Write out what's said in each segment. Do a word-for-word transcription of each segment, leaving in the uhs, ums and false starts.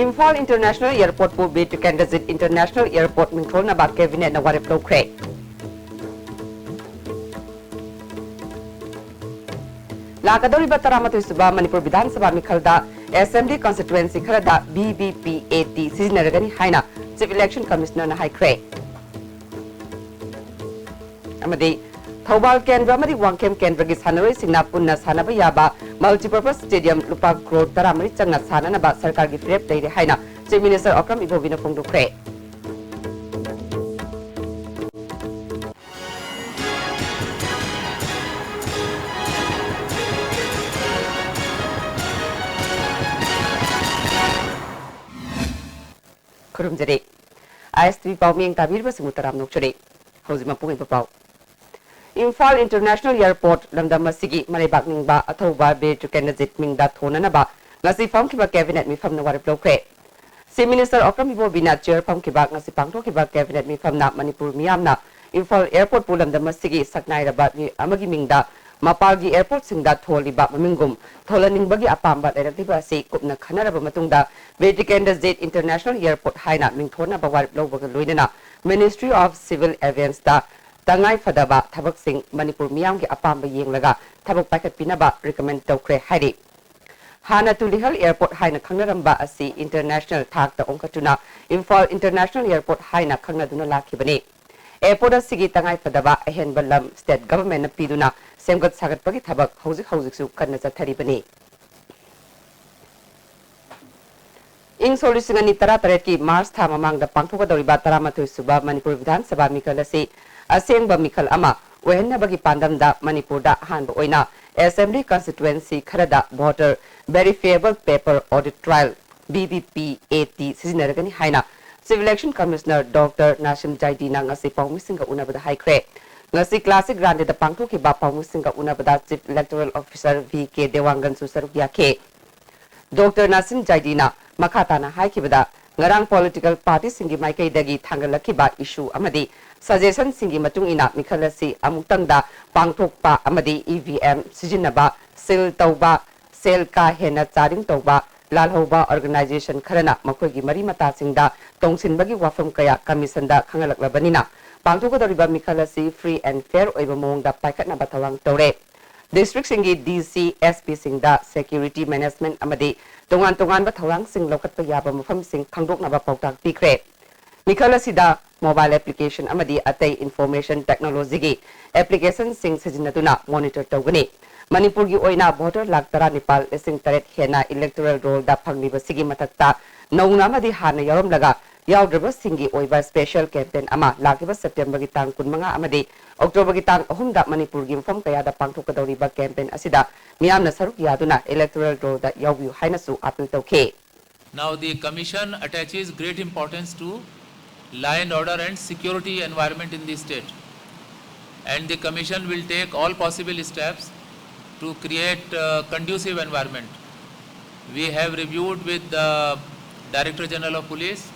Imphal international ꯑꯦꯌꯔꯄꯣꯔꯠꯄꯨ Bir Tikendrajit international airport ꯃꯤꯡꯊꯣꯜꯅꯕ ꯀꯦꯕꯤꯅꯦꯠꯅ ꯋꯥꯔꯦꯞ ꯂꯧꯈ꯭ꯔꯦ꯫ ꯂꯥꯛꯀꯗꯧꯔꯤꯕ ꯇꯔꯥꯃꯥꯊꯣꯏ ꯁꯨꯕ ꯃꯅꯤꯄꯨꯔ ꯕꯤꯙꯥꯟ ꯁꯚꯥ ꯃꯤꯈꯜꯗ ꯑꯦꯁꯦꯝꯕ꯭ꯂꯤ ꯀꯟꯁꯇꯤꯇ꯭ꯋꯦꯟꯁꯤ ꯈꯔꯗ V V P A T ꯁꯤꯖꯤꯟꯅꯔꯒꯅꯤ ꯍꯥꯏꯅ ꯆꯤꯐ ꯏꯂꯦꯛꯁꯟ ꯀꯃꯤꯁꯅꯔꯅ ꯍꯥꯏꯈ꯭ꯔꯦ꯫ ꯑꯃꯗꯤ ꯊꯧꯕꯥꯜ ꯀꯦꯟꯗ꯭ꯔ ꯑꯃꯗꯤ ꯋꯥꯡꯈꯦꯝ ꯀꯦꯟꯗ꯭ꯔꯒꯤ ꯁꯥꯟꯅꯔꯣꯏꯁꯤꯡꯅ ꯄꯨꯟꯅ ꯁꯥꯟꯅꯕ ꯌꯥꯕ ꯃꯜꯇꯤꯄꯔꯄꯁ ꯁ꯭ꯇꯦꯗꯤꯌꯝ ꯂꯨꯄꯥ ꯀ꯭ꯔꯣꯔ ꯇꯔꯥꯃꯔꯤ ꯆꯪꯅ ꯁꯥꯅꯅꯕ ꯁꯔꯀꯥꯔꯒꯤ ꯐꯤꯔꯦꯞ ꯂꯩꯔꯦ ꯍꯥꯏꯅ ꯆꯤꯐ ꯃꯤꯅꯤꯁꯇꯔ ꯑꯣꯀ꯭ꯔꯝ ꯏꯕꯣꯕꯤꯅ ꯐꯣꯡꯗꯣꯛꯈ꯭ꯔꯦ꯫ ꯈꯨꯔꯨꯝꯖꯔꯤ꯫ ꯑꯥꯏ ꯑꯦꯁ ꯇꯤ ꯚꯤ ꯄꯥꯎꯃꯤꯌꯦꯡ ꯇꯥꯕꯤꯔꯤꯕꯁꯤꯡꯕꯨ ꯇꯔꯥꯝꯅ ꯑꯣꯛꯆꯔꯤ꯫ ꯍꯧꯖꯤꯛ ꯃꯄꯨꯡ ꯑꯣꯏꯕ ꯄꯥꯎ꯫ ꯏꯝꯐꯥꯜ ꯏꯟꯇꯔꯅꯦꯁꯅꯦꯜ ꯑꯦꯌꯔꯄꯣꯔꯠ ꯂꯝꯗꯝ ꯑꯁꯤꯒꯤ ꯃꯔꯩꯕꯥꯛ ꯅꯤꯡꯕ ꯑꯊꯧꯕ ꯕꯤꯔ ꯇꯤꯀꯦꯟꯗ꯭ꯔꯖꯤꯠ ꯃꯤꯡꯗ ꯊꯣꯟꯅꯅꯕ ꯉꯁꯤ ꯐꯝꯈꯤꯕ ꯀꯦꯕꯤꯅꯦꯠ ꯃꯤꯐꯝꯅ ꯋꯥꯔꯦꯞ ꯂꯧꯈ꯭ꯔꯦ꯫ ꯆꯤꯐ ꯃꯤꯅꯤꯁꯇꯔ ꯑꯣꯀ꯭ꯔꯝ ꯏꯕꯣꯕꯤꯅ ꯆꯤꯌꯔ ꯐꯝꯈꯤꯕ ꯉꯁꯤ ꯄꯥꯡꯊꯣꯛꯈꯤꯕ ꯀꯦꯕꯤꯅꯦꯠ ꯃꯤꯐꯝꯅ ꯃꯅꯤꯄꯨꯔ ꯃꯤꯌꯥꯝꯅ ꯏꯝꯐꯥꯜ ꯑꯦꯌꯔꯄꯣꯔꯠꯄꯨ ꯂꯝꯗꯝ ꯑꯁꯤꯒꯤ ꯁꯛꯅꯥꯏꯔꯕ ꯃꯤ ꯑꯃꯒꯤ ꯃꯤꯡꯗ ꯃꯄꯥꯜꯒꯤ ꯑꯦꯌꯔꯄꯣꯔꯠꯁꯤꯡꯗ ꯊꯣꯜꯂꯤꯕ ꯃꯃꯤꯡꯒꯨꯝ ꯊꯣꯜꯍꯟꯅꯤꯡꯕꯒꯤ ꯑꯄꯥꯝꯕ ꯂꯩꯔꯛꯂꯤꯕ ꯑꯁꯤ ꯀꯨꯞꯅ ꯈꯟꯅꯔꯕ ꯃꯇꯨꯡꯗ ꯕꯤꯔ ꯇꯤꯀꯦꯟꯗ꯭ꯔꯖꯤꯠ ꯏꯟꯇꯔꯅꯦꯁꯅꯦꯜ ꯑꯦꯌꯔꯄꯣꯔꯠ ꯍꯥꯏꯅ ꯃꯤꯡꯊꯣꯟꯅꯕ ꯋꯥꯔꯦꯞ ꯂꯧꯕꯒ ꯂꯣꯏꯅꯅ Ministry of Civil Aviationꯗ ꯇꯉꯥꯏ ꯐꯗꯕ ꯊꯕꯛꯁꯤꯡ ꯃꯅꯤꯄꯨꯔ ꯃꯤꯌꯥꯝꯒꯤ ꯑꯄꯥꯝꯕ ꯌꯦꯡꯂꯒ ꯊꯕꯛ ꯄꯥꯏꯈꯠꯄꯤꯅꯕ ꯔꯤꯀꯃꯦꯟ ꯇꯧꯈ꯭ꯔꯦ ꯍꯥꯏꯔꯤ꯫ ꯍꯥꯟꯅ ꯇꯨꯂꯤꯍꯜ ꯑꯦꯌꯔꯄꯣꯔꯠ ꯍꯥꯏꯅ ꯈꯪꯅꯔꯝꯕ ꯑꯁꯤ ꯏꯟꯇꯔꯅꯦꯁꯅꯦꯜ ꯊꯥꯛꯇ ꯑꯣꯟꯈꯠꯇꯨꯅ ꯏꯝꯐꯥꯜ ꯏꯟꯇꯔꯅꯦꯁꯅꯦꯜ ꯑꯦꯌꯔꯄꯣꯔꯠ ꯍꯥꯏꯅ ꯈꯪꯅꯗꯨꯅ ꯂꯥꯛꯈꯤꯕꯅꯤ꯫ ꯑꯦꯌꯔꯄꯣꯔꯠ ꯑꯁꯤꯒꯤ ꯇꯉꯥꯏ ꯐꯗꯕ ꯑꯍꯦꯟꯕ ꯂꯝ ꯁ꯭ꯇꯦꯠ ꯒꯚꯔꯟꯃꯦꯟꯠꯅ ꯄꯤꯗꯨꯅ ꯁꯦꯝꯒꯠ ꯁꯥꯒꯠꯄꯒꯤ ꯊꯕꯛ ꯍꯧꯖꯤꯛ ꯍꯧꯖꯤꯛꯁꯨ ꯀꯟꯅ ꯆꯠꯊꯔꯤꯕꯅꯤ꯫ ꯏꯪ ꯁꯣꯛ ꯂꯤꯁꯤꯡ ꯑꯅꯤ ꯇꯔꯥꯇꯔꯦꯠꯀꯤ ꯃꯥꯔꯆ ꯊꯥ ꯃꯃꯥꯡꯗ ꯄꯥꯡꯊꯣꯛꯀꯗꯧꯔꯤꯕ ꯇꯔꯥꯃꯥꯊꯣꯏ ꯁꯨꯕ ꯃꯅꯤꯄꯨꯔ ꯕꯤꯙꯥꯟ ꯁꯚꯥ ꯃꯤꯈꯜ ꯑꯁꯤ ꯑꯁꯦꯡꯕ ꯃꯤꯈꯜ ꯑꯃ ꯑꯣꯏꯍꯟꯅꯕꯒꯤ ꯄꯥꯟꯗꯝꯗ ꯃꯅꯤꯄꯨꯔꯗ ꯑꯍꯥꯟꯕ ꯑꯣꯏꯅ ꯑꯦꯁꯦꯝꯕ꯭ꯂꯤ ꯀꯟꯁꯇꯤꯇ꯭ꯋꯦꯟꯁꯤ ꯈꯔꯗ voter verifiable paper audit trail, V V P A T, ꯁꯤꯖꯤꯟꯅꯔꯒꯅꯤ ꯍꯥꯏꯅ chief election commissioner doctor Nasim ꯖꯥꯏꯗꯤꯅ ꯉꯁꯤ ꯄꯥꯎꯃꯤꯁꯤꯡꯒ ꯎꯅꯕꯗ ꯍꯥꯏꯈ꯭ꯔꯦ꯫ ꯉꯁꯤ ꯀ꯭ꯂꯥꯁꯤꯛ ꯔꯥꯟꯗꯦꯗ ꯄꯥꯡꯊꯣꯛꯈꯤꯕ ꯄꯥꯎꯃꯤꯁꯤꯡꯒ ꯎꯅꯕꯗ chief electoral officer V K ꯗꯦꯋꯥꯡꯒꯟꯁꯨ ꯁꯔꯨꯛ ꯌꯥꯈꯤ꯫ ꯗꯣꯛꯇꯔ ꯅꯥꯁꯤꯝ ꯖꯥꯏꯗꯤꯅ ꯃꯈꯥ ꯇꯥꯅ ꯍꯥꯏꯈꯤꯕꯗ, ꯉꯔꯥꯡ ꯄꯣꯂꯤꯇꯤꯀꯦꯜ ꯄꯥꯔꯇꯤꯁꯤꯡꯒꯤ ꯃꯥꯏꯀꯩꯗꯒꯤ ꯊꯥꯡꯒꯠꯂꯛꯈꯤꯕ ꯏꯁꯨ ꯑꯃꯗꯤ ꯁꯖꯦꯁꯟꯁꯤꯡꯒꯤ ꯃꯇꯨꯡ ꯏꯟꯅ ꯃꯤꯈꯜ ꯑꯁꯤ ꯑꯃꯨꯛꯇꯪꯗ ꯄꯥꯡꯊꯣꯛꯄ ꯑꯃꯗꯤ ꯏ ꯚꯤ ꯑꯦꯝ ꯁꯤꯖꯤꯟꯅꯕ, ꯁꯤꯜ ꯇꯧꯕ, ꯁꯦꯜ ꯀꯥ ꯍꯦꯟꯅ ꯆꯥꯗꯤꯡ ꯇꯧꯕ, ꯂꯥꯜꯍꯧꯕ ꯑꯣꯔꯒꯅꯥꯏꯖꯦꯁꯟ ꯈꯔꯅ ꯃꯈꯣꯏꯒꯤ ꯃꯔꯤ ꯃꯇꯥꯁꯤꯡꯗ ꯇꯣꯡꯁꯤꯟꯕꯒꯤ ꯋꯥꯐꯝ ꯀꯌꯥ ꯀꯃꯤꯁꯟꯗ ꯈꯪꯍꯜꯂꯛꯂꯕꯅꯤꯅ, ꯄꯥꯡꯊꯣꯛꯀꯗꯧꯔꯤꯕ ꯃꯤꯈꯜ ꯑꯁꯤ free and fair ꯑꯣꯏꯕ ꯃꯑꯣꯡꯗ ꯄꯥꯏꯈꯠꯅꯕ ꯊꯧꯔꯥꯡ ꯇꯧꯔꯦ꯫ ꯗꯤꯁꯇ꯭ꯔꯤꯛꯁꯤꯡꯒꯤ ꯗꯤ ꯁꯤ, ꯑꯦꯁ ꯄꯤꯁꯤꯡꯗ security management ꯑꯃꯗꯤ ꯇꯣꯉꯥꯟ ꯇꯣꯉꯥꯟꯕ ꯊꯧꯔꯥꯡꯁꯤꯡ ꯂꯧꯈꯠꯄ ꯌꯥꯕ ꯃꯐꯝꯁꯤꯡ ꯈꯪꯗꯣꯛꯅꯕ ꯄꯥꯎꯇꯥꯛ ꯄꯤꯈ꯭ꯔꯦ꯫ ꯃꯤꯈꯜ ꯑꯁꯤꯗ mobile application ꯑꯃꯗꯤ ꯑꯇꯩ information technologyꯒꯤ applicationꯁꯤꯡ ꯁꯤꯖꯤꯟꯅꯗꯨꯅ monitor ꯇꯧꯒꯅꯤ꯫ ꯃꯅꯤꯄꯨꯔꯒꯤ ꯑꯣꯏꯅ voter ꯂꯥꯈ ꯇꯔꯥꯅꯤꯄꯥꯜ ꯂꯤꯁꯤꯡ ꯇꯔꯦꯠ ꯍꯦꯟꯅ electoral rollꯗ ꯐꯪꯂꯤꯕꯁꯤꯒꯤ ꯃꯊꯛꯇ, ꯅꯧꯅ ꯑꯃꯗꯤ ꯍꯥꯟꯅ ꯌꯥꯎꯔꯝꯂꯒ ꯌꯥꯎꯗ꯭ꯔꯕꯁꯤꯡꯒꯤ ꯑꯣꯏꯕ special campaign ꯑꯃ ꯂꯥꯛꯂꯤꯕ Septemberꯒꯤ ꯇꯥꯡ ꯀꯨꯟꯃꯉꯥ ꯑꯃꯗꯤ Octoberꯒꯤ ꯇꯥꯡ ꯑꯍꯨꯝꯗ ꯃꯅꯤꯄꯨꯔꯒꯤ ꯃꯐꯝ ꯀꯌꯥꯗ ꯄꯥꯡꯊꯣꯛꯀꯗꯧꯔꯤꯕ campaign ꯑꯁꯤꯗ ꯃꯤꯌꯥꯝꯅ ꯁꯔꯨꯛ ꯌꯥꯗꯨꯅ electoral rollꯗ ꯌꯥꯎꯕꯤꯌꯨ ꯍꯥꯏꯅꯁꯨ appeal ꯇꯧꯈꯤ꯫ Now, the Commission attaches great importance to law and order and security environment in the state, and the Commission will take all possible steps to create a conducive environment. We have reviewed with the Director General of Police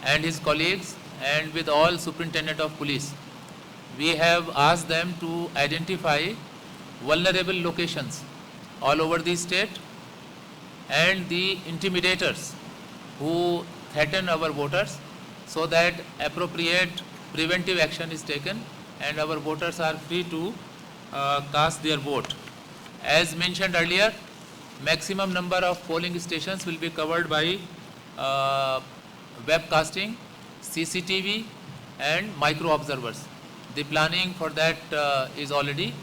and his colleagues and with all Superintendent of Police. We have asked them to identify vulnerable locations all over the state and the intimidators who threaten our voters, so that appropriate preventive action is taken and our voters are free to uh, cast their vote. As mentioned earlier, maximum number of polling stations will be covered by uh, webcasting, C C T V, and micro observers. The planning for that uh, is already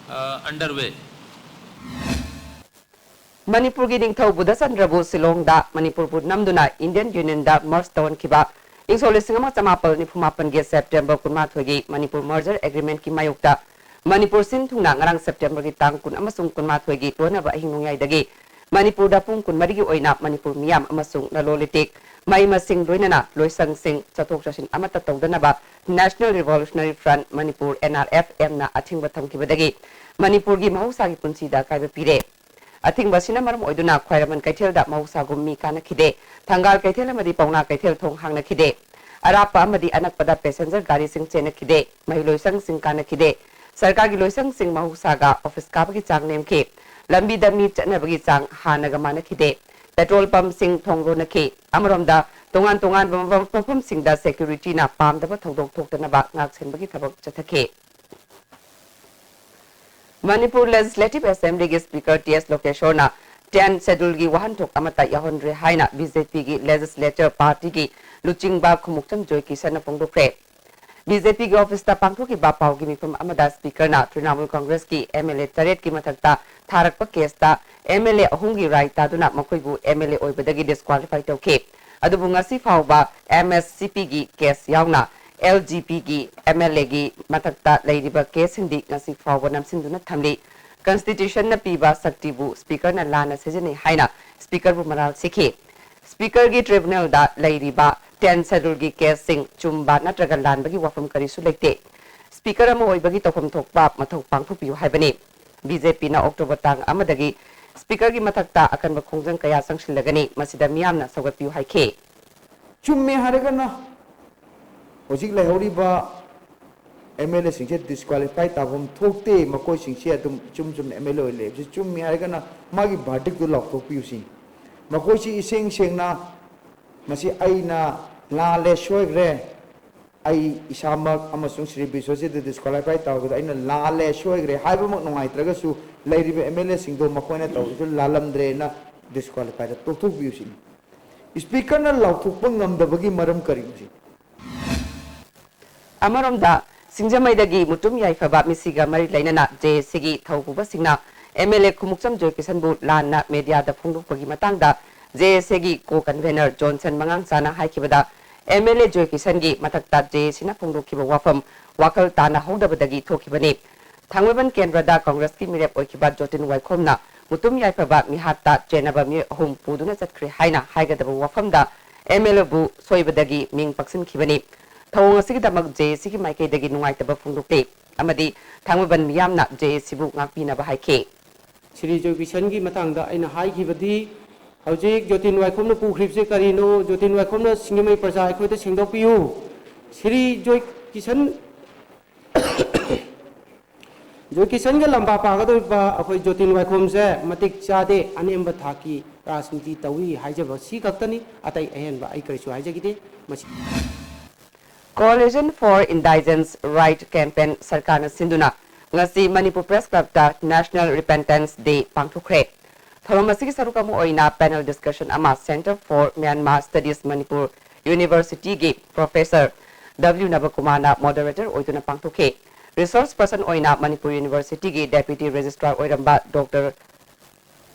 uh, underway. ꯃꯅꯤꯄꯨꯔꯒꯤ ꯅꯤꯡꯊꯧ ꯕꯨꯙꯆꯟꯗ꯭ꯔꯕꯨ ꯁꯤꯂꯣꯡꯗ ꯃꯅꯤꯄꯨꯔꯕꯨ ꯅꯝꯗꯨꯅ Indian Unionꯗ merge ꯇꯧꯍꯟꯈꯤꯕ ꯏꯪ ꯁꯣꯛ ꯂꯤꯁꯤꯡ ꯑꯃ ꯆꯃꯥꯄꯜ ꯅꯤꯐꯨ ꯃꯥꯄꯟꯒꯤ September ꯀꯨꯟꯃꯥꯊꯣꯏꯒꯤ ꯃꯅꯤꯄꯨꯔ merger agreementꯀꯤ ꯃꯥꯌꯣꯛꯇ ꯃꯅꯤꯄꯨꯔ ꯁꯤꯟ ꯊꯨꯡꯅ ꯉꯔꯥꯡ Septemberꯒꯤ ꯇꯥꯡ ꯀꯨꯟ ꯑꯃꯁꯨꯡ ꯀꯨꯟꯃꯥꯊꯣꯏꯒꯤ ꯂꯣꯟꯅꯕ ꯑꯍꯤꯡ ꯅꯣꯡꯌꯥꯏꯗꯒꯤ ꯃꯅꯤꯄꯨꯔꯗ ꯄꯨꯡ ꯀꯨꯟꯃꯔꯤꯒꯤ ꯑꯣꯏꯅ ꯃꯅꯤꯄꯨꯔ ꯃꯤꯌꯥꯝ ꯑꯃꯁꯨꯡ ꯂꯂꯣꯟ ꯏꯇꯤꯛ, ꯃꯍꯩ ꯃꯁꯤꯡ, ꯂꯣꯏꯅꯅ ꯂꯣꯏꯁꯪꯁꯤꯡ ꯆꯠꯊꯣꯛ ꯆꯠꯁꯤꯟ ꯑꯃꯠꯇ ꯇꯧꯗꯅꯕ National Revolutionary Front Manipur, N R F Mꯅ ꯑꯊꯤꯡꯕ ꯊꯝꯈꯤꯕꯗꯒꯤ ꯃꯅꯤꯄꯨꯔꯒꯤ ꯃꯍꯧꯁꯥꯒꯤ ꯄꯨꯟꯁꯤꯗ ꯑꯀꯥꯏꯕ ꯄꯤꯔꯦ꯫ ꯑꯊꯤꯡꯕ ꯑꯁꯤꯅ ꯃꯔꯝ ꯑꯣꯏꯗꯨꯅ ꯈ꯭ꯋꯥꯏꯔꯝꯕꯟ ꯀꯩꯊꯦꯜꯗ ꯃꯍꯧꯁꯥꯒꯨꯝ ꯃꯤ ꯀꯥꯅꯈꯤꯗꯦ꯫ ꯊꯪꯒꯥꯜ ꯀꯩꯊꯦꯜ ꯑꯃꯗꯤ ꯄꯥꯎꯅꯥ ꯀꯩꯊꯦꯜ ꯊꯣꯡ ꯍꯥꯡꯅꯈꯤꯗꯦ꯫ ꯑꯔꯥꯞꯄ ꯑꯃꯗꯤ ꯑꯅꯛꯄꯗ passenger ꯒꯥꯔꯤꯁꯤꯡ ꯆꯦꯟꯅꯈꯤꯗꯦ꯫ ꯃꯍꯩ ꯂꯣꯏꯁꯪꯁꯤꯡ ꯀꯥꯅꯈꯤꯗꯦ꯫ ꯁꯔꯀꯥꯔꯒꯤ ꯂꯣꯏꯁꯪꯁꯤꯡ ꯃꯍꯧꯁꯥꯒ office ꯀꯥꯕꯒꯤ ꯆꯥꯡ ꯅꯦꯝꯈꯤ꯫ ꯂꯝꯕꯤꯗ ꯃꯤ ꯆꯠꯅꯕꯒꯤ ꯆꯥꯡ ꯍꯥꯟꯅꯒ ꯃꯥꯟꯅꯈꯤꯗꯦ꯫ ꯄꯦꯇ꯭ꯔꯣꯜ ꯄꯝꯞꯁꯤꯡ ꯊꯣꯡ ꯂꯣꯟꯅꯈꯤ꯫ ꯑꯃꯔꯣꯝꯗ, ꯇꯣꯉꯥꯟ ꯇꯣꯉꯥꯟꯕ ꯃꯐꯝ-, ꯃꯐꯝꯁꯤꯡꯗ ꯁꯦꯀ꯭ꯌꯨꯔꯤꯇꯤꯅ ꯄꯥꯝꯗꯕ ꯊꯧꯗꯣꯛ ꯊꯣꯛꯇꯅꯕ ꯉꯥꯛꯁꯦꯟꯕꯒꯤ ꯊꯕꯛ ꯆꯠꯊꯈꯤ꯫ ꯃꯅꯤꯄꯨꯔ ꯂꯦꯖꯤꯁꯂꯦꯇꯤꯚ ꯑꯦꯁꯦꯝꯕ꯭ꯂꯤꯒꯤ ꯁ꯭ꯄꯤꯀꯔ ꯇꯤ ꯑꯦꯁ ꯂꯣꯀꯦꯁꯣꯔꯅ ꯇꯦꯟ ꯁꯦꯗꯨꯜꯒꯤ ꯋꯥꯍꯟꯊꯣꯛ ꯑꯃꯠꯇ ꯌꯥꯎꯍꯟꯗ꯭ꯔꯦ ꯍꯥꯏꯅ ꯕꯤ ꯖꯦ ꯄꯤꯒꯤ ꯂꯦꯖꯤꯁꯂꯦꯇꯔ ꯄꯥꯔꯇꯤꯒꯤ ꯂꯨꯆꯤꯡꯕ ꯈꯨꯃꯨꯛꯆꯝ ꯖꯣꯏ ꯀꯤꯁꯟꯅ ꯐꯣꯡꯗꯣꯛꯈ꯭ꯔꯦ꯫ ꯕꯤ ꯖꯦ ꯄꯤꯒꯤ ꯑꯣꯐꯤꯁꯇ ꯄꯥꯡꯊꯣꯛꯈꯤꯕ ꯄꯥꯎꯒꯤ ꯃꯤꯐꯝ ꯑꯃꯗ ꯁ꯭ꯄꯤꯀꯔꯅ ꯇ꯭ꯔꯤꯅꯥꯃꯨꯜ ꯀꯪꯒ꯭ꯔꯦꯁꯀꯤ ꯑꯦꯝ ꯑꯦꯜ ꯑꯦ ꯇꯔꯦꯠꯀꯤ ꯃꯊꯛꯇ ꯊꯥꯔꯛꯄ ꯀꯦꯁꯇ ꯑꯦꯝ ꯑꯦꯜ ꯑꯦ ꯑꯍꯨꯝꯒꯤ ꯔꯥꯏ ꯇꯥꯗꯨꯅ ꯃꯈꯣꯏꯕꯨ ꯑꯦꯝ ꯑꯦꯜ ꯑꯦ ꯑꯣꯏꯕꯗꯒꯤ ꯗꯤꯁꯀ꯭ꯋꯥꯂꯤꯐꯥꯏ ꯇꯧꯈꯤ꯫ ꯑꯗꯨꯕꯨ ꯉꯁꯤ ꯐꯥꯎꯕ ꯑꯦꯝ ꯑꯦꯁ ꯁꯤ ꯄꯤꯒꯤ ꯀꯦꯁ ꯌꯥꯎꯅ ꯑꯦꯜ ꯖꯤ ꯄꯤꯒꯤ ꯑꯦꯝ ꯑꯦꯜ ꯑꯦꯒꯤ ꯃꯊꯛꯇ ꯂꯩꯔꯤꯕ ꯀꯦꯁꯁꯤꯡꯗꯤ ꯉꯁꯤ ꯐꯥꯎꯕ ꯅꯝꯁꯤꯟꯗꯨꯅ ꯊꯝꯂꯤ꯫ ꯀꯟꯁꯇꯤꯇ꯭ꯌꯨꯁꯟꯅ ꯄꯤꯕ ꯁꯛꯇꯤꯕꯨ ꯁ꯭ꯄꯤꯀꯔꯅ ꯂꯥꯟꯅ ꯁꯤꯖꯤꯟꯅꯩ ꯍꯥꯏꯅ ꯁ꯭ꯄꯤꯀꯔꯕꯨ ꯃꯔꯥꯜ ꯁꯤꯈꯤ꯫ ꯁ꯭ꯄꯤꯀꯔꯒꯤ ꯇ꯭ꯔꯤꯕꯨꯅꯦꯜꯗ ꯂꯩꯔꯤꯕ ꯇꯦꯟ ꯁꯦꯗꯨꯜꯒꯤ ꯀꯦꯁꯁꯤꯡ ꯆꯨꯝꯕ ꯅꯠꯇ꯭ꯔꯒ ꯂꯥꯟꯕꯒꯤ ꯋꯥꯐꯝ ꯀꯔꯤꯁꯨ ꯂꯩꯇꯦ꯫ ꯁ꯭ꯄꯤꯀꯔ ꯑꯃ ꯑꯣꯏꯕꯒꯤ ꯇꯧꯐꯝ ꯊꯣꯛꯄ ꯃꯊꯧ ꯄꯥꯡꯊꯣꯛꯄꯤꯌꯨ ꯍꯥꯏꯕꯅꯤ꯫ ꯕꯤ ꯖꯦ ꯄꯤꯅ ꯑꯣꯛꯇꯣꯕꯔ ꯇꯥꯡ ꯑꯃꯗꯒꯤ ꯁ꯭ꯄꯤꯀꯔꯒꯤ ꯃꯊꯛꯇ ꯑꯀꯟꯕ ꯈꯣꯡꯖꯪ ꯀꯌꯥ ꯆꯪꯁꯤꯜꯂꯒꯅꯤ, ꯃꯁꯤꯗ ꯃꯤꯌꯥꯝꯅ ꯁꯧꯒꯠꯄꯤꯌꯨ ꯍꯥꯏꯈꯤ꯫ ꯆꯨꯝꯃꯦ ꯍꯥꯏꯔꯒꯅ ꯍꯧꯖꯤꯛ ꯂꯩꯍꯧꯔꯤꯕ ꯑꯦꯝ ꯑꯦꯜ ꯑꯦꯁꯤꯡꯁꯦ ꯗꯤꯁꯀ꯭ꯋꯥꯂꯤꯐꯥꯏ ꯇꯥꯐꯝ ꯊꯣꯛꯇꯦ, ꯃꯈꯣꯏꯁꯤꯡꯁꯦ ꯑꯗꯨꯝ ꯏꯆꯨꯝ ꯆꯨꯝꯅ ꯑꯦꯝ ꯑꯦꯜ ꯑꯦ ꯑꯣꯏ ꯂꯩꯕꯁꯤ ꯆꯨꯝꯃꯤ ꯍꯥꯏꯔꯒꯅ ꯃꯥꯒꯤ ꯚꯥꯔꯗꯤꯛꯇꯨ ꯂꯥꯎꯊꯣꯛꯄꯤꯌꯨ ꯁꯤꯅꯤ꯫ ꯃꯈꯣꯏꯁꯤ ꯏꯁꯦꯡ ꯁꯦꯡꯅ ꯃꯁꯤ ꯑꯩꯅ ꯂꯥꯜꯂꯦ, ꯁꯣꯏꯈ꯭ꯔꯦ, ꯑꯩ ꯏꯁꯥꯃꯛ ꯑꯃꯁꯨꯡ ꯁ꯭ꯔꯤ ꯕꯤꯁ꯭ꯋꯖꯤꯠ ꯗꯤꯁꯀ꯭ꯋꯥꯂꯤꯐꯥꯏ ꯇꯧꯔꯒꯗ ꯑꯩꯅ ꯂꯥꯜꯂꯦ, ꯁꯣꯏꯈ꯭ꯔꯦ ꯍꯥꯏꯕꯃꯛ ꯅꯨꯡꯉꯥꯏꯇ꯭ꯔꯒꯁꯨ ꯂꯩꯔꯤꯕ ꯑꯦꯝ ꯑꯦꯜ ꯑꯦꯁꯤꯡꯗꯣ ꯃꯈꯣꯏꯅ ꯇꯧꯔꯤꯗꯨ ꯂꯥꯜꯂꯝꯗ꯭ꯔꯦꯅ ꯗꯤꯁꯀ꯭ꯋꯥꯂꯤꯐꯥꯏꯗ ꯇꯣꯛꯊꯣꯛꯄꯤꯌꯨ ꯁꯤꯅꯤ꯫ ꯁ꯭ꯄꯤꯀꯔꯅ ꯂꯥꯎꯊꯣꯛꯄ ꯉꯝꯗꯕꯒꯤ ꯃꯔꯝ ꯀꯔꯤꯅꯣ ꯁꯤꯅꯤ꯫ ꯑꯃꯔꯣꯝꯗ, ꯁꯤꯡꯖꯃꯩꯗꯒꯤ ꯃꯨꯇꯨꯝ ꯌꯥꯏꯐꯕ ꯃꯤꯁꯤꯒ ꯃꯔꯤ ꯂꯩꯅꯅ ꯖꯦ ꯑꯦ ꯁꯤꯒꯤ ꯊꯧꯄꯨꯕꯁꯤꯡꯅ ꯑꯦꯝ ꯑꯦꯜ ꯑꯦ ꯈꯨꯃꯨꯛꯆꯝ ꯖꯣꯏꯀꯤꯁꯟꯕꯨ ꯂꯥꯟꯅ ꯃꯦꯗꯤꯌꯥꯗ ꯐꯣꯡꯗꯣꯛꯄꯒꯤ ꯃꯇꯥꯡꯗ ꯖꯦ ꯑꯦ ꯁꯤꯒꯤ ꯀꯣ ꯀꯟꯚꯦꯅꯔ ꯖꯣꯟꯁꯟ ꯃꯉꯥꯡꯆꯥꯅ ꯍꯥꯏꯈꯤꯕꯗ, ꯑꯦꯝ ꯑꯦꯜ ꯑꯦ ꯖꯣꯏꯀꯤꯁꯟꯒꯤ ꯃꯊꯛꯇ ꯖꯦ ꯑꯦ ꯁꯤꯅ ꯐꯣꯡꯗꯣꯛꯈꯤꯕ ꯋꯥꯐꯝ ꯋꯥꯈꯜ ꯇꯥꯅꯍꯧꯗꯕꯗꯒꯤ ꯊꯣꯛꯈꯤꯕꯅꯤ꯫ ꯊꯥꯡꯃꯩꯕꯟ ꯀꯦꯟꯗ꯭ꯔꯗ ꯀꯪꯒ꯭ꯔꯦꯁꯀꯤ ꯃꯤꯔꯦꯞ ꯑꯣꯏꯈꯤꯕ ꯖꯣꯇꯤꯟ ꯋꯥꯏꯈꯣꯝꯅ ꯃꯨꯇꯨꯝ ꯌꯥꯏꯐꯕ ꯃꯤꯍꯥꯠꯇ ꯆꯦꯟꯅꯕ ꯃꯤꯑꯣꯏ ꯑꯍꯨꯝ ꯄꯨꯗꯨꯅ ꯆꯠꯈ꯭ꯔꯦ ꯍꯥꯏꯅ ꯍꯥꯏꯒꯗꯕ ꯋꯥꯐꯝꯗ ꯑꯦꯝ ꯑꯦꯜ ꯑꯦꯕꯨ ꯁꯣꯏꯕꯗꯒꯤ ꯃꯤꯡ ꯄꯛꯁꯤꯟꯈꯤꯕꯅꯤ꯫ ꯊꯧꯑꯣꯡ ꯑꯁꯤꯒꯤꯗꯃꯛ ꯖꯦ ꯑꯦ ꯁꯤꯒꯤ ꯃꯥꯏꯀꯩꯗꯒꯤ ꯅꯨꯡꯉꯥꯏꯇꯕ ꯐꯣꯡꯗꯣꯛꯂꯤ ꯑꯃꯗꯤ ꯊꯥꯡꯃꯩꯕꯟ ꯃꯤꯌꯥꯝꯅ ꯖꯦ ꯑꯦ ꯁꯤꯕꯨ ꯉꯥꯛꯄꯤꯅꯕ ꯍꯥꯏꯈꯤ꯫ ꯁ꯭ꯔꯤ ꯖꯣꯏꯀꯤꯁꯟꯒꯤ ꯃꯇꯥꯡꯗ ꯑꯩꯅ ꯍꯥꯏꯈꯤꯕꯗꯤ, ꯍꯧꯖꯤꯛ ꯖꯣꯇꯤꯟ ꯋꯥꯏꯈꯣꯝꯅ ꯄꯨꯈ꯭ꯔꯤꯕꯁꯦ ꯀꯔꯤꯅꯣ? ꯖꯣꯇꯤꯟ ꯋꯥꯏꯈꯣꯝꯅ ꯁꯤꯡꯖꯃꯩ ꯄ꯭ꯔꯖꯥ ꯑꯩꯈꯣꯏꯗ ꯁꯦꯡꯗꯣꯛꯄꯤꯌꯨ꯫ ꯁ꯭ꯔꯤ ꯖꯣꯏꯀꯤꯁꯟ ꯖꯣꯏ ꯀꯤꯁꯟꯒ ꯂꯝꯕꯥ ꯄꯥꯒꯗꯧꯔꯤꯕ ꯑꯩꯈꯣꯏ ꯖꯣꯇꯤꯟ ꯋꯥꯏꯈꯣꯝꯁꯦ ꯃꯇꯤꯛ ꯆꯥꯗꯦ, ꯑꯅꯦꯝꯕ ꯊꯥꯛꯀꯤ ꯔꯥꯖꯅꯤꯇꯤ ꯇꯧꯏ ꯍꯥꯏꯖꯕ ꯁꯤ ꯈꯛꯇꯅꯤ, ꯑꯇꯩ ꯑꯍꯦꯟꯕ ꯑꯩ ꯀꯔꯤꯁꯨ ꯍꯥꯏꯖꯈꯤꯗꯦ꯫ ꯃꯁꯤ Coalition for Indigenous Right Campaign ꯁꯔꯀꯥꯔꯅ ꯁꯤꯟꯗꯨꯅ ꯉꯁꯤ ꯃꯅꯤꯄꯨꯔ ꯄ꯭ꯔꯦꯁ ꯀ꯭ꯂꯕꯇ National Repentance Day ꯄꯥꯡꯊꯣꯛꯈ꯭ꯔꯦ꯫ ꯊꯧꯔꯝ ꯑꯁꯤꯒꯤ ꯁꯔꯨꯛ ꯑꯃ ꯑꯣꯏꯅ ꯄꯦꯅꯦꯜ ꯗꯤꯁꯀꯁꯟ ꯑꯃ Center for Myanmar Studies Manipur ꯌꯨꯅꯤꯚꯔꯁꯤꯇꯤꯒꯤ ꯄ꯭ꯔꯣꯐꯦꯁꯔ ꯗꯕ꯭ꯂꯤꯎ ꯅꯕꯀꯨꯃꯥꯔꯅ ꯃꯣꯗꯔꯦꯇꯔ ꯑꯣꯏꯗꯨꯅ ꯄꯥꯡꯊꯣꯛꯈꯤ꯫ ꯔꯤꯁꯣꯔꯁ ꯄꯔꯁꯟ ꯑꯣꯏꯅ ꯃꯅꯤꯄꯨꯔ ꯌꯨꯅꯤꯚꯔꯁꯤꯇꯤꯒꯤ ꯗꯦꯄ꯭ꯌꯨꯇꯤ ꯔꯦꯖꯤꯁꯇ꯭ꯔꯥꯔ ꯑꯣꯏꯔꯝꯕ doctor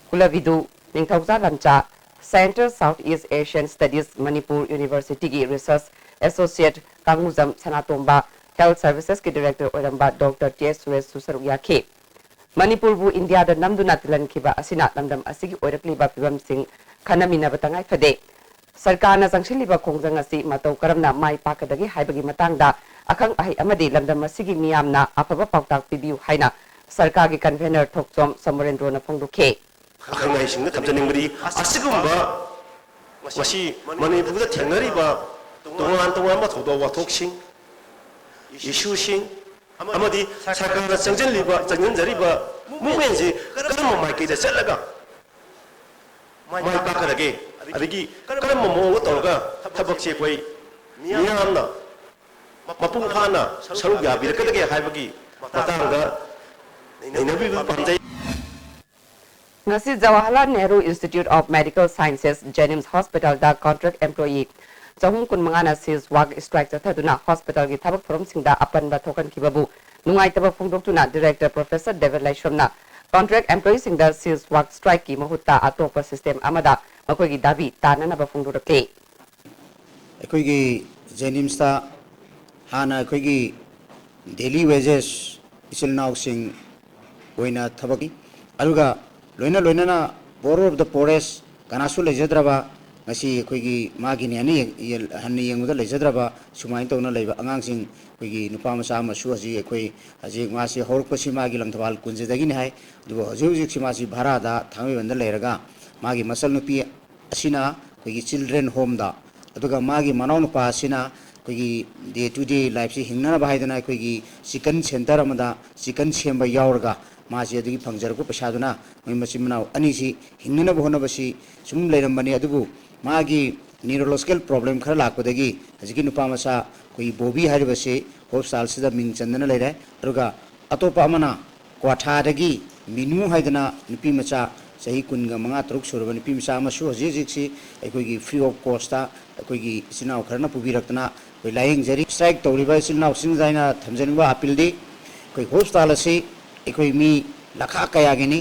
Kulabidhu Ningthouja Lamcha, Center South East Asian Studies Manipur ꯌꯨꯅꯤꯚꯔꯁꯤꯇꯤꯒꯤ research associate Kangujam Sanatomba, health ꯁꯔꯚꯤꯁꯦꯁꯀꯤ ꯗꯤꯔꯦꯛꯇꯔ ꯑꯣꯏꯔꯝꯕ ꯗꯣꯛꯇꯔ ꯇꯤ ꯑꯦꯁ ꯁꯨꯔꯦꯁꯁꯨ ꯁꯔꯨꯛ ꯌꯥꯈꯤ꯫ ꯃꯅꯤꯄꯨꯔꯕꯨ ꯏꯟꯗꯤꯌꯥꯗ ꯅꯝꯗꯨꯅ ꯇꯤꯜꯍꯟꯈꯤꯕ ꯑꯁꯤꯅ ꯂꯝꯗꯝ ꯑꯁꯤꯒꯤ ꯑꯣꯏꯔꯛꯂꯤꯕ ꯐꯤꯕꯝꯁꯤꯡ ꯈꯟꯅꯃꯤꯟꯅꯕ ꯇꯉꯥꯏ ꯐꯗꯦ꯫ ꯁꯔꯀꯥꯔꯅ ꯆꯪꯁꯤꯜꯂꯤꯕ ꯈꯣꯡꯖꯪ ꯑꯁꯤ ꯃꯇꯧ ꯀꯔꯝꯅ ꯃꯥꯏ ꯄꯥꯛꯀꯗꯒꯦ ꯍꯥꯏꯕꯒꯤ ꯃꯇꯥꯡꯗ ꯑꯈꯪ ꯑꯍꯩ ꯑꯃꯗꯤ ꯂꯝꯗꯝ ꯑꯁꯤꯒꯤ ꯃꯤꯌꯥꯝꯅ ꯑꯐꯕ ꯄꯥꯎꯇꯥꯛ ꯄꯤꯕꯤꯌꯨ ꯍꯥꯏꯅ ꯁꯔꯀꯥꯔꯒꯤ ꯀꯟꯚꯦꯅꯔ ꯊꯣꯛꯆꯣꯝ ꯁꯃꯔꯦꯟꯗ꯭ꯔꯣꯅ ꯐꯣꯡꯗꯣꯛꯈꯤ꯫ ꯑꯈꯪ ꯑꯍꯩꯁꯤꯡꯗ ꯊꯝꯖꯅꯤꯡꯕꯗꯤ ꯑꯁꯤꯒꯨꯝꯕ ꯉꯁꯤ ꯃꯅꯤꯄꯨꯔꯗ ꯊꯦꯡꯅꯔꯤꯕ ꯇꯣꯉꯥꯟ ꯇꯣꯉꯥꯟꯕ ꯊꯧꯗꯣꯛ ꯋꯥꯊꯣꯛꯁꯤꯡ, ꯏꯁꯨꯁꯤꯡ ꯑꯃꯗꯤ ꯁꯔꯀꯥꯔꯅ ꯆꯪꯁꯤꯜꯂꯤꯕ, ꯆꯪꯁꯤꯟꯖꯔꯤꯕ ꯃꯨꯞꯃꯦꯟꯁꯤ ꯀꯔꯝꯕ ꯃꯥꯏꯀꯩꯗ ꯆꯠꯂꯒ ꯃꯥꯏ ꯄꯥꯛꯀꯗꯒꯦ, ꯑꯗꯒꯤ ꯀꯔꯝꯕ ꯃꯑꯣꯡꯗ ꯇꯧꯔꯒ ꯊꯕꯛꯁꯦ ꯑꯩꯈꯣꯏ ꯃꯤꯌꯥꯝꯅ ꯃꯄꯨꯡ ꯐꯥꯅ ꯁꯔꯨꯛ ꯌꯥꯕꯤꯔꯛꯀꯗꯒꯦ ꯍꯥꯏꯕꯒꯤ ꯃꯇꯥꯡꯗ ꯅꯩꯅꯕꯤꯕ ꯄꯥꯝꯖꯩ꯫ ꯉꯁꯤ Jawaharlal Nehru Institute of Medical Sciences, JNIMS Hospitalꯗ contract employee ꯆꯍꯨꯝ ꯀꯨꯟꯃꯉꯥꯅ cease work strike ꯆꯠꯊꯗꯨꯅ hospitalꯒꯤ ꯊꯕꯛ ꯊꯧꯔꯝꯁꯤꯡꯗ ꯑꯄꯟꯕ ꯊꯣꯛꯍꯟꯈꯤꯕꯕꯨ ꯅꯨꯡꯉꯥꯏꯇꯕ ꯐꯣꯡꯗꯣꯛꯇꯨꯅ director professor ꯗꯦꯕꯤꯠ ꯂꯥꯏꯁ꯭ꯔꯝꯅ contract employeeꯁꯤꯡꯗ cease work strikeꯀꯤ ꯃꯍꯨꯠꯇ ꯑꯇꯣꯞꯄ system ꯑꯃꯗ ꯃꯈꯣꯏꯒꯤ ꯗꯥꯕꯤ ꯇꯥꯅꯅꯕ ꯐꯣꯡꯗꯣꯔꯛꯂꯤ꯫ ꯑꯩꯈꯣꯏꯒꯤ JNIMSꯇ ꯍꯥꯟꯅ ꯑꯩꯈꯣꯏꯒꯤ daily wages ꯏꯆꯤꯜ ꯏꯅꯥꯎꯁꯤꯡ ꯑꯣꯏꯅ ꯊꯕꯛ, ꯑꯗꯨꯒ ꯂꯣꯏꯅ ꯂꯣꯏꯅꯅ poor of the poorest ꯀꯅꯥꯁꯨ ꯂꯩꯖꯗ꯭ꯔꯕ, ꯉꯁꯤ ꯑꯩꯈꯣꯏꯒꯤ ꯃꯥꯒꯤꯅꯤ ꯍꯥꯏꯅ ꯌꯦꯡ-, ꯌꯦꯡ-, ꯍꯟꯅ ꯌꯦꯡꯕꯗ ꯂꯩꯖꯗ꯭ꯔꯕ ꯁꯨꯃꯥꯏꯅ ꯇꯧꯅ ꯂꯩꯕ ꯑꯉꯥꯡꯁꯤꯡ, ꯑꯩꯈꯣꯏꯒꯤ ꯅꯨꯄꯥ ꯃꯆꯥ ꯑꯃꯁꯨ ꯍꯧꯖꯤꯛ ꯑꯩꯈꯣꯏ ꯍꯧꯖꯤꯛ ꯃꯥꯁꯤ ꯍꯧꯔꯛꯄꯁꯤ ꯃꯥꯒꯤ ꯂꯪꯊꯕꯥꯜ ꯀꯨꯟꯖꯗꯒꯤꯅꯤ ꯍꯥꯏ, ꯑꯗꯨꯕꯨ ꯍꯧꯖꯤꯛ ꯍꯧꯖꯤꯛꯁꯤ ꯃꯥꯁꯤ ꯚꯔꯥꯗ ꯊꯥꯡꯃꯩꯕꯟꯗ ꯂꯩꯔꯒ ꯃꯥꯒꯤ ꯃꯆꯜꯅꯨꯄꯤ ꯑꯁꯤꯅ ꯑꯩꯈꯣꯏꯒꯤ children homeꯗ, ꯑꯗꯨꯒ ꯃꯥꯒꯤ ꯃꯅꯥꯎꯅꯨꯄꯥ ꯑꯁꯤꯅ ꯑꯩꯈꯣꯏꯒꯤ day to day lifeꯁꯤ ꯍꯤꯡꯅꯅꯕ ꯍꯥꯏꯗꯅ ꯑꯩꯈꯣꯏꯒꯤ chicken centre ꯑꯃꯗ chicken ꯁꯦꯝꯕ ꯌꯥꯎꯔꯒ ꯃꯥꯁꯤ ꯑꯗꯨꯒꯤ ꯐꯪꯖꯔꯛꯄ ꯄꯩꯁꯥꯗꯨꯅ ꯃꯣꯏ ꯃꯆꯤꯟ ꯃꯅꯥꯎ ꯑꯅꯤꯁꯤ ꯍꯤꯡꯅꯅꯕ ꯍꯣꯠꯅꯕꯁꯤ ꯁꯨꯝ ꯂꯩꯔꯝꯕꯅꯤ꯫ ꯑꯗꯨꯕꯨ ꯃꯥꯒꯤ neurological problem ꯈꯔ ꯂꯥꯛꯄꯗꯒꯤ ꯍꯧꯖꯤꯛꯀꯤ ꯅꯨꯄꯥ ꯃꯆꯥ ꯑꯩꯈꯣꯏꯒꯤ ꯕꯣꯕꯤ ꯍꯥꯏꯔꯤꯕꯁꯤ hospitalꯁꯤꯗ ꯃꯤꯡ ꯆꯟꯗꯅ ꯂꯩꯔꯦ꯫ ꯑꯗꯨꯒ ꯑꯇꯣꯞꯄ ꯑꯃꯅ ꯀ꯭ꯋꯥꯊꯥꯗꯒꯤ ꯃꯤꯅꯨ ꯍꯥꯏꯗꯅ ꯅꯨꯄꯤ ꯃꯆꯥ ꯆꯍꯤ ꯀꯨꯟꯒ ꯃꯉꯥ ꯇꯔꯨꯛ ꯁꯨꯔꯕ ꯅꯨꯄꯤ ꯃꯆꯥ ꯑꯃꯁꯨ ꯍꯧꯖꯤꯛ ꯍꯧꯖꯤꯛꯁꯤ ꯑꯩꯈꯣꯏꯒꯤ free of cost ꯑꯩꯈꯣꯏꯒꯤ ꯏꯆꯤꯟ ꯏꯅꯥꯎ ꯈꯔꯅ ꯄꯨꯕꯤꯔꯛꯇꯅ ꯑꯩꯈꯣꯏ ꯂꯥꯌꯦꯡꯖꯔꯤ꯫ Strike ꯇꯧꯔꯤꯕ ꯏꯆꯤꯜ ꯏꯅꯥꯎꯁꯤꯡꯗ ꯑꯩꯅ ꯊꯝꯖꯅꯤꯡꯕ appealꯗꯤ ꯑꯩꯈꯣꯏ hospital ꯑꯁꯤ ꯑꯩꯈꯣꯏ ꯃꯤ ꯂꯥꯈ ꯀꯌꯥꯒꯤꯅꯤ꯫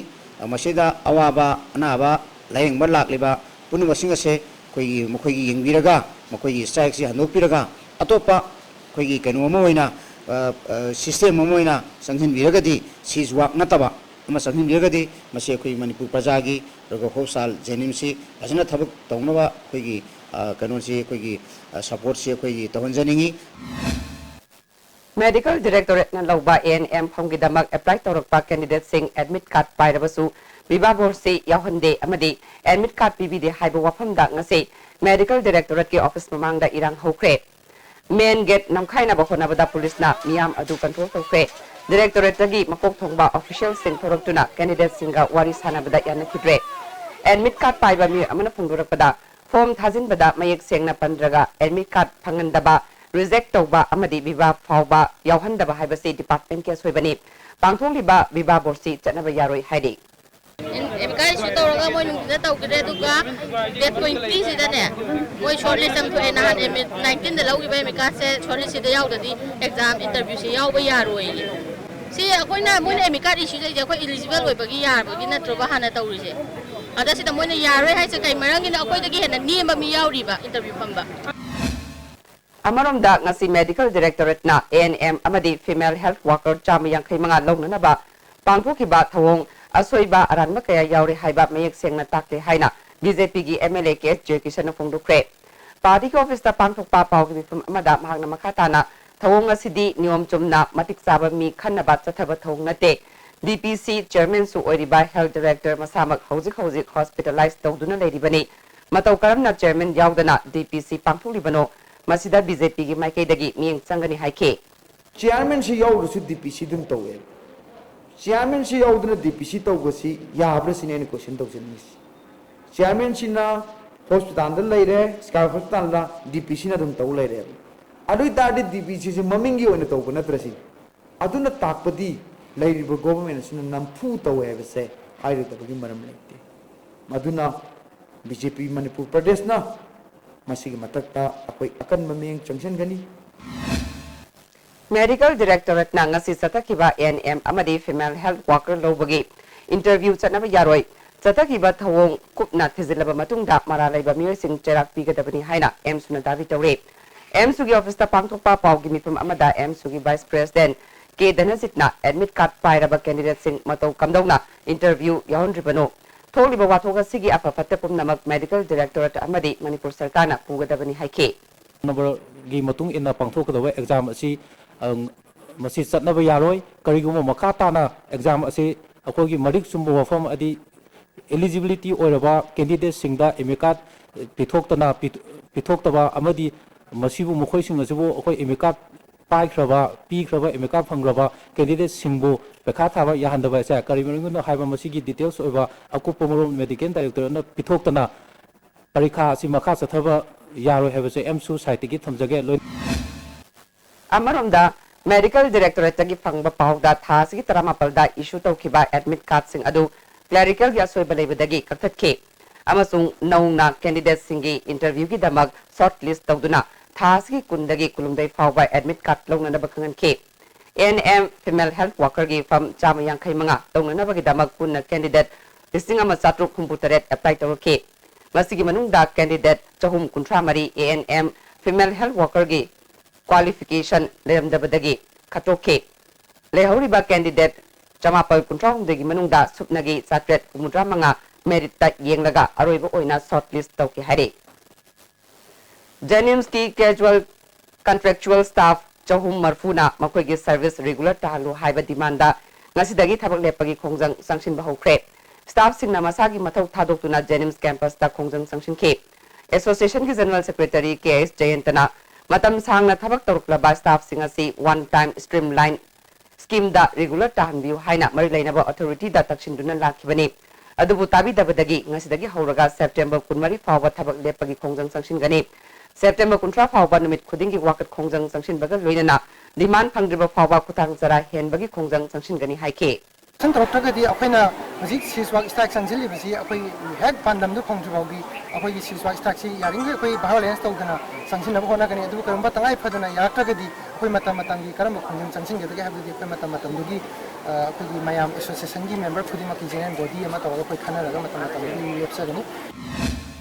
ꯃꯁꯤꯗ ꯑꯋꯥꯕ ꯑꯅꯥꯕ ꯂꯥꯌꯦꯡꯕ ꯂꯥꯛꯂꯤꯕ ꯄꯨꯝꯅꯃꯛꯁꯤꯡ ꯑꯁꯦ ꯑꯩꯈꯣꯏꯒꯤ ꯃꯈꯣꯏꯒꯤ ꯌꯦꯡꯕꯤꯔꯒ ꯃꯈꯣꯏꯒꯤ strikeꯁꯤ ꯍꯟꯗꯣꯛꯄꯤꯔꯒ ꯑꯇꯣꯞꯄ ꯑꯩꯈꯣꯏꯒꯤ ꯀꯩꯅꯣ ꯑꯃ ꯑꯣꯏꯅ, ꯑ, ꯑ, system ꯑꯃ ꯑꯣꯏꯅ ꯆꯪꯁꯤꯟꯕꯤꯔꯒꯗꯤ, siege work ꯅꯠꯇꯕ ꯑꯃ ꯆꯪꯁꯤꯟꯕꯤꯔꯒꯗꯤ ꯃꯁꯤ ꯑꯩꯈꯣꯏ ꯃꯅꯤꯄꯨꯔ ꯄ꯭ꯔꯖꯥꯒꯤ, ꯑꯗꯨꯒ hospital ꯖꯦꯅꯤꯝꯁꯁꯤ ꯐꯖꯅ ꯊꯕꯛ ꯇꯧꯅꯕ ꯑꯩꯈꯣꯏꯒꯤ, ꯑ, ꯀꯩꯅꯣꯁꯤ ꯑꯩꯈꯣꯏꯒꯤ, ꯑ, supportꯁꯤ ꯑꯩꯈꯣꯏꯒꯤ ꯇꯧꯍꯟꯖꯅꯤꯡꯉꯤ꯫ Medical Directorateꯅ ꯂꯧꯕ A N M ꯐꯝꯒꯤꯗꯃꯛ apply ꯇꯧꯔꯛꯄ candidateꯁꯤꯡ admit card ꯄꯥꯏꯔꯕꯁꯨ ꯕꯤꯕꯥ ꯕꯣꯔꯁꯤ ꯌꯥꯎꯍꯟꯗꯦ ꯑꯃꯗꯤ admit card ꯄꯤꯕꯤꯗꯦ ꯍꯥꯏꯕ ꯋꯥꯐꯝꯗ ꯉꯁꯤ Medical Directorateꯀꯤ office ꯃꯃꯥꯡꯗ ꯏꯔꯥꯡ ꯍꯧꯈ꯭ꯔꯦ꯫ Main gate ꯅꯝꯈꯥꯏꯅꯕ ꯍꯣꯠꯅꯕꯗ ꯄꯨꯂꯤꯁꯅ ꯃꯤꯌꯥꯝ ꯑꯗꯨ control ꯇꯧꯈ꯭ꯔꯦ꯫ Directorateꯇꯒꯤ ꯃꯀꯣꯛ ꯊꯣꯡꯕ officialꯁꯤꯡ ꯊꯣꯔꯛꯇꯨꯅ candidateꯁꯤꯡꯒ ꯋꯥꯔꯤ ꯁꯥꯟꯅꯕꯗ ꯌꯥꯅꯈꯤꯗ꯭ꯔꯦ꯫ Admit card ꯄꯥꯏꯕ ꯃꯤꯑꯣꯏ ꯑꯃꯅ ꯐꯣꯡꯗꯣꯔꯛꯄꯗ, form ꯊꯥꯖꯤꯟꯕꯗ ꯃꯌꯦꯛ ꯁꯦꯡꯅ ꯄꯟꯗ꯭ꯔꯒ admit card ꯐꯪꯍꯟꯗꯕ, reject ꯇꯧꯕ ꯑꯃꯗꯤ ꯕꯤꯕꯥ ꯐꯥꯎꯕ ꯌꯥꯎꯍꯟꯗꯕ ꯍꯥꯏꯕꯁꯤ departmentꯀꯤ ꯑꯁꯣꯏꯕꯅꯤ꯫ ꯄꯥꯡꯊꯣꯛꯂꯤꯕ ꯕꯤꯕꯥ ꯕꯣꯔꯁꯤ ꯆꯠꯅꯕ ꯌꯥꯔꯣꯏ ꯍꯥꯏꯔꯤ꯫ ꯑꯦꯃꯤꯀꯥꯏꯁꯨ ꯇꯧꯔꯒ ꯃꯣꯏ ꯅꯨꯡꯊꯤꯜꯗ ꯇꯧꯈ꯭ꯔꯦ, ꯑꯗꯨꯒ date twenty ꯁꯤꯗꯅꯦ ꯃꯣꯏ short list ꯑꯃ ꯊꯣꯛꯑꯦ꯫ ꯅꯍꯥꯟ nineteenꯗ ꯂꯧꯈꯤꯕ ꯑꯦꯃꯤꯀꯥꯁꯁꯦ short listꯁꯤꯗ ꯌꯥꯎꯗ꯭ꯔꯗꯤ exam interviewꯁꯦ ꯌꯥꯎꯕ ꯌꯥꯔꯣꯏꯌꯦ꯫ ꯁꯤ ꯑꯩꯈꯣꯏꯅ, ꯃꯣꯏꯅ ꯑꯦꯃꯤꯀꯥ issue ꯇꯧꯔꯤꯁꯦ ꯑꯩꯈꯣꯏ eligible ꯑꯣꯏꯕꯒꯤ ꯌꯥꯕꯒꯤ ꯅꯠꯇ꯭ꯔꯣꯕ ꯍꯥꯟꯅ ꯇꯧꯔꯤꯁꯦ? ꯑꯗ ꯁꯤꯗ ꯃꯣꯏꯅ ꯌꯥꯔꯣꯏ ꯍꯥꯏꯁꯦ ꯀꯩ ꯃꯔꯝꯒꯤꯅꯣ? ꯑꯩꯈꯣꯏꯗꯒꯤ ꯍꯦꯟꯅ ꯅꯦꯝꯕ ꯃꯤ ꯌꯥꯎꯔꯤꯕ interview ꯐꯝꯕ꯫ ꯑꯃꯔꯣꯝꯗ, ꯉꯁꯤ Medical Directorateꯅ A N M ꯑꯃꯗꯤ female health worker ꯆꯥꯝꯃ ꯌꯥꯡꯈꯩ ꯃꯉꯥ ꯂꯧꯅꯅꯕ ꯄꯥꯡꯊꯣꯛꯈꯤꯕ ꯊꯧꯑꯣꯡ ꯑꯁꯣꯏꯕ ꯑꯔꯥꯟꯕ ꯀꯌꯥ ꯌꯥꯎꯔꯤ ꯍꯥꯏꯕ ꯃꯌꯦꯛ ꯁꯦꯡꯅ ꯇꯥꯛꯂꯦ ꯍꯥꯏꯅ BJPꯒꯤ MLA K S ꯖꯣꯏꯀꯤꯁꯟꯅ ꯐꯣꯡꯗꯣꯛꯈ꯭ꯔꯦ꯫ Partyꯒꯤ officeꯇ ꯄꯥꯡꯊꯣꯛꯄ ꯄꯥꯎꯒꯤ ꯃꯤꯐꯝ ꯑꯃꯗ ꯃꯍꯥꯛꯅ ꯃꯈꯥ ꯇꯥꯅ, ꯊꯧꯑꯣꯡ ꯑꯁꯤꯗꯤ ꯅꯤꯌꯣꯝ ꯆꯨꯝꯅ ꯃꯇꯤꯛ ꯆꯥꯕ ꯃꯤ ꯈꯟꯅꯕ ꯆꯠꯊꯕ ꯊꯧꯑꯣꯡ ꯅꯠꯇꯦ꯫ DPC chairmanꯁꯨ ꯑꯣꯏꯔꯤꯕ health director ꯃꯁꯥꯃꯛ ꯍꯧꯖꯤꯛ ꯍꯧꯖꯤꯛ hospitalize ꯇꯧꯗꯨꯅ ꯂꯩꯔꯤꯕꯅꯤ꯫ ꯃꯇꯧ ꯀꯔꯝꯅ chairman ꯌꯥꯎꯗꯅ DPC ꯄꯥꯡꯊꯣꯛꯂꯤꯕꯅꯣ? ꯃꯁꯤꯗ ꯕꯤ ꯖꯦ ꯄꯤꯒꯤ ꯃꯥꯏꯀꯩꯗꯒꯤ ꯃꯤꯠꯌꯦꯡ ꯆꯪꯒꯅꯤ ꯍꯥꯏꯈꯤ꯫ ꯆꯤꯌꯥꯔꯃꯦꯟꯁꯤ ꯌꯥꯎꯗ꯭ꯔꯁꯨ ꯗꯤ ꯄꯤ ꯁꯤ ꯑꯗꯨꯝ ꯇꯧꯋꯦ꯫ ꯆꯤꯌꯥꯔꯃꯦꯟꯁꯤ ꯌꯥꯎꯗꯅ ꯗꯤ ꯄꯤ ꯁꯤ ꯇꯧꯕꯁꯤ ꯌꯥꯕ꯭ꯔꯥ ꯁꯤꯅꯤ ꯑꯩꯅ ꯀꯣꯏꯁꯟ ꯇꯧꯖꯅꯤꯡꯉꯤꯁꯤ꯫ ꯆꯤꯌꯥꯔꯃꯦꯟꯁꯤꯅ ꯍꯣꯁꯄꯤꯇꯥꯜꯗ ꯂꯩꯔꯦ, ꯁ꯭ꯀꯥꯏ ꯍꯣꯁꯄꯤꯇꯥꯜꯗ ꯗꯤ ꯄꯤ ꯁꯤꯅ ꯑꯗꯨꯝ ꯇꯧ ꯂꯩꯔꯦꯕ꯫ ꯑꯗꯨ ꯑꯣꯏ ꯇꯥꯔꯗꯤ ꯗꯤ ꯄꯤ ꯁꯤꯁꯤ ꯃꯃꯤꯡꯒꯤ ꯑꯣꯏꯅ ꯇꯧꯕ ꯅꯠꯇ꯭ꯔ ꯁꯤꯅꯤ꯫ ꯑꯗꯨꯅ ꯇꯥꯛꯄꯗꯤ ꯂꯩꯔꯤꯕ ꯒꯣꯚꯔꯟꯃꯦꯟ ꯑꯁꯤꯅ ꯅꯝꯐꯨ ꯇꯧꯋꯦ ꯍꯥꯏꯕꯁꯦ ꯍꯥꯏꯔꯣꯏꯗꯕꯒꯤ ꯃꯔꯝ ꯂꯩꯇꯦ꯫ ꯃꯗꯨꯅ ꯕꯤ ꯖꯦ ꯄꯤ ꯃꯅꯤꯄꯨꯔ ꯄ꯭ꯔꯗꯦꯁꯅ ꯃꯁꯤꯒꯤ ꯃꯊꯛꯇ ꯑꯩꯈꯣꯏ ꯑꯀꯟꯕ ꯃꯤꯠꯌꯦꯡ ꯆꯪꯁꯤꯟꯒꯅꯤ꯫ ꯃꯦꯗꯤꯀꯦꯜ ꯗꯤꯔꯦꯛꯇꯣꯔꯦꯠꯅ ꯉꯁꯤ ꯆꯠꯊꯈꯤꯕ ꯑꯦ ꯑꯦꯟ ꯑꯦꯝ ꯑꯃꯗꯤ ꯐꯤꯃꯦꯜ ꯍꯦꯜꯊ ꯋꯥꯀꯔ ꯂꯧꯕꯒꯤ ꯏꯟꯇꯔꯚ꯭ꯌꯨ ꯆꯠꯅꯕ ꯌꯥꯔꯣꯏ꯫ ꯆꯠꯊꯈꯤꯕ ꯊꯧꯑꯣꯡ ꯀꯨꯞꯅ ꯊꯤꯖꯤꯜꯂꯕ ꯃꯇꯨꯡꯗ ꯃꯔꯥꯜ ꯂꯩꯕ ꯃꯤꯑꯣꯏꯁꯤꯡ ꯆꯩꯔꯥꯛ ꯄꯤꯒꯗꯕꯅꯤ ꯍꯥꯏꯅ ꯑꯦꯝꯁꯨꯅ ꯗꯥꯕꯤ ꯇꯧꯔꯦ꯫ ꯑꯦꯝꯁꯨꯒꯤ ꯑꯣꯐꯤꯁꯇ ꯄꯥꯡꯊꯣꯛꯄ ꯄꯥꯎꯒꯤ ꯃꯤꯐꯝ ꯑꯃꯗ ꯑꯦꯝꯁꯨꯒꯤ ꯚꯥꯏꯁ ꯄ꯭ꯔꯦꯁꯤꯗꯦꯟꯠ ꯀꯦ ꯙꯅꯖꯤꯠꯅ ꯑꯦꯗꯃꯤꯠ ꯀꯥꯔꯗ ꯄꯥꯏꯔꯕ ꯀꯦꯟꯗꯤꯗꯦꯠꯁꯤꯡ ꯃꯇꯧ ꯀꯝꯗꯧꯅ ꯏꯟꯇꯔꯚ꯭ꯌꯨ ꯌꯥꯎꯍꯟꯗ꯭ꯔꯤꯕꯅꯣ? ꯊꯣꯛꯂꯤꯕ ꯋꯥꯊꯣꯛ ꯑꯁꯤꯒꯤ ꯑꯐ ꯐꯠꯇ ꯄꯨꯝꯅꯃꯛ ꯃꯦꯗꯤꯀꯦꯜ ꯗꯤꯔꯦꯛꯇꯣꯔꯦꯠ ꯑꯃꯗꯤ ꯃꯅꯤꯄꯨꯔ ꯁꯔꯀꯥꯔꯅ ꯄꯨꯒꯗꯕꯅꯤ ꯍꯥꯏꯈꯤ꯫ ꯅꯝꯕꯔꯒꯤ ꯃꯇꯨꯡ ꯏꯟꯅ ꯄꯥꯡꯊꯣꯛꯀꯗꯕ ꯑꯦꯛꯖꯥꯝ ꯑꯁꯤ, ꯑ, ꯃꯁꯤ ꯆꯠꯅꯕ ꯌꯥꯔꯣꯏ꯫ ꯀꯔꯤꯒꯨꯝꯕ ꯃꯈꯥ ꯇꯥꯅ ꯑꯦꯛꯖꯥꯝ ꯑꯁꯤ ꯑꯩꯈꯣꯏꯒꯤ ꯃꯔꯤꯛ ꯆꯨꯝꯕ ꯋꯥꯐꯝ ꯑꯗꯤ eligibility ꯑꯣꯏꯔꯕ ꯀꯦꯟꯗꯤꯗꯦꯠꯁꯤꯡꯗ ꯑꯦꯗꯃꯤꯠ ꯀꯥꯔꯗ ꯄꯤꯊꯣꯛꯇꯅ, ꯄꯤꯊꯣꯛꯇꯕ ꯑꯃꯗꯤ ꯃꯁꯤꯕꯨ, ꯃꯈꯣꯏꯁꯤꯡ ꯑꯁꯤꯕꯨ ꯑꯩꯈꯣꯏ ꯑꯦꯗꯃꯤꯠ ꯀꯥꯔꯗ ꯄꯥꯏꯈ꯭ꯔꯕ, ꯄꯤꯈ꯭ꯔꯕ, ꯑꯦꯗꯃꯤꯠ ꯀꯥꯔꯗ ꯐꯪꯈ꯭ꯔꯕ ꯀꯦꯟꯗꯤꯗꯦꯠꯁꯤꯡꯕꯨ ꯄꯩꯈꯥ ꯊꯥꯕ ꯌꯥꯍꯟꯗꯕ ꯑꯁꯦ ꯀꯔꯤ ꯃꯔꯝꯒꯤꯅꯣ ꯍꯥꯏꯕ ꯃꯁꯤꯒꯤ ꯗꯤꯇꯦꯜꯁ ꯑꯣꯏꯕ ꯑꯀꯨꯞꯄ ꯃꯔꯣꯜ ꯃꯦꯗꯤꯀꯦꯜ ꯗꯥꯏꯔꯦꯛꯇꯣꯔꯦꯠꯅ ꯄꯤꯊꯣꯛꯇꯅ ꯄꯔꯤꯈꯥ ꯑꯁꯤ ꯃꯈꯥ ꯆꯠꯊꯕ ꯌꯥꯔꯣꯏ ꯍꯥꯏꯕꯁꯦ ꯑꯦꯝꯁꯨ ꯁꯥꯏꯠꯇꯒꯤ ꯊꯝꯖꯒꯦ꯫ ꯂꯣꯏ- ꯑꯃꯔꯣꯝꯗ, ꯃꯦꯗꯤꯀꯦꯜ ꯗꯤꯔꯦꯛꯇꯣꯔꯦꯠꯇꯒꯤ ꯐꯪꯕ ꯄꯥꯎꯗ ꯊꯥ ꯑꯁꯤꯒꯤ ꯇꯔꯥꯃꯥꯄꯜꯗ ꯏꯁꯨ ꯇꯧꯈꯤꯕ ꯑꯦꯗꯃꯤꯠ ꯀꯥꯔꯗꯁꯤꯡ ꯑꯗꯨ ꯀ꯭ꯂꯦꯔꯤꯀꯦꯜꯒꯤ ꯑꯁꯣꯏꯕ ꯂꯩꯕꯗꯒꯤ ꯀꯛꯊꯠꯈꯤ ꯑꯃꯁꯨꯡ ꯅꯧꯅ ꯀꯦꯟꯗꯤꯗꯦꯠꯁꯤꯡꯒꯤ ꯏꯟꯇꯔꯚ꯭ꯌꯨꯒꯤꯗꯃꯛ ꯁꯣꯔꯠ ꯂꯤꯁ ꯇꯧꯗꯨꯅ ꯊꯥ ꯑꯁꯤꯒꯤ ꯀꯨꯟꯗꯒꯤ ꯀꯨꯟꯍꯨꯝꯗꯣꯏ ꯐꯥꯎꯕ ꯑꯦꯗꯃꯤꯠ ꯀꯥꯔꯗ ꯂꯧꯅꯅꯕ ꯈꯪꯍꯟꯈꯤ꯫ A N M female health ꯋꯥꯀꯔꯒꯤ ꯐꯝ ꯆꯥꯝꯃ ꯌꯥꯡꯈꯩ ꯃꯉꯥ ꯇꯧꯅꯅꯕꯒꯤꯗꯃꯛ ꯄꯨꯟꯅ ꯀꯦꯟꯗꯤꯗꯦꯠ ꯂꯤꯁꯤꯡ ꯑꯃ ꯆꯥꯇ꯭ꯔꯨꯛ ꯍꯨꯝꯐꯨ ꯇꯔꯦꯠ ꯑꯦꯄ꯭ꯂꯥꯏ ꯇꯧꯔꯛꯈꯤ꯫ ꯃꯁꯤꯒꯤ ꯃꯅꯨꯡꯗ ꯀꯦꯟꯗꯤꯗꯦꯠ ꯆꯍꯨꯝ ꯀꯨꯟꯊ꯭ꯔꯥ ꯃꯔꯤ A N M female health ꯋꯥꯀꯔꯒꯤ ꯀ꯭ꯋꯥꯂꯤꯐꯤꯀꯦꯁꯟ ꯂꯩꯔꯝꯗꯕꯗꯒꯤ ꯈꯠꯇꯣꯛꯈꯤ꯫ ꯂꯩꯍꯧꯔꯤꯕ ꯀꯦꯟꯗꯤꯗꯦꯠ ꯆꯃꯥꯄꯜ ꯀꯨꯟꯊ꯭ꯔꯥ ꯍꯨꯝꯗꯣꯏꯒꯤ ꯃꯅꯨꯡꯗ ꯁꯨꯞꯅꯒꯤ ꯆꯥꯇ꯭ꯔꯦꯠ ꯍꯨꯝꯐꯨꯇꯔꯥ ꯃꯉꯥ ꯃꯦꯔꯤꯠꯇ ꯌꯦꯡꯂꯒ ꯑꯔꯣꯏꯕ ꯑꯣꯏꯅ ꯁꯣꯔꯠ ꯂꯤꯁ ꯇꯧꯈꯤ ꯍꯥꯏꯔꯤ꯫ ꯖꯦꯅꯤꯝꯁꯀꯤ ꯀꯦꯖꯨꯋꯦꯜ ꯀꯟꯇ꯭ꯔꯦꯛꯆꯨꯋꯦꯜ ꯁ꯭ꯇꯥꯐ ꯆꯍꯨꯝ ꯃꯔꯐꯨꯅ ꯃꯈꯣꯏꯒꯤ ꯁꯔꯚꯤꯁ ꯔꯤꯒꯨꯂꯔ ꯇꯥꯍꯜꯂꯨ ꯍꯥꯏꯕ ꯗꯤꯃꯥꯟꯗ ꯉꯁꯤꯗꯒꯤ ꯊꯕꯛ ꯂꯦꯞꯄꯒꯤ ꯈꯣꯡꯖꯪ ꯆꯪꯁꯤꯟꯕ ꯍꯧꯈ꯭ꯔꯦ꯫ ꯁ꯭ꯇꯥꯐꯁꯤꯡꯅ ꯃꯁꯥꯒꯤ ꯃꯊꯧ ꯊꯥꯗꯣꯛꯇꯨꯅ ꯖꯦꯅꯤꯝꯁ ꯀꯦꯝꯄꯁꯇ ꯈꯣꯡꯖꯪ ꯆꯪꯁꯤꯟꯈꯤ꯫ Association ꯒꯤ General Secretary K S ꯖꯌꯟꯇꯅ ꯃꯇꯝ ꯁꯥꯡꯅ ꯊꯕꯛ ꯇꯧꯔꯛꯂꯕ staff ꯁꯤꯡ ꯑꯁꯤ one time streamline scheme ꯗ regular ꯇꯥꯍꯟꯕꯤꯌꯨ ꯍꯥꯏꯅ ꯃꯔꯤ ꯂꯩꯅꯕ authority ꯗ ꯇꯛꯁꯤꯟꯗꯨꯅ ꯂꯥꯛꯈꯤꯕꯅꯤ꯫ ꯑꯗꯨꯕꯨ ꯇꯥꯕꯤꯗꯕꯗꯒꯤ ꯉꯁꯤꯗꯒꯤ ꯍꯧꯔꯒ September ꯀꯨꯟꯃꯔꯤ ꯐꯥꯎꯕ ꯊꯕꯛ ꯂꯦꯞꯄꯒꯤ ꯈꯣꯡꯖꯪ ꯆꯪꯁꯤꯟꯒꯅꯤ꯫ September ꯀꯨꯟꯊ꯭ꯔꯥ ꯐꯥꯎꯕ ꯅꯨꯃꯤꯠ ꯈꯨꯗꯤꯡꯒꯤ ꯋꯥꯀꯠ ꯈꯣꯡꯖꯪ ꯆꯪꯁꯤꯟꯕꯒ ꯂꯣꯏꯅꯅ demand ꯐꯪꯗ꯭ꯔꯤꯕ ꯐꯥꯎꯕ ꯈꯨꯊꯥꯡ ꯆꯔꯥ ꯍꯦꯟꯕꯒꯤ ꯈꯣꯡꯖꯪ ꯆꯪꯁꯤꯟꯒꯅꯤ ꯍꯥꯏꯈꯤ꯫ ꯁꯟ ꯇꯧꯔꯛꯇ꯭ꯔꯒꯗꯤ ꯑꯩꯈꯣꯏꯅ ꯍꯧꯖꯤꯛ ceasefire strike ꯆꯪꯁꯤꯜꯂꯤꯕꯁꯤ ꯑꯩꯈꯣꯏ ꯍꯦꯛ ꯄꯥꯟꯗꯝꯗꯨ ꯐꯪꯗ꯭ꯔꯤ ꯐꯥꯎꯗꯤ ꯑꯩꯈꯣꯏꯒꯤ ceasefire strike ꯁꯤ ꯌꯥꯔꯤꯈꯩ ꯑꯩꯈꯣꯏ violence ꯇꯧꯗꯅ ꯆꯪꯁꯤꯟꯅꯕ ꯍꯣꯠꯅꯒꯅꯤ꯫ ꯑꯗꯨꯕꯨ ꯀꯔꯤꯒꯨꯝꯕ ꯇꯉꯥꯏ ꯐꯗꯅ ꯌꯥꯔꯛꯇ꯭ꯔꯒꯗꯤ ꯑꯩꯈꯣꯏ ꯃꯇꯝ ꯃꯇꯝꯒꯤ ꯀꯔꯝꯕ ꯈꯣꯡꯖꯪ ꯆꯪꯁꯤꯟꯒꯗꯒꯦ ꯍꯥꯏꯕꯗꯨꯗꯤ ꯑꯩꯈꯣꯏ ꯃꯇꯝ ꯃꯇꯝꯗꯨꯒꯤ, ꯑ, ꯑꯩꯈꯣꯏꯒꯤ ꯃꯌꯥꯝ association ꯒꯤ member ꯈꯨꯗꯤꯡꯃꯛꯀꯤ general body ꯑꯃ ꯇꯧꯔꯒ ꯑꯩꯈꯣꯏ ꯈꯟꯅꯔꯒ ꯃꯇꯝ ꯃꯇꯝꯗꯨꯒꯤ ꯂꯦꯞꯆꯒꯅꯤ꯫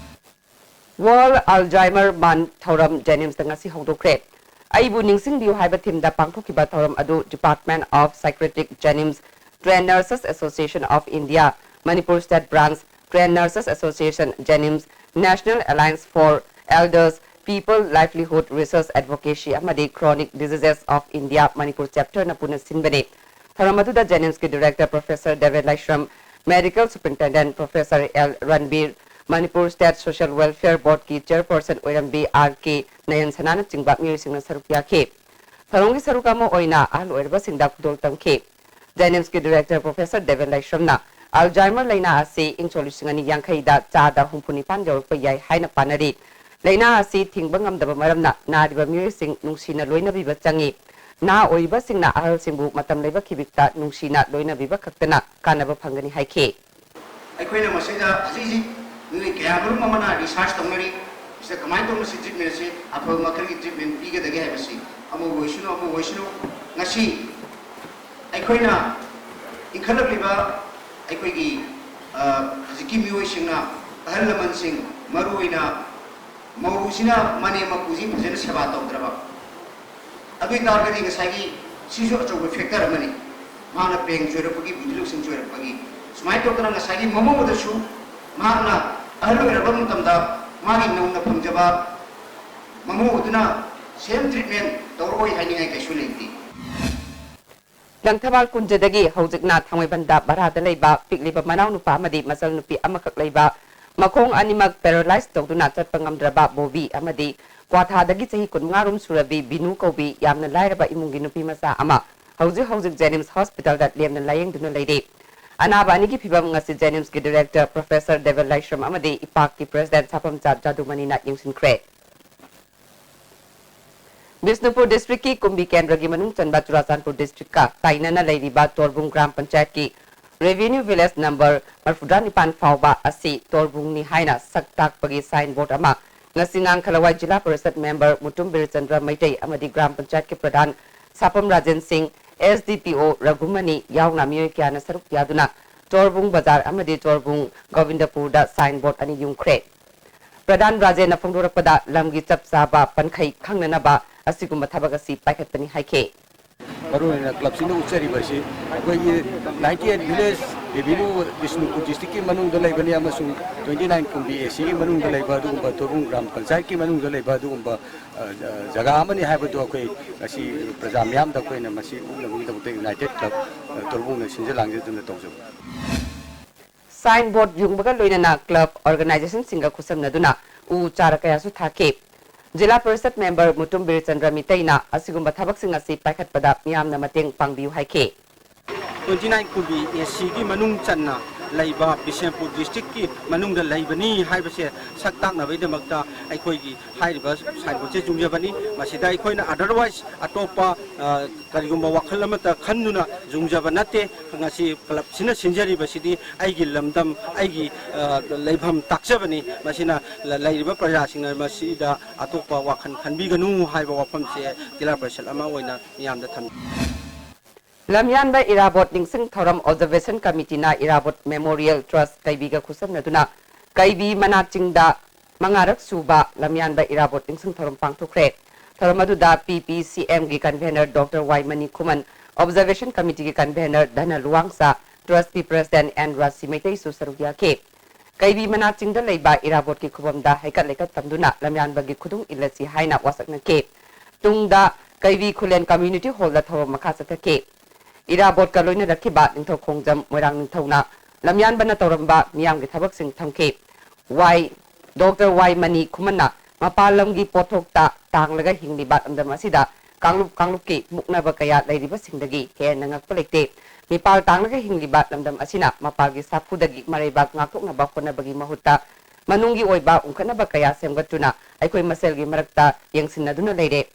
World Alzheimer Month ꯊꯧꯔꯝ JNIMS ꯇ ꯉꯁꯤ ꯍꯧꯗꯣꯛꯈ꯭ꯔꯦ꯫ ꯑꯩꯕꯨ ꯅꯤꯡꯁꯤꯡꯕꯤꯌꯨ ꯍꯥꯏꯕ theme ꯗ ꯄꯥꯡꯊꯣꯛꯈꯤꯕ ꯊꯧꯔꯝ ꯑꯗꯨ Department of Psychiatric JNIMS, Trained Nurses Association of India, Manipur State Branch, Trained Nurses Association, JNIMS, National Alliance for Elders, People Livelihood Research Advocacy ꯑꯃꯗꯤ Chronic Diseases of India Manipur Chapter ꯅ ꯄꯨꯟꯅ ꯁꯤꯟꯕꯅꯤ꯫ ꯊꯧꯔꯝ ꯑꯗꯨꯗ JNIMS ꯀꯤ Director Professor Deben ꯂꯥꯏꯁ꯭ꯔꯝ, Medical Superintendent Professor L ꯔꯟꯕꯤꯔ, Manipur State Social Welfare Board ꯀꯤ Chairperson ꯑꯣꯏꯔꯝꯕꯤ R ꯀꯦ ꯅꯌꯟ ꯁꯅꯥꯅꯆꯤꯡꯕ ꯃꯤꯑꯣꯏꯁꯤꯡꯅ ꯁꯔꯨꯛ ꯌꯥꯈꯤ꯫ ꯊꯧꯔꯝꯒꯤ ꯁꯔꯨꯛ ꯑꯃ ꯑꯣꯏꯅ ꯑꯍꯜ ꯑꯣꯏꯔꯕꯁꯤꯡꯗ ꯈꯨꯗꯣꯜ ꯇꯝꯈꯤ꯫ JNIMS ꯀꯤ Director Professor ꯗꯦꯕꯦꯟ ꯂꯥꯏꯁ꯭ꯔꯝꯅ Alzheimer ꯂꯥꯏꯅꯥ ꯑꯁꯤ ꯏꯪ ꯁꯣꯛ ꯂꯤꯁꯤꯡ ꯑꯅꯤ ꯌꯥꯡꯈꯩꯗ ꯆꯥꯗ ꯍꯨꯝꯐꯨ ꯅꯤꯄꯥꯟ ꯌꯧꯔꯛꯄ ꯌꯥꯏ ꯍꯥꯏꯅ ꯄꯥꯅꯔꯤ꯫ ꯂꯥꯏꯅꯥ ꯑꯁꯤ ꯊꯤꯡꯕ ꯉꯝꯗꯕ ꯃꯔꯝꯅ ꯅꯥꯔꯤꯕ ꯃꯤꯑꯣꯏꯁꯤꯡ ꯅꯨꯡꯁꯤꯅ ꯂꯣꯏꯅꯕꯤꯕ ꯆꯪꯏ꯫ ꯅꯍꯥ ꯑꯣꯏꯔꯤꯕꯁꯤꯡꯅ ꯑꯍꯜꯁꯤꯡꯕꯨ ꯃꯇꯝ ꯂꯩꯕ ꯈꯤꯕꯤꯛꯇ ꯅꯨꯡꯁꯤꯅ ꯂꯣꯏꯅꯕꯤꯕ ꯈꯛꯇꯅ ꯀꯥꯟꯅꯕ ꯐꯪꯒꯅꯤ ꯍꯥꯏꯈꯤ꯫ ꯑꯩꯈꯣꯏꯅ ꯃꯁꯤꯗ ꯍꯧꯖꯤꯛ ꯍꯧꯖꯤꯛ ꯃꯤꯑꯣꯏ ꯀꯌꯥ ꯃꯔꯨꯝ ꯑꯃꯅ research ꯇꯧꯅꯔꯤ꯫ ꯃꯁꯤꯗ ꯀꯃꯥꯏꯅ ꯇꯧꯅ ꯁꯤ treatment ꯑꯁꯤ ꯑꯐꯕ ꯃꯈꯜꯒꯤ treatment ꯄꯤꯒꯗꯒꯦ ꯍꯥꯏꯕꯁꯤ ꯑꯃꯕꯨ ꯑꯣꯏꯁꯅꯨ, ꯑꯃꯕꯨ ꯑꯣꯏꯁꯅꯨ, ꯉꯁꯤ ꯑꯩꯈꯣꯏꯅ ꯏꯟꯈꯠꯂꯛꯂꯤꯕ ꯑꯩꯈꯣꯏꯒꯤ, ꯑ, ꯍꯧꯖꯤꯛꯀꯤ ꯃꯤꯑꯣꯏꯁꯤꯡꯅ, ꯑꯍꯜ ꯂꯃꯟꯁꯤꯡ, ꯃꯔꯨꯑꯣꯏꯅ ꯃꯧꯁꯤꯅ ꯃꯅꯦꯝ ꯃꯀꯨꯁꯤ ꯐꯖꯅ ꯁꯦꯕꯥ ꯇꯧꯗ꯭ꯔꯕ, ꯑꯗꯨ ꯑꯣꯏ ꯇꯥꯔꯒꯗꯤ ꯉꯁꯥꯏꯒꯤ ꯁꯤꯁꯨ ꯑꯆꯧꯕ factor ꯑꯃꯅꯤ꯫ ꯃꯥꯅ brain ꯆꯣꯏꯔꯛꯄꯒꯤ, ꯕꯨꯙꯤ ꯂꯧꯁꯤꯡ ꯆꯣꯏꯔꯛꯄꯒꯤ꯫ ꯁꯨꯃꯥꯏꯅ ꯇꯧꯗꯅ ꯉꯁꯥꯏꯒꯤ ꯃꯃꯧ ꯑꯗꯨꯁꯨ ꯃꯍꯥꯛꯅ ꯑꯍꯜ ꯑꯣꯏꯔꯕ ꯃꯇꯝꯗ ꯃꯥꯒꯤ ꯅꯧꯅ ꯐꯪꯖꯕ ꯃꯃꯧ ꯑꯗꯨꯅ same treatment ꯇꯧꯔꯛꯑꯣꯏ ꯍꯥꯏꯅꯤꯡꯉꯥꯏ ꯀꯩꯁꯨ ꯂꯩꯇꯦ꯫ ꯂꯪꯊꯕꯥꯜ ꯀꯨꯟꯖꯗꯒꯤ ꯍꯧꯖꯤꯛꯅ ꯊꯥꯡꯃꯩꯕꯟꯗ ꯚꯔꯥꯗ ꯂꯩꯕ ꯄꯤꯛꯂꯤꯕ ꯃꯅꯥꯎꯅꯨꯄꯥ ꯑꯃꯗꯤ ꯃꯆꯜꯅꯨꯄꯤ ꯑꯃꯈꯛ ꯂꯩꯕ ꯃꯈꯣꯡ ꯑꯅꯤꯃꯛ paralyze ꯇꯧꯗꯨꯅ ꯆꯠꯄ ꯉꯝꯗ꯭ꯔꯕ ꯕꯣꯕꯤ ꯑꯃꯗꯤ ꯀ꯭ꯋꯥꯊꯥꯗꯒꯤ ꯆꯍꯤ ꯀꯨꯟꯃꯉꯥ ꯔꯣꯝ ꯁꯨꯔꯕꯤ ꯕꯤꯅꯨ ꯀꯧꯕꯤ ꯌꯥꯝꯅ ꯂꯥꯏꯔꯕ ꯏꯃꯨꯡꯒꯤ ꯅꯨꯄꯤ ꯃꯆꯥ ꯑꯃ ꯍꯧꯖꯤꯛ ꯍꯧꯖꯤꯛ JNIMS hospital ꯗ ꯂꯦꯝꯅ ꯂꯥꯌꯦꯡꯗꯨꯅ ꯂꯩꯔꯤ꯫ ꯑꯅꯥꯕ ꯑꯅꯤꯒꯤ ꯐꯤꯕꯝ ꯉꯁꯤ JNIMS ꯀꯤ director professor ꯗꯦꯕ ꯂꯥꯏꯁ꯭ꯔꯝ ꯑꯃꯗꯤ ꯏꯄꯥꯛꯀꯤ president ꯁꯥꯐꯝꯆꯥꯠ ꯖꯥꯗꯨꯃꯅꯤꯅ ꯌꯦꯡꯁꯤꯟꯈ꯭ꯔꯦ꯫ ꯕꯤꯁꯅꯨꯄꯨꯔ district ꯀꯤ ꯀꯨꯝꯕꯤ ꯀꯦꯟꯗ꯭ꯔꯒꯤ ꯃꯅꯨꯡ ꯆꯟꯕ ꯆꯨꯔꯥꯆꯥꯟꯄꯨꯔ district ꯀ ꯇꯥꯏꯅꯅ ꯂꯩꯔꯤꯕ ꯇꯣꯔꯕꯨꯡ ꯒ꯭ꯔꯥꯝ ꯄꯟꯆꯥꯌꯠꯀꯤ revenue village number ꯃꯔꯐꯨꯇꯔꯥ ꯅꯤꯄꯥꯟ ꯐꯥꯎꯕ ꯑꯁꯤ ꯇꯣꯔꯕꯨꯡꯅꯤ ꯍꯥꯏꯅ ꯁꯛ ꯇꯥꯛꯄꯒꯤ sign board ꯑꯃ ꯉꯁꯤ ꯉꯥꯡꯈꯂꯋꯥꯏ ꯖꯤꯂꯥ ꯄꯔꯤꯁꯠ member ꯃꯨꯇꯨꯝ ꯕꯤꯔꯆꯟꯗ꯭ꯔ ꯃꯩꯇꯩ ꯑꯃꯗꯤ ꯒ꯭ꯔꯥꯝ ꯄꯟꯆꯥꯌꯠꯀꯤ ꯄ꯭ꯔꯙꯥꯟ ꯁꯥꯄꯝ ꯔꯥꯖꯦꯟ ꯁꯤꯡ, SDPO ꯔꯘꯨꯃꯅꯤ ꯌꯥꯎꯅ ꯃꯤꯑꯣꯏ ꯀꯌꯥꯅ ꯁꯔꯨꯛ ꯌꯥꯗꯨꯅ ꯇꯣꯔꯕꯨꯡ ꯕꯖꯥꯔ ꯑꯃꯗꯤ ꯇꯣꯔꯕꯨꯡ ꯒꯣꯕꯤꯟꯗꯄꯨꯔꯗ sign board ꯑꯅꯤ ꯌꯨꯡꯈ꯭ꯔꯦ꯫ ꯄ꯭ꯔꯙꯥꯟ ꯔꯥꯖꯦꯟꯅ ꯐꯣꯡꯗꯣꯔꯛꯄꯗ ꯂꯝꯒꯤ ꯆꯞ ꯆꯥꯕ ꯄꯟꯈꯩ ꯈꯪꯅꯅꯕ ꯑꯁꯤꯒꯨꯝꯕ ꯊꯕꯛ ꯑꯁꯤ ꯄꯥꯏꯈꯠꯄꯅꯤ ꯍꯥꯏꯈꯤ꯫ ꯃꯔꯨꯑꯣꯏꯅ club ꯁꯤꯅ ꯎꯠꯆꯔꯤꯕꯁꯤ ꯑꯩꯈꯣꯏꯒꯤ ninety eight village revenue Bishnupur district ꯀꯤ ꯃꯅꯨꯡꯗ ꯂꯩꯕꯅꯤ ꯑꯃꯁꯨꯡ twenty nine ꯀꯨꯝꯕꯤ AC ꯒꯤ ꯃꯅꯨꯡꯗ ꯂꯩꯕ ꯑꯗꯨꯒꯨꯝꯕ ꯇꯣꯔꯕꯨꯡ ꯒ꯭ꯔꯥꯝ ꯄꯟꯆꯥꯌꯠꯀꯤ ꯃꯅꯨꯡꯗ ꯂꯩꯕ ꯑꯗꯨꯒꯨꯝꯕ, ꯑ, ꯑ, ꯖꯒꯥ ꯑꯃꯅꯤ ꯍꯥꯏꯕꯗꯨ ꯑꯩꯈꯣꯏ ꯉꯁꯤ ꯄ꯭ꯔꯖꯥ ꯃꯤꯌꯥꯝꯗ ꯑꯩꯈꯣꯏꯅ ꯃꯁꯤ ꯎꯠꯅꯕꯒꯤꯗꯃꯛꯇ United Club, ꯑ, ꯇꯣꯔꯕꯨꯡꯅ ꯁꯤꯟꯖ ꯂꯥꯡꯖꯗꯨꯅ ꯇꯧꯖꯕꯅꯤ꯫ Sign board ꯌꯨꯡꯕꯒ ꯂꯣꯏꯅꯅ club organization ꯁꯤꯡꯒ ꯈꯨꯠꯁꯝꯅꯗꯨꯅ ꯎ ꯆꯥꯔ ꯀꯌꯥꯁꯨ ꯊꯥꯈꯤ꯫ ꯖꯤꯂꯥ ꯄꯔꯤꯁꯠ member ꯃꯨꯇꯨꯝ ꯕꯤꯔꯆꯟꯗ꯭ꯔ ꯃꯤꯇꯩꯅ ꯑꯁꯤꯒꯨꯝꯕ ꯊꯕꯛꯁꯤꯡ ꯑꯁꯤ ꯄꯥꯏꯈꯠꯄꯗ ꯃꯤꯌꯥꯝꯅ ꯃꯇꯦꯡ ꯄꯥꯡꯕꯤꯌꯨ ꯍꯥꯏꯈꯤ꯫ Twenty nine ꯀꯨꯝꯕꯤ AC ꯒꯤ ꯃꯅꯨꯡ ꯆꯟꯅ ꯂꯩꯕ ꯕꯤꯁꯦꯝꯄꯨꯔ district ꯀꯤ ꯃꯅꯨꯡꯗ ꯂꯩꯕꯅꯤ ꯍꯥꯏꯕꯁꯦ ꯁꯛ ꯇꯥꯛꯅꯕꯒꯤꯗꯃꯛꯇ ꯑꯩꯈꯣꯏꯒꯤ ꯍꯥꯏꯔꯤꯕ sign board ꯁꯦ ꯌꯨꯡꯖꯕꯅꯤ꯫ ꯃꯁꯤꯗ ꯑꯩꯈꯣꯏꯅ otherwise ꯑꯇꯣꯞꯄ, ꯑ, ꯀꯔꯤꯒꯨꯝꯕ ꯋꯥꯈꯜ ꯑꯃꯠꯇ ꯈꯟꯗꯨꯅ ꯌꯨꯡꯖꯕ ꯅꯠꯇꯦ꯫ ꯉꯁꯤ club ꯁꯤꯅ ꯁꯤꯟꯖꯔꯤꯕꯁꯤꯗꯤ ꯑꯩꯒꯤ ꯂꯝꯗꯝ, ꯑꯩꯒꯤ, ꯑ, ꯂꯩꯐꯝ ꯇꯥꯛꯆꯕꯅꯤ꯫ ꯃꯁꯤꯅ ꯂ-, ꯂꯩꯔꯤꯕ ꯄ꯭ꯔꯖꯥꯁꯤꯡꯅ ꯃꯁꯤꯗ ꯑꯇꯣꯞꯄ ꯋꯥꯈꯜ ꯈꯟꯕꯤꯒꯅꯨ ꯍꯥꯏꯕ ꯋꯥꯐꯝꯁꯦ ꯖꯤꯂꯥ ꯄꯔꯤꯁꯠ ꯑꯃ ꯑꯣꯏꯅ ꯃꯤꯌꯥꯝꯗ ꯊꯝꯖꯒꯦ꯫ ꯂꯝꯌꯥꯟꯕ ꯏꯔꯥꯕꯣꯠ ꯅꯤꯡꯁꯤꯡ ꯊꯧꯔꯝ Observation Committee ꯅ ꯏꯔꯥꯕꯣꯠ Memorial Trust ꯀꯩꯕꯤꯒ ꯈꯨꯠꯁꯝꯅꯗꯨꯅ ꯀꯩꯕꯤ ꯃꯅꯥꯛ ꯆꯤꯡꯗ ꯃꯉꯥꯔꯛ ꯁꯨꯕ ꯂꯝꯌꯥꯟꯕ ꯏꯔꯥꯕꯣꯠ ꯅꯤꯡꯁꯤꯡ ꯊꯧꯔꯝ ꯄꯥꯡꯊꯣꯛꯈ꯭ꯔꯦ꯫ ꯊꯧꯔꯝ ꯑꯗꯨꯗ PPCM ꯒꯤ convener Doctor ꯋꯥꯏ ꯃꯅꯤ ꯈꯨꯃꯟ, Observation Committee ꯒꯤ convener ꯙꯅ ꯂꯨꯋꯥꯡꯁꯥ, Trust ꯀꯤ president ꯑꯦꯟ ꯔꯥꯁꯤ ꯃꯩꯇꯩꯁꯨ ꯁꯔꯨꯛ ꯌꯥꯈꯤ꯫ ꯀꯩꯕꯤ ꯃꯅꯥꯛ ꯆꯤꯡꯗ ꯂꯩꯕ ꯏꯔꯥꯕꯣꯠꯀꯤ ꯈꯨꯕꯝꯗ ꯍꯩꯀꯠ ꯂꯩꯀꯠ ꯇꯝꯗꯨꯅ ꯂꯝꯌꯥꯟꯕꯒꯤ ꯈꯨꯗꯨꯡ ꯏꯜꯂꯁꯤ ꯍꯥꯏꯅ ꯋꯥꯁꯛꯅꯈꯤ꯫ ꯇꯨꯡꯗ ꯀꯩꯕꯤ ꯈꯨꯂꯦꯟ community hall ꯗ ꯊꯧꯔꯝ ꯃꯈꯥ ꯆꯠꯊꯈꯤ꯫ ꯏꯔꯥꯕꯣꯠꯀ ꯂꯣꯏꯅꯔꯛꯈꯤꯕ ꯅꯤꯡꯊꯧ ꯈꯣꯡꯖꯝ ꯃꯣꯏꯔꯥꯡ ꯅꯤꯡꯊꯧꯅ ꯂꯝꯌꯥꯟꯕꯅ ꯇꯧꯔꯝꯕ ꯃꯤꯌꯥꯝꯒꯤ ꯊꯕꯛꯁꯤꯡ ꯊꯝꯈꯤ꯫ ꯋꯥꯏ, ꯗꯣꯛꯇꯔ ꯋꯥꯏ ꯃꯅꯤ ꯈꯨꯃꯟꯅ ꯃꯄꯥꯟ ꯂꯝꯒꯤ ꯄꯣꯠꯊꯣꯛꯇ ꯇꯥꯡꯂꯒ ꯍꯤꯡꯂꯤꯕ ꯂꯝꯗꯝ ꯑꯁꯤꯗ ꯀꯥꯡꯂꯨꯞ ꯀꯥꯡꯂꯨꯞꯀꯤ ꯃꯨꯛꯅꯕ ꯀꯌꯥ ꯂꯩꯔꯤꯕꯁꯤꯡꯗꯒꯤ ꯍꯦꯟꯅ ꯉꯛꯄ ꯂꯩꯇꯦ꯫ ꯃꯤꯄꯥꯜ ꯇꯥꯡꯂꯒ ꯍꯤꯡꯂꯤꯕ ꯂꯝꯗꯝ ꯑꯁꯤꯅ ꯃꯄꯥꯜꯒꯤ ꯁꯥꯐꯨꯗꯒꯤ ꯃꯔꯩꯕꯥꯛ ꯉꯥꯛꯊꯣꯛꯅꯕ ꯍꯣꯠꯅꯕꯒꯤ ꯃꯍꯨꯠꯇ ꯃꯅꯨꯡꯒꯤ ꯑꯣꯏꯕ ꯎꯪꯈꯠꯅꯕ ꯀꯌꯥ ꯁꯦꯝꯒꯠꯇꯨꯅ ꯑꯩꯈꯣꯏ ꯃꯁꯦꯜꯒꯤ ꯃꯔꯛꯇ ꯌꯦꯡꯁꯤꯟꯅꯗꯨꯅ ꯂꯩꯔꯦ꯫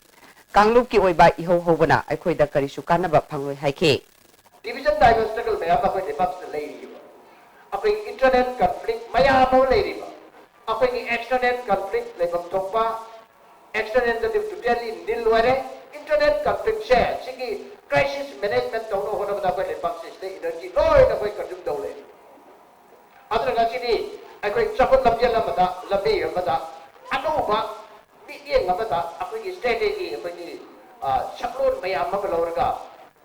ꯀꯥꯡꯂꯨꯞꯀꯤ ꯑꯣꯏꯕ ꯏꯍꯧ ꯍꯧꯕꯅ ꯑꯩꯈꯣꯏꯗ ꯀꯔꯤꯁꯨ ꯀꯥꯟꯅꯕ ꯐꯪꯂꯣꯏ ꯍꯥꯏꯈꯤ꯫ Division, divide, struggle ꯃꯌꯥꯝ ꯑꯃ ꯑꯩꯈꯣꯏ ꯂꯩꯕꯥꯛꯁꯤꯗ ꯂꯩꯔꯤꯕ, ꯑꯩꯈꯣꯏꯒꯤ internal conflict ꯃꯌꯥꯝ ꯑꯃ ꯂꯩꯔꯤꯕ, ꯑꯩꯈꯣꯏꯒꯤ external conflict ꯂꯩꯐꯝ ꯊꯣꯛꯄ, external ꯗꯗꯤ totally nil ꯑꯣꯏꯔꯦ꯫ Internal conflict ꯁꯦ, ꯁꯤꯒꯤ crisis management ꯇꯧꯅꯕ ꯍꯣꯠꯅꯕꯗ ꯑꯩꯈꯣꯏ ꯂꯩꯕꯥꯛꯁꯤꯗ energy ꯂꯣꯏꯅ ꯑꯩꯈꯣꯏ consume ꯇꯧ ꯂꯩꯔꯦ꯫ ꯑꯗꯨꯅ ꯉꯁꯤꯗꯤ ꯑꯩꯈꯣꯏ ꯆꯥꯎꯈꯠ ꯂꯝꯖꯦꯜ ꯑꯃꯗ, ꯂꯝꯕꯤ ꯑꯃꯗ ꯑꯅꯧꯕ ꯃꯤꯠꯌꯦꯡ ꯑꯃꯗ ꯑꯩꯈꯣꯏꯒꯤ strategy, ꯑꯩꯈꯣꯏꯒꯤ, ꯑ, ꯁꯛꯂꯣꯟ ꯃꯌꯥꯝ ꯑꯃ ꯂꯧꯔꯒ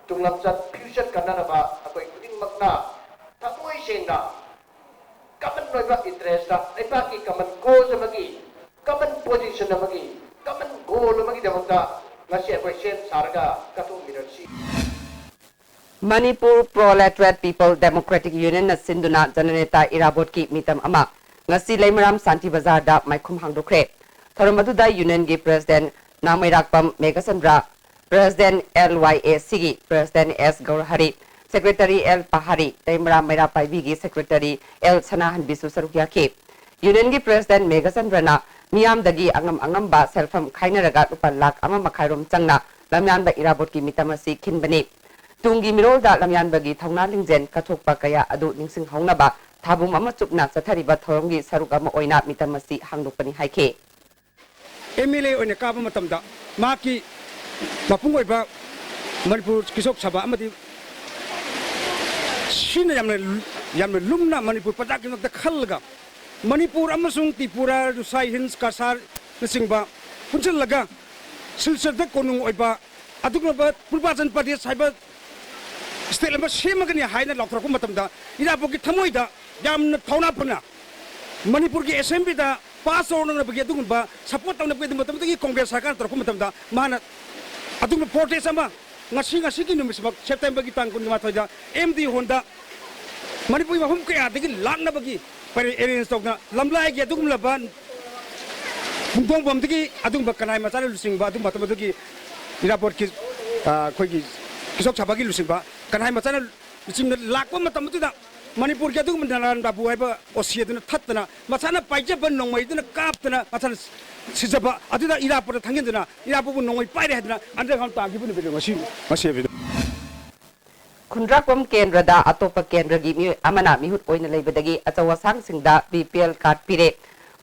ꯇꯨꯡꯂꯝꯆꯠ future ꯀꯟꯅꯅꯕ ꯑꯩꯈꯣꯏ ꯈꯨꯗꯤꯡꯃꯛꯅ ꯊꯃꯣꯏ ꯁꯦꯡꯅ common ꯑꯣꯏꯕ interest, ꯂꯩꯕꯥꯛꯀꯤ common cause ꯑꯃꯒꯤ, common position ꯑꯃꯒꯤ, common goal ꯑꯃꯒꯤꯗꯃꯛꯇ ꯉꯁꯤ ꯑꯩꯈꯣꯏ ꯁꯦꯝ ꯁꯥꯔꯒ ꯀꯠꯊꯣꯛꯃꯤꯟꯅꯁꯤ꯫ Manipur Proletariat People Democratic Union ꯅ ꯁꯤꯟꯗꯨꯅ ꯖꯅꯅꯦꯇꯥ ꯏꯔꯥꯕꯣꯠꯀꯤ ꯃꯤꯇꯝ ꯑꯃ ꯉꯁꯤ ꯂꯩꯃꯔꯥꯝ ꯁꯥꯟꯇꯤ ꯕꯖꯥꯔꯗ ꯃꯥꯏꯈꯨꯝ ꯍꯥꯡꯗꯣꯛꯈ꯭ꯔꯦ꯫ ꯊꯧꯔꯝ ꯑꯗꯨꯗ ꯌꯨꯅꯤꯌꯟꯒꯤ president ꯅꯥꯃꯩꯔꯥꯛꯄꯝ Meghachandra, president L Y ꯑꯦ ꯁꯤꯒꯤ ꯄ꯭ꯔꯦꯁꯤꯗꯦꯟꯠ ꯑꯦꯁ ꯒꯧꯔꯍꯔꯤ, ꯁꯦꯀ꯭ꯔꯦꯇꯔꯤ ꯑꯦꯜ ꯄꯍꯥꯔꯤ, ꯂꯩꯃꯔꯥꯝ ꯃꯩꯔꯥ ꯄꯥꯏꯕꯤꯒꯤ ꯁꯦꯀ꯭ꯔꯦꯇꯔꯤ ꯑꯦꯜ ꯁꯅꯥꯍꯟꯕꯤꯁꯨ ꯁꯔꯨꯛ ꯌꯥꯈꯤ꯫ ꯌꯨꯅꯤꯌꯟꯒꯤ ꯄ꯭ꯔꯦꯁꯤꯗꯦꯟꯠ ꯃꯦꯘꯆꯟꯗ꯭ꯔꯅ ꯃꯤꯌꯥꯝꯗꯒꯤ ꯑꯉꯝ ꯑꯉꯝꯕ ꯁꯦꯜꯐꯝ ꯈꯥꯏꯅꯔꯒ ꯂꯨꯄꯥ ꯂꯥꯈ ꯑꯃ ꯃꯈꯥꯏꯔꯣꯝ ꯆꯪꯅ ꯂꯝꯌꯥꯟꯕ ꯏꯔꯥꯕꯣꯠꯀꯤ ꯃꯤꯇꯝ ꯑꯁꯤ ꯈꯤꯟꯕꯅꯤ꯫ ꯇꯨꯡꯒꯤ ꯃꯤꯔꯣꯜꯗ ꯂꯝꯌꯥꯟꯕꯒꯤ ꯊꯧꯅꯥ ꯂꯤꯡꯖꯦꯜ ꯀꯠꯊꯣꯛꯄ ꯀꯌꯥ ꯑꯗꯨ ꯅꯤꯡꯁꯤꯡꯍꯧꯅꯕ ꯊꯥꯕꯨꯝ ꯑꯃ ꯆꯨꯞꯅ ꯆꯠꯊꯔꯤꯕ ꯊꯧꯔꯝꯒꯤ ꯁꯔꯨꯛ ꯑꯃ ꯑꯣꯏꯅ ꯃꯤꯇꯝ ꯑꯁꯤ ꯍꯥꯡꯗꯣꯛꯄꯅꯤ ꯍꯥꯏꯈꯤ꯫ ꯑꯦꯝ ꯑꯦꯜ ꯑꯦ ꯑꯣꯏꯅ ꯀꯥꯕ ꯃꯇꯝꯗ ꯃꯍꯥꯛꯀꯤ ꯃꯄꯨꯡ ꯑꯣꯏꯕ ꯃꯅꯤꯄꯨꯔ ꯀ꯭ꯔꯤꯁꯣꯛ ꯁꯚꯥ ꯑꯃꯗꯤ ꯁꯤꯅ ꯌꯥꯝꯅ, ꯌꯥꯝꯅ ꯂꯨꯝꯅ ꯃꯅꯤꯄꯨꯔ ꯄ꯭ꯔꯖꯥꯒꯤꯗꯃꯛꯇ ꯈꯜꯂꯒ ꯃꯅꯤꯄꯨꯔ ꯑꯃꯁꯨꯡ ꯇ꯭ꯔꯤꯄꯨꯔꯥ, ꯔꯨꯁꯥꯏ ꯍꯤꯜꯁ, ꯀꯁꯥꯔꯅꯆꯤꯡꯕ ꯄꯨꯟꯁꯤꯜꯂꯒ ꯁꯤꯜꯆꯔꯗ ꯀꯣꯅꯨꯡ ꯑꯣꯏꯕ ꯑꯗꯨꯒꯨꯝꯂꯕ ꯄꯨꯔꯕꯥꯆꯜ ꯄ꯭ꯔꯗꯦꯁ ꯍꯥꯏꯕ state ꯑꯃ ꯁꯦꯝꯃꯒꯅꯤ ꯍꯥꯏꯅ ꯂꯥꯎꯊꯣꯔꯛꯄ ꯃꯇꯝꯗ ꯏꯔꯥꯕꯣꯠꯀꯤ ꯊꯃꯣꯏꯗ ꯌꯥꯝꯅ ꯊꯧꯅꯥ ꯐꯅ ꯃꯅꯤꯄꯨꯔꯒꯤ assembly ꯗ pass ꯇꯧꯅꯅꯕꯒꯤ ꯑꯗꯨꯒꯨꯝꯕ support ꯇꯧꯅꯕꯒꯤ ꯑꯗꯨ ꯃꯇꯝꯗꯒꯤ ꯀꯣꯡꯒ꯭ꯔꯦꯁ ꯁꯔꯀꯥꯔ ꯇꯧꯔꯛꯄ ꯃꯇꯝꯗ ꯃꯥꯅ ꯑꯗꯨꯒꯨꯝꯕ protest ꯑꯃ ꯉꯁꯤ, ꯉꯁꯤꯒꯤ ꯅꯨꯃꯤꯠꯁꯤꯃꯛ September ꯒꯤ ꯇꯥꯡ ꯀꯨꯟꯃꯥꯊꯣꯏꯗ ꯑꯦꯝ ꯗꯤ ꯍꯣꯜꯗ ꯃꯅꯤꯄꯨꯔꯒꯤ ꯃꯐꯝ ꯀꯌꯥꯗꯒꯤ ꯂꯥꯛꯅꯕꯒꯤ ꯑꯩꯈꯣꯏꯅ ꯑꯦꯔꯦꯟꯖ ꯇꯧꯗꯅ ꯂꯝꯂꯥꯏꯒꯤ ꯑꯗꯨꯒꯨꯝꯂꯕ ꯄꯨꯡꯗꯣꯡꯕꯝꯗꯒꯤ ꯑꯗꯨꯒꯨꯝꯕ ꯀꯅꯥꯏ ꯃꯆꯥꯅ ꯂꯨꯆꯤꯡꯕ ꯑꯗꯨꯒꯨꯝꯕ ꯃꯇꯝ ꯑꯗꯨꯒꯤ ꯏꯔꯥꯕꯣꯠꯀꯤ, ꯑ, ꯑꯩꯈꯣꯏꯒꯤ ꯀꯤꯁꯣꯛ ꯁꯥꯕꯒꯤ ꯂꯨꯆꯤꯡꯕ ꯀꯅꯥꯏ ꯃꯆꯥꯅ ꯂꯨꯆꯤꯡꯅ ꯂꯥꯛꯄ ꯃꯇꯝ ꯑꯗꯨꯗ ꯃꯅꯤꯄꯨꯔꯒꯤ ꯑꯗꯨꯒꯨꯝꯕ ꯅꯥꯔꯥꯟ ꯕꯥꯕꯨ ꯍꯥꯏꯕ ꯑꯣꯁꯤ ꯑꯗꯨꯅ ꯊꯠꯇꯅ ꯃꯁꯥꯅ ꯄꯥꯏꯖꯕ ꯅꯣꯡꯃꯩꯗꯨꯅ ꯀꯥꯞꯇꯅ ꯃꯁꯥꯅ ꯁꯤꯖꯕ ꯑꯗꯨꯗ ꯏꯔꯥꯕꯣꯠꯇ ꯊꯥꯡꯖꯤꯟꯗꯨꯅ ꯏꯔꯥꯕꯣꯠꯄꯨ ꯅꯣꯡꯃꯩ ꯄꯥꯏꯔꯦ ꯍꯥꯏꯗꯅ ꯑꯟꯗꯔꯒ꯭ꯔꯥꯎꯟ ꯇꯥꯈꯤꯕ ꯅꯨꯃꯤꯠ ꯉꯁꯤ, ꯉꯁꯤ ꯍꯥꯏꯕꯗꯣ꯫ ꯈꯨꯟꯗ꯭ꯔꯥꯛꯄꯝ ꯀꯦꯟꯗ꯭ꯔꯗ ꯑꯇꯣꯞꯄ ꯀꯦꯟꯗ꯭ꯔꯒꯤ ꯃꯤꯑꯣꯏ ꯑꯃꯅ ꯃꯤꯍꯨꯠ ꯑꯣꯏꯅ ꯂꯩꯕꯗꯒꯤ ꯑꯆꯧ ꯑꯁꯥꯡꯁꯤꯡꯗ ꯕꯤ ꯄꯤ ꯑꯦꯜ ꯀꯥꯔꯗ ꯄꯤꯔꯦ,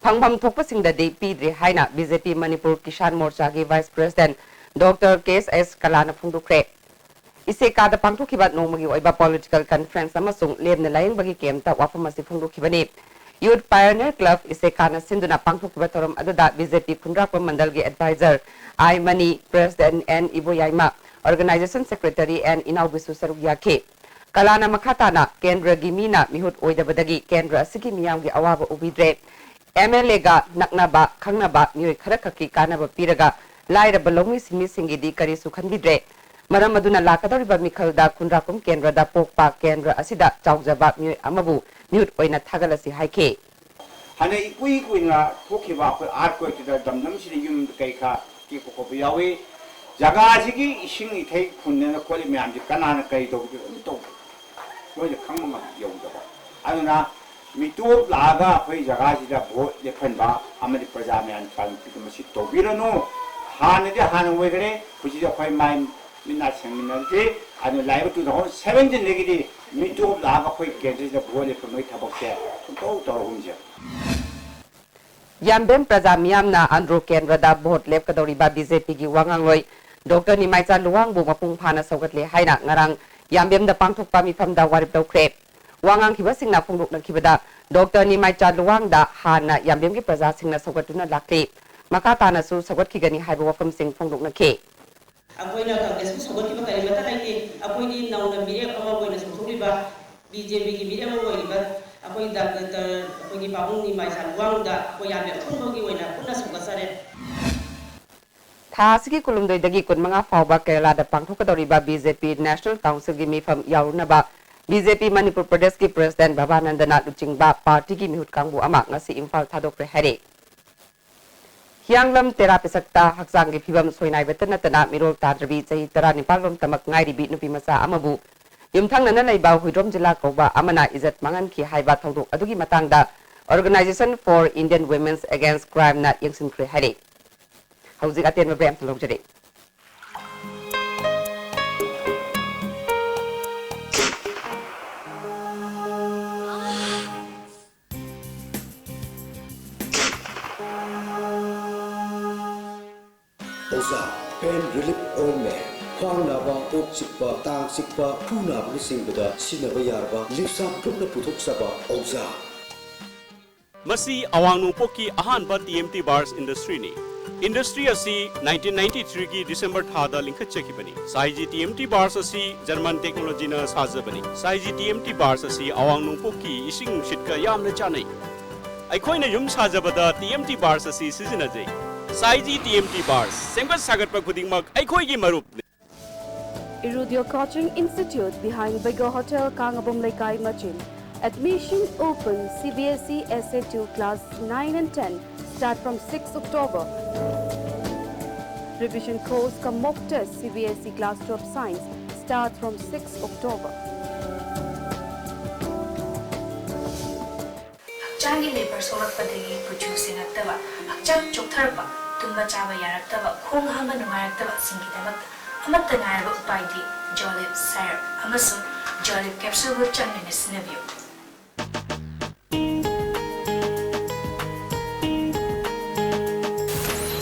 ꯐꯪꯐꯝ ꯊꯣꯛꯄꯁꯤꯡꯗꯗꯤ ꯄꯤꯗ꯭ꯔꯦ ꯍꯥꯏꯅ B J P Manipur Kisan ꯃꯣꯔꯆꯥꯒꯤ vice president doctor K S S ꯀꯂꯥꯅ ꯐꯣꯡꯗꯣꯛꯈ꯭ꯔꯦ꯫ ꯏꯁꯦꯀꯥꯗ ꯄꯥꯡꯊꯣꯛꯈꯤꯕ ꯅꯣꯡꯃꯒꯤ ꯑꯣꯏꯕ ꯄꯣꯂꯤꯇꯤꯀꯦꯜ ꯀꯟꯐ꯭ꯔꯦꯟꯁ ꯑꯃꯁꯨꯡ ꯂꯦꯝꯅ ꯂꯥꯏꯌꯦꯡꯕꯒꯤ ꯀꯦꯝꯞꯇ ꯋꯥꯐꯝ ꯑꯁꯤ ꯐꯣꯡꯗꯣꯛꯈꯤꯕꯅꯤ꯫ ꯌꯨꯠ ꯄꯥꯏꯑꯣꯅꯤꯌꯔ ꯀ꯭ꯂꯕ ꯏꯁꯦꯀꯥꯅ ꯁꯤꯟꯗꯨꯅ ꯄꯥꯡꯊꯣꯛꯈꯤꯕ ꯊꯧꯔꯝ ꯑꯗꯨꯗ ꯕꯤ ꯖꯦ ꯄꯤ ꯈꯨꯟꯗ꯭ꯔꯥꯛꯄꯝ ꯃꯟꯗꯜꯒꯤ advisor I Mani, president N Iboyaima, organisation secretary N ꯏꯅꯥꯎꯕꯤꯁꯨ ꯁꯔꯨꯛ ꯌꯥꯈꯤ꯫ ꯀꯂꯥꯅ ꯃꯈꯥ ꯇꯥꯅ ꯀꯦꯟꯗ꯭ꯔꯒꯤ ꯃꯤꯅ ꯃꯤꯍꯨꯠ ꯑꯣꯏꯗꯕꯗꯒꯤ ꯀꯦꯟꯗ꯭ꯔ ꯑꯁꯤꯒꯤ ꯃꯤꯌꯥꯝꯒꯤ ꯑꯋꯥꯕ ꯎꯕꯤꯗ꯭ꯔꯦ꯫ ꯑꯦꯝ ꯑꯦꯜ ꯑꯦꯒ ꯅꯛꯅꯕ ꯈꯪꯅꯕ ꯃꯤꯑꯣꯏ ꯈꯔꯈꯛꯀꯤ ꯀꯥꯟꯅꯕ ꯄꯤꯔꯒ ꯂꯥꯏꯔꯕ ꯂꯧꯃꯤ ꯁꯤꯟꯃꯤꯁꯤꯡꯒꯤꯗꯤ ꯀꯔꯤꯁꯨ ꯈꯟꯕꯤꯗ꯭ꯔꯦ꯫ ꯃꯔꯝ ꯑꯗꯨꯅ ꯂꯥꯛꯀꯗꯧꯔꯤꯕ ꯃꯤꯈꯜꯗ ꯈꯨꯟꯗ꯭ꯔꯥꯛꯄꯝ ꯀꯦꯟꯗ꯭ꯔꯗ ꯄꯣꯛꯄ ꯀꯦꯟꯗ꯭ꯔ ꯑꯁꯤꯗ ꯆꯥꯎꯖꯕ ꯃꯤꯑꯣꯏ ꯑꯃꯕꯨ ꯃꯤꯍꯨꯠ ꯑꯣꯏꯅ ꯊꯥꯒꯠꯂꯁꯤ ꯍꯥꯏꯈꯤ꯫ ꯍꯥꯟꯅ ꯏꯀꯨꯏ ꯀꯨꯏꯅ ꯊꯣꯛꯈꯤꯕ ꯑꯩꯈꯣꯏ ꯑꯥꯔꯠꯀ꯭ꯋꯦꯛꯇꯨꯗ ꯗꯝꯗꯝꯁꯤꯗ ꯌꯨꯝ ꯀꯩ ꯈꯔ ꯇꯦꯛꯄ ꯈꯣꯠꯄ ꯌꯥꯎꯏ꯫ ꯖꯒꯥꯁꯤꯒꯤ ꯏꯁꯤꯡ ꯏꯊꯩ ꯈꯨꯟꯗꯅ ꯈꯣꯠꯂꯤ ꯃꯌꯥꯝꯁꯦ ꯀꯅꯥꯅ ꯀꯔꯤ ꯇꯧꯕꯤꯗꯣꯏꯅꯣ ꯑꯗꯨꯝ ꯇꯧꯕ꯫ ꯃꯣꯏꯗ ꯈꯪꯕ ꯉꯝ ꯌꯧꯗꯕ꯫ ꯑꯗꯨꯅ ꯃꯤꯇꯣꯞ ꯂꯥꯛꯑꯒ ꯑꯩꯈꯣꯏ ꯖꯒꯥꯁꯤꯗ ꯚꯣꯠ ꯂꯦꯞꯍꯟꯕ ꯑꯃꯗꯤ ꯄ꯭ꯔꯖꯥ ꯃꯌꯥꯝ ꯆꯥꯟꯕꯤꯗꯨꯅ ꯃꯁꯤ ꯇꯧꯕꯤꯔꯅꯨ꯫ ꯍꯥꯟꯅꯗꯤ ꯍꯥꯟꯅ ꯑꯣꯏꯈ꯭ꯔꯦ, ꯍꯧꯖꯤꯛꯇꯤ ꯑꯩꯈꯣꯏ ꯃꯥꯏ ꯃꯤꯠ ꯅꯥ ꯁꯦꯡꯃꯤꯟꯅꯔꯁꯤ꯫ ꯑꯗꯨꯅ ꯂꯥꯛꯏꯕ two thousand seventeen ꯗꯒꯤꯗꯤ ꯃꯤꯇꯣꯞ ꯂꯥꯛꯑꯒ ꯑꯩꯈꯣꯏ ꯀꯦꯟꯗ꯭ꯔꯁꯤꯗ ꯚꯣꯠ ꯂꯦꯞꯍꯟꯕꯒꯤ ꯊꯕꯛꯁꯦ ꯁꯨꯡꯇꯧ ꯇꯧꯔꯒꯨꯝꯁꯦ꯫ ꯌꯥꯝꯕꯦꯝ ꯄ꯭ꯔꯖꯥ ꯃꯤꯌꯥꯝꯅ ꯑꯟꯗ꯭ꯔꯣ ꯀꯦꯟꯗ꯭ꯔꯗ ꯚꯣꯠ ꯂꯦꯞꯀꯗꯧꯔꯤꯕ ꯕꯤ ꯖꯦ ꯄꯤꯒꯤ ꯋꯥꯉꯥꯡꯂꯣꯏ ꯗꯣꯛꯇꯔ ꯅꯤꯃꯥꯏꯆꯥ ꯂꯨꯋꯥꯡꯕꯨ ꯃꯄꯨꯡ ꯐꯥꯅ ꯁꯧꯒꯠꯂꯦ ꯍꯥꯏꯅ ꯉꯔꯥꯡ ꯌꯥꯝꯕꯦꯝꯗ ꯄꯥꯡꯊꯣꯛꯄ ꯃꯤꯐꯝꯗ ꯋꯥꯔꯦꯞ ꯂꯧꯈ꯭ꯔꯦ꯫ ꯋꯥ ꯉꯥꯡꯈꯤꯕꯁꯤꯡꯅ ꯐꯣꯡꯗꯣꯛꯅꯈꯤꯕꯗ ꯗꯣꯛꯇꯔ ꯅꯤꯃꯥꯏꯆꯥ ꯂꯨꯋꯥꯡꯗ ꯍꯥꯟꯅ ꯌꯥꯝꯕꯦꯝꯒꯤ ꯄ꯭ꯔꯖꯥꯁꯤꯡꯅ ꯁꯧꯒꯠꯇꯨꯅ ꯂꯥꯛꯂꯤ, ꯃꯈꯥ ꯇꯥꯅꯁꯨ ꯁꯧꯒꯠꯈꯤꯒꯅꯤ ꯍꯥꯏꯕ ꯋꯥꯐꯝꯁꯤꯡ ꯐꯣꯡꯗꯣꯛꯅꯈꯤ꯫ ꯑꯩꯈꯣꯏꯅ ꯀꯪꯒ꯭ꯔꯦꯁꯄꯨ ꯁꯧꯒꯠꯈꯤꯕ ꯀꯔꯤꯃꯠꯇ ꯂꯩꯇꯦ꯫ ꯑꯩꯈꯣꯏꯗꯤ ꯅꯧꯅ ꯃꯤꯔꯦꯞ ꯑꯃ ꯑꯣꯏꯅ ꯆꯣꯡꯊꯣꯛꯂꯤꯕ ꯕꯤ ꯖꯦ ꯄꯤꯒꯤ ꯃꯤꯔꯦꯞ ꯑꯃ ꯑꯣꯏꯔꯤꯕ ꯑꯩꯈꯣꯏ ꯗꯥꯛꯇꯔ, ꯑꯩꯈꯣꯏꯒꯤ ꯄꯥꯕꯨꯡ ꯅꯤꯃꯥꯏꯆꯥ ꯂꯨꯋꯥꯡꯗ ꯑꯩꯈꯣꯏ ꯌꯥꯝꯕꯦꯝ ꯑꯄꯨꯟꯕꯒꯤ ꯑꯣꯏꯅ ꯄꯨꯟꯅ ꯁꯧꯒꯠꯆꯔꯤ꯫ ꯊꯥ ꯑꯁꯤꯒꯤ ꯀꯨꯟꯍꯨꯝꯗꯣꯏꯗꯒꯤ ꯀꯨꯟꯃꯉꯥ ꯐꯥꯎꯕ ꯀꯦꯔꯂꯥꯗ ꯄꯥꯡꯊꯣꯛꯀꯗꯧꯔꯤꯕ ꯕꯤ ꯖꯦ ꯄꯤ ꯅꯦꯁꯅꯦꯜ ꯀꯥꯎꯟꯁꯤꯜꯒꯤ ꯃꯤꯐꯝ ꯌꯥꯎꯔꯨꯅꯕ ꯕꯤ ꯖꯦ ꯄꯤ ꯃꯅꯤꯄꯨꯔ ꯄ꯭ꯔꯗꯦꯁꯀꯤ ꯄ꯭ꯔꯁꯤꯗꯦꯟ ꯕꯕꯥꯅꯟꯗꯅ ꯂꯨꯆꯤꯡꯕ ꯄꯥꯔꯇꯤꯒꯤ ꯃꯤꯍꯨꯠ ꯀꯥꯡꯕꯨ ꯑꯃ ꯉꯁꯤ ꯏꯝꯐꯥꯜ ꯊꯥꯗꯣꯛꯈ꯭ꯔꯦ ꯍꯥꯏꯔꯦ꯫ ꯍꯤꯌꯥꯡꯂꯝ ꯇꯦꯔꯥ ꯄꯤꯁꯛꯇ ꯍꯛꯆꯥꯡꯒꯤ ꯐꯤꯕꯝ ꯁꯣꯏꯅꯥꯏꯕꯇ ꯅꯠꯇꯅ ꯃꯤꯔꯣꯜ ꯇꯥꯗ꯭ꯔꯕꯤ ꯆꯍꯤ ꯇꯔꯥꯅꯤꯄꯥꯜ ꯔꯣꯝ ꯇꯃꯛ ꯉꯥꯏꯔꯤꯕꯤ ꯅꯨꯄꯤ ꯃꯆꯥ ꯑꯃꯕꯨ ꯌꯨꯝꯊꯪꯅꯅ ꯂꯩꯕ ꯍꯨꯏꯗ꯭ꯔꯣꯝ ꯖꯤꯂꯥ ꯀꯧꯕ ꯑꯃꯅ ꯏꯖꯠ ꯃꯥꯡꯍꯟꯈꯤ ꯍꯥꯏꯕ ꯊꯧꯗꯣꯛ ꯑꯗꯨꯒꯤ ꯃꯇꯥꯡꯗ Organisation for Indian Women's Against Crime ꯅ ꯌꯦꯡꯁꯤꯟꯈ꯭ꯔꯦ ꯍꯥꯏꯔꯦ꯫ ꯍꯧꯖꯤꯛ ꯑꯇꯦꯟꯕ ꯕ꯭ꯔꯦꯛ ꯑꯃꯇ ꯂꯧꯖꯔꯦ꯫ ꯑꯣꯖꯥ, pain relief ointment, ꯈ꯭ꯋꯥꯡ ꯅꯥꯕ, ꯀꯣꯛ ꯆꯤꯛꯄ, ꯇꯥꯡ ꯆꯤꯛꯄ, ꯈꯨ ꯅꯥꯕꯅꯆꯤꯡꯕꯗ ꯁꯤꯖꯤꯟꯅꯕ ꯌꯥꯔꯕ ꯂꯤꯞꯁꯥꯞ ꯒ꯭ꯔꯨꯞꯅ ꯄꯨꯊꯣꯛꯆꯕ ꯑꯣꯖꯥ꯫ ꯃꯁꯤ ꯑꯋꯥꯡ ꯅꯣꯡꯄꯣꯛꯀꯤ ꯑꯍꯥꯟꯕ ꯇꯤ ꯑꯦꯝ ꯇꯤ ꯕꯥꯔꯁ ꯏꯟꯗꯁꯇ꯭ꯔꯤꯅꯤ꯫ ꯏꯟꯗꯁꯇ꯭ꯔꯤ ꯑꯁꯤ ꯅꯥꯏꯟꯇꯤꯟ ꯅꯥꯏꯟꯇꯤ ꯊ꯭ꯔꯤꯒꯤ ꯗꯤꯁꯦꯝꯕꯔ ꯊꯥꯗ ꯂꯤꯡꯈꯠꯆꯈꯤꯕꯅꯤ꯫ ꯁꯥꯏꯖꯤ ꯇꯤ ꯑꯦꯝ ꯇꯤ ꯕꯥꯔꯁ ꯑꯁꯤ ꯖꯔꯃꯟ ꯇꯦꯛꯅꯣꯂꯣꯖꯤꯅ ꯁꯥꯖꯕꯅꯤ꯫ ꯁꯥꯏꯖꯤ ꯇꯤ ꯑꯦꯝ ꯇꯤ ꯕꯥꯔꯁ ꯑꯁꯤ ꯑꯋꯥꯡ ꯅꯣꯡꯄꯣꯛꯀꯤ ꯏꯁꯤꯡ ꯅꯨꯡꯁꯤꯠꯀ ꯌꯥꯝꯅ ꯆꯥꯟꯅꯩ꯫ ꯑꯩꯈꯣꯏꯅ ꯌꯨꯝ ꯁꯥꯖꯕꯗ ꯇꯤ ꯑꯦꯝ ꯇꯤ ꯕꯥꯔꯁ ꯑꯁꯤ ꯁꯤꯖꯤꯟꯅꯖꯩ꯫ ꯁꯥꯏꯖꯤ ꯇꯤ ꯑꯦꯝ ꯇꯤ ꯕꯥꯔꯁ, ꯁꯦꯝꯒꯠ ꯁꯥꯒꯠꯄ ꯈꯨꯗꯤꯡꯃꯛ ꯑꯩꯈꯣꯏꯒꯤ ꯃꯔꯨꯞꯅꯤ꯫ Irudio Coaching Institute behind Bego Hotel, Kangabom Leikai, Machin. Admission open C B S E S A two class nine and ten start from sixth October. Revision course cum mock test C B S E class twelve science start from sixth October. ꯍꯛꯆꯥꯡꯒꯤ ꯂꯩꯕꯔ ꯁꯣꯛꯂꯛꯄꯗꯒꯤ ꯀꯨꯆꯨ ꯁꯦꯡꯉꯛꯇꯕ, ꯍꯛꯆꯥꯡ ꯆꯣꯛꯊꯔꯛꯄ, ꯇꯨꯝꯕ ꯆꯥꯕ ꯌꯥꯔꯛꯇꯕ, ꯈꯣꯡ ꯍꯥꯝꯕ ꯅꯨꯡꯉꯥꯏꯔꯛꯇꯕꯁꯤꯡꯒꯤꯗꯃꯛꯇ ꯑꯃꯠꯇ ꯉꯥꯏꯔꯕ ꯎꯄꯥꯏꯗꯤ ꯖꯣꯂꯤꯞ ꯁꯥꯏꯔꯞ ꯑꯃꯁꯨꯡ ꯖꯣꯂꯤꯞ ꯀꯦꯞꯁꯨꯜꯕꯨ ꯆꯥꯡ ꯅꯥꯏꯅ ꯁꯤꯖꯤꯟꯅꯕꯤꯌꯨ꯫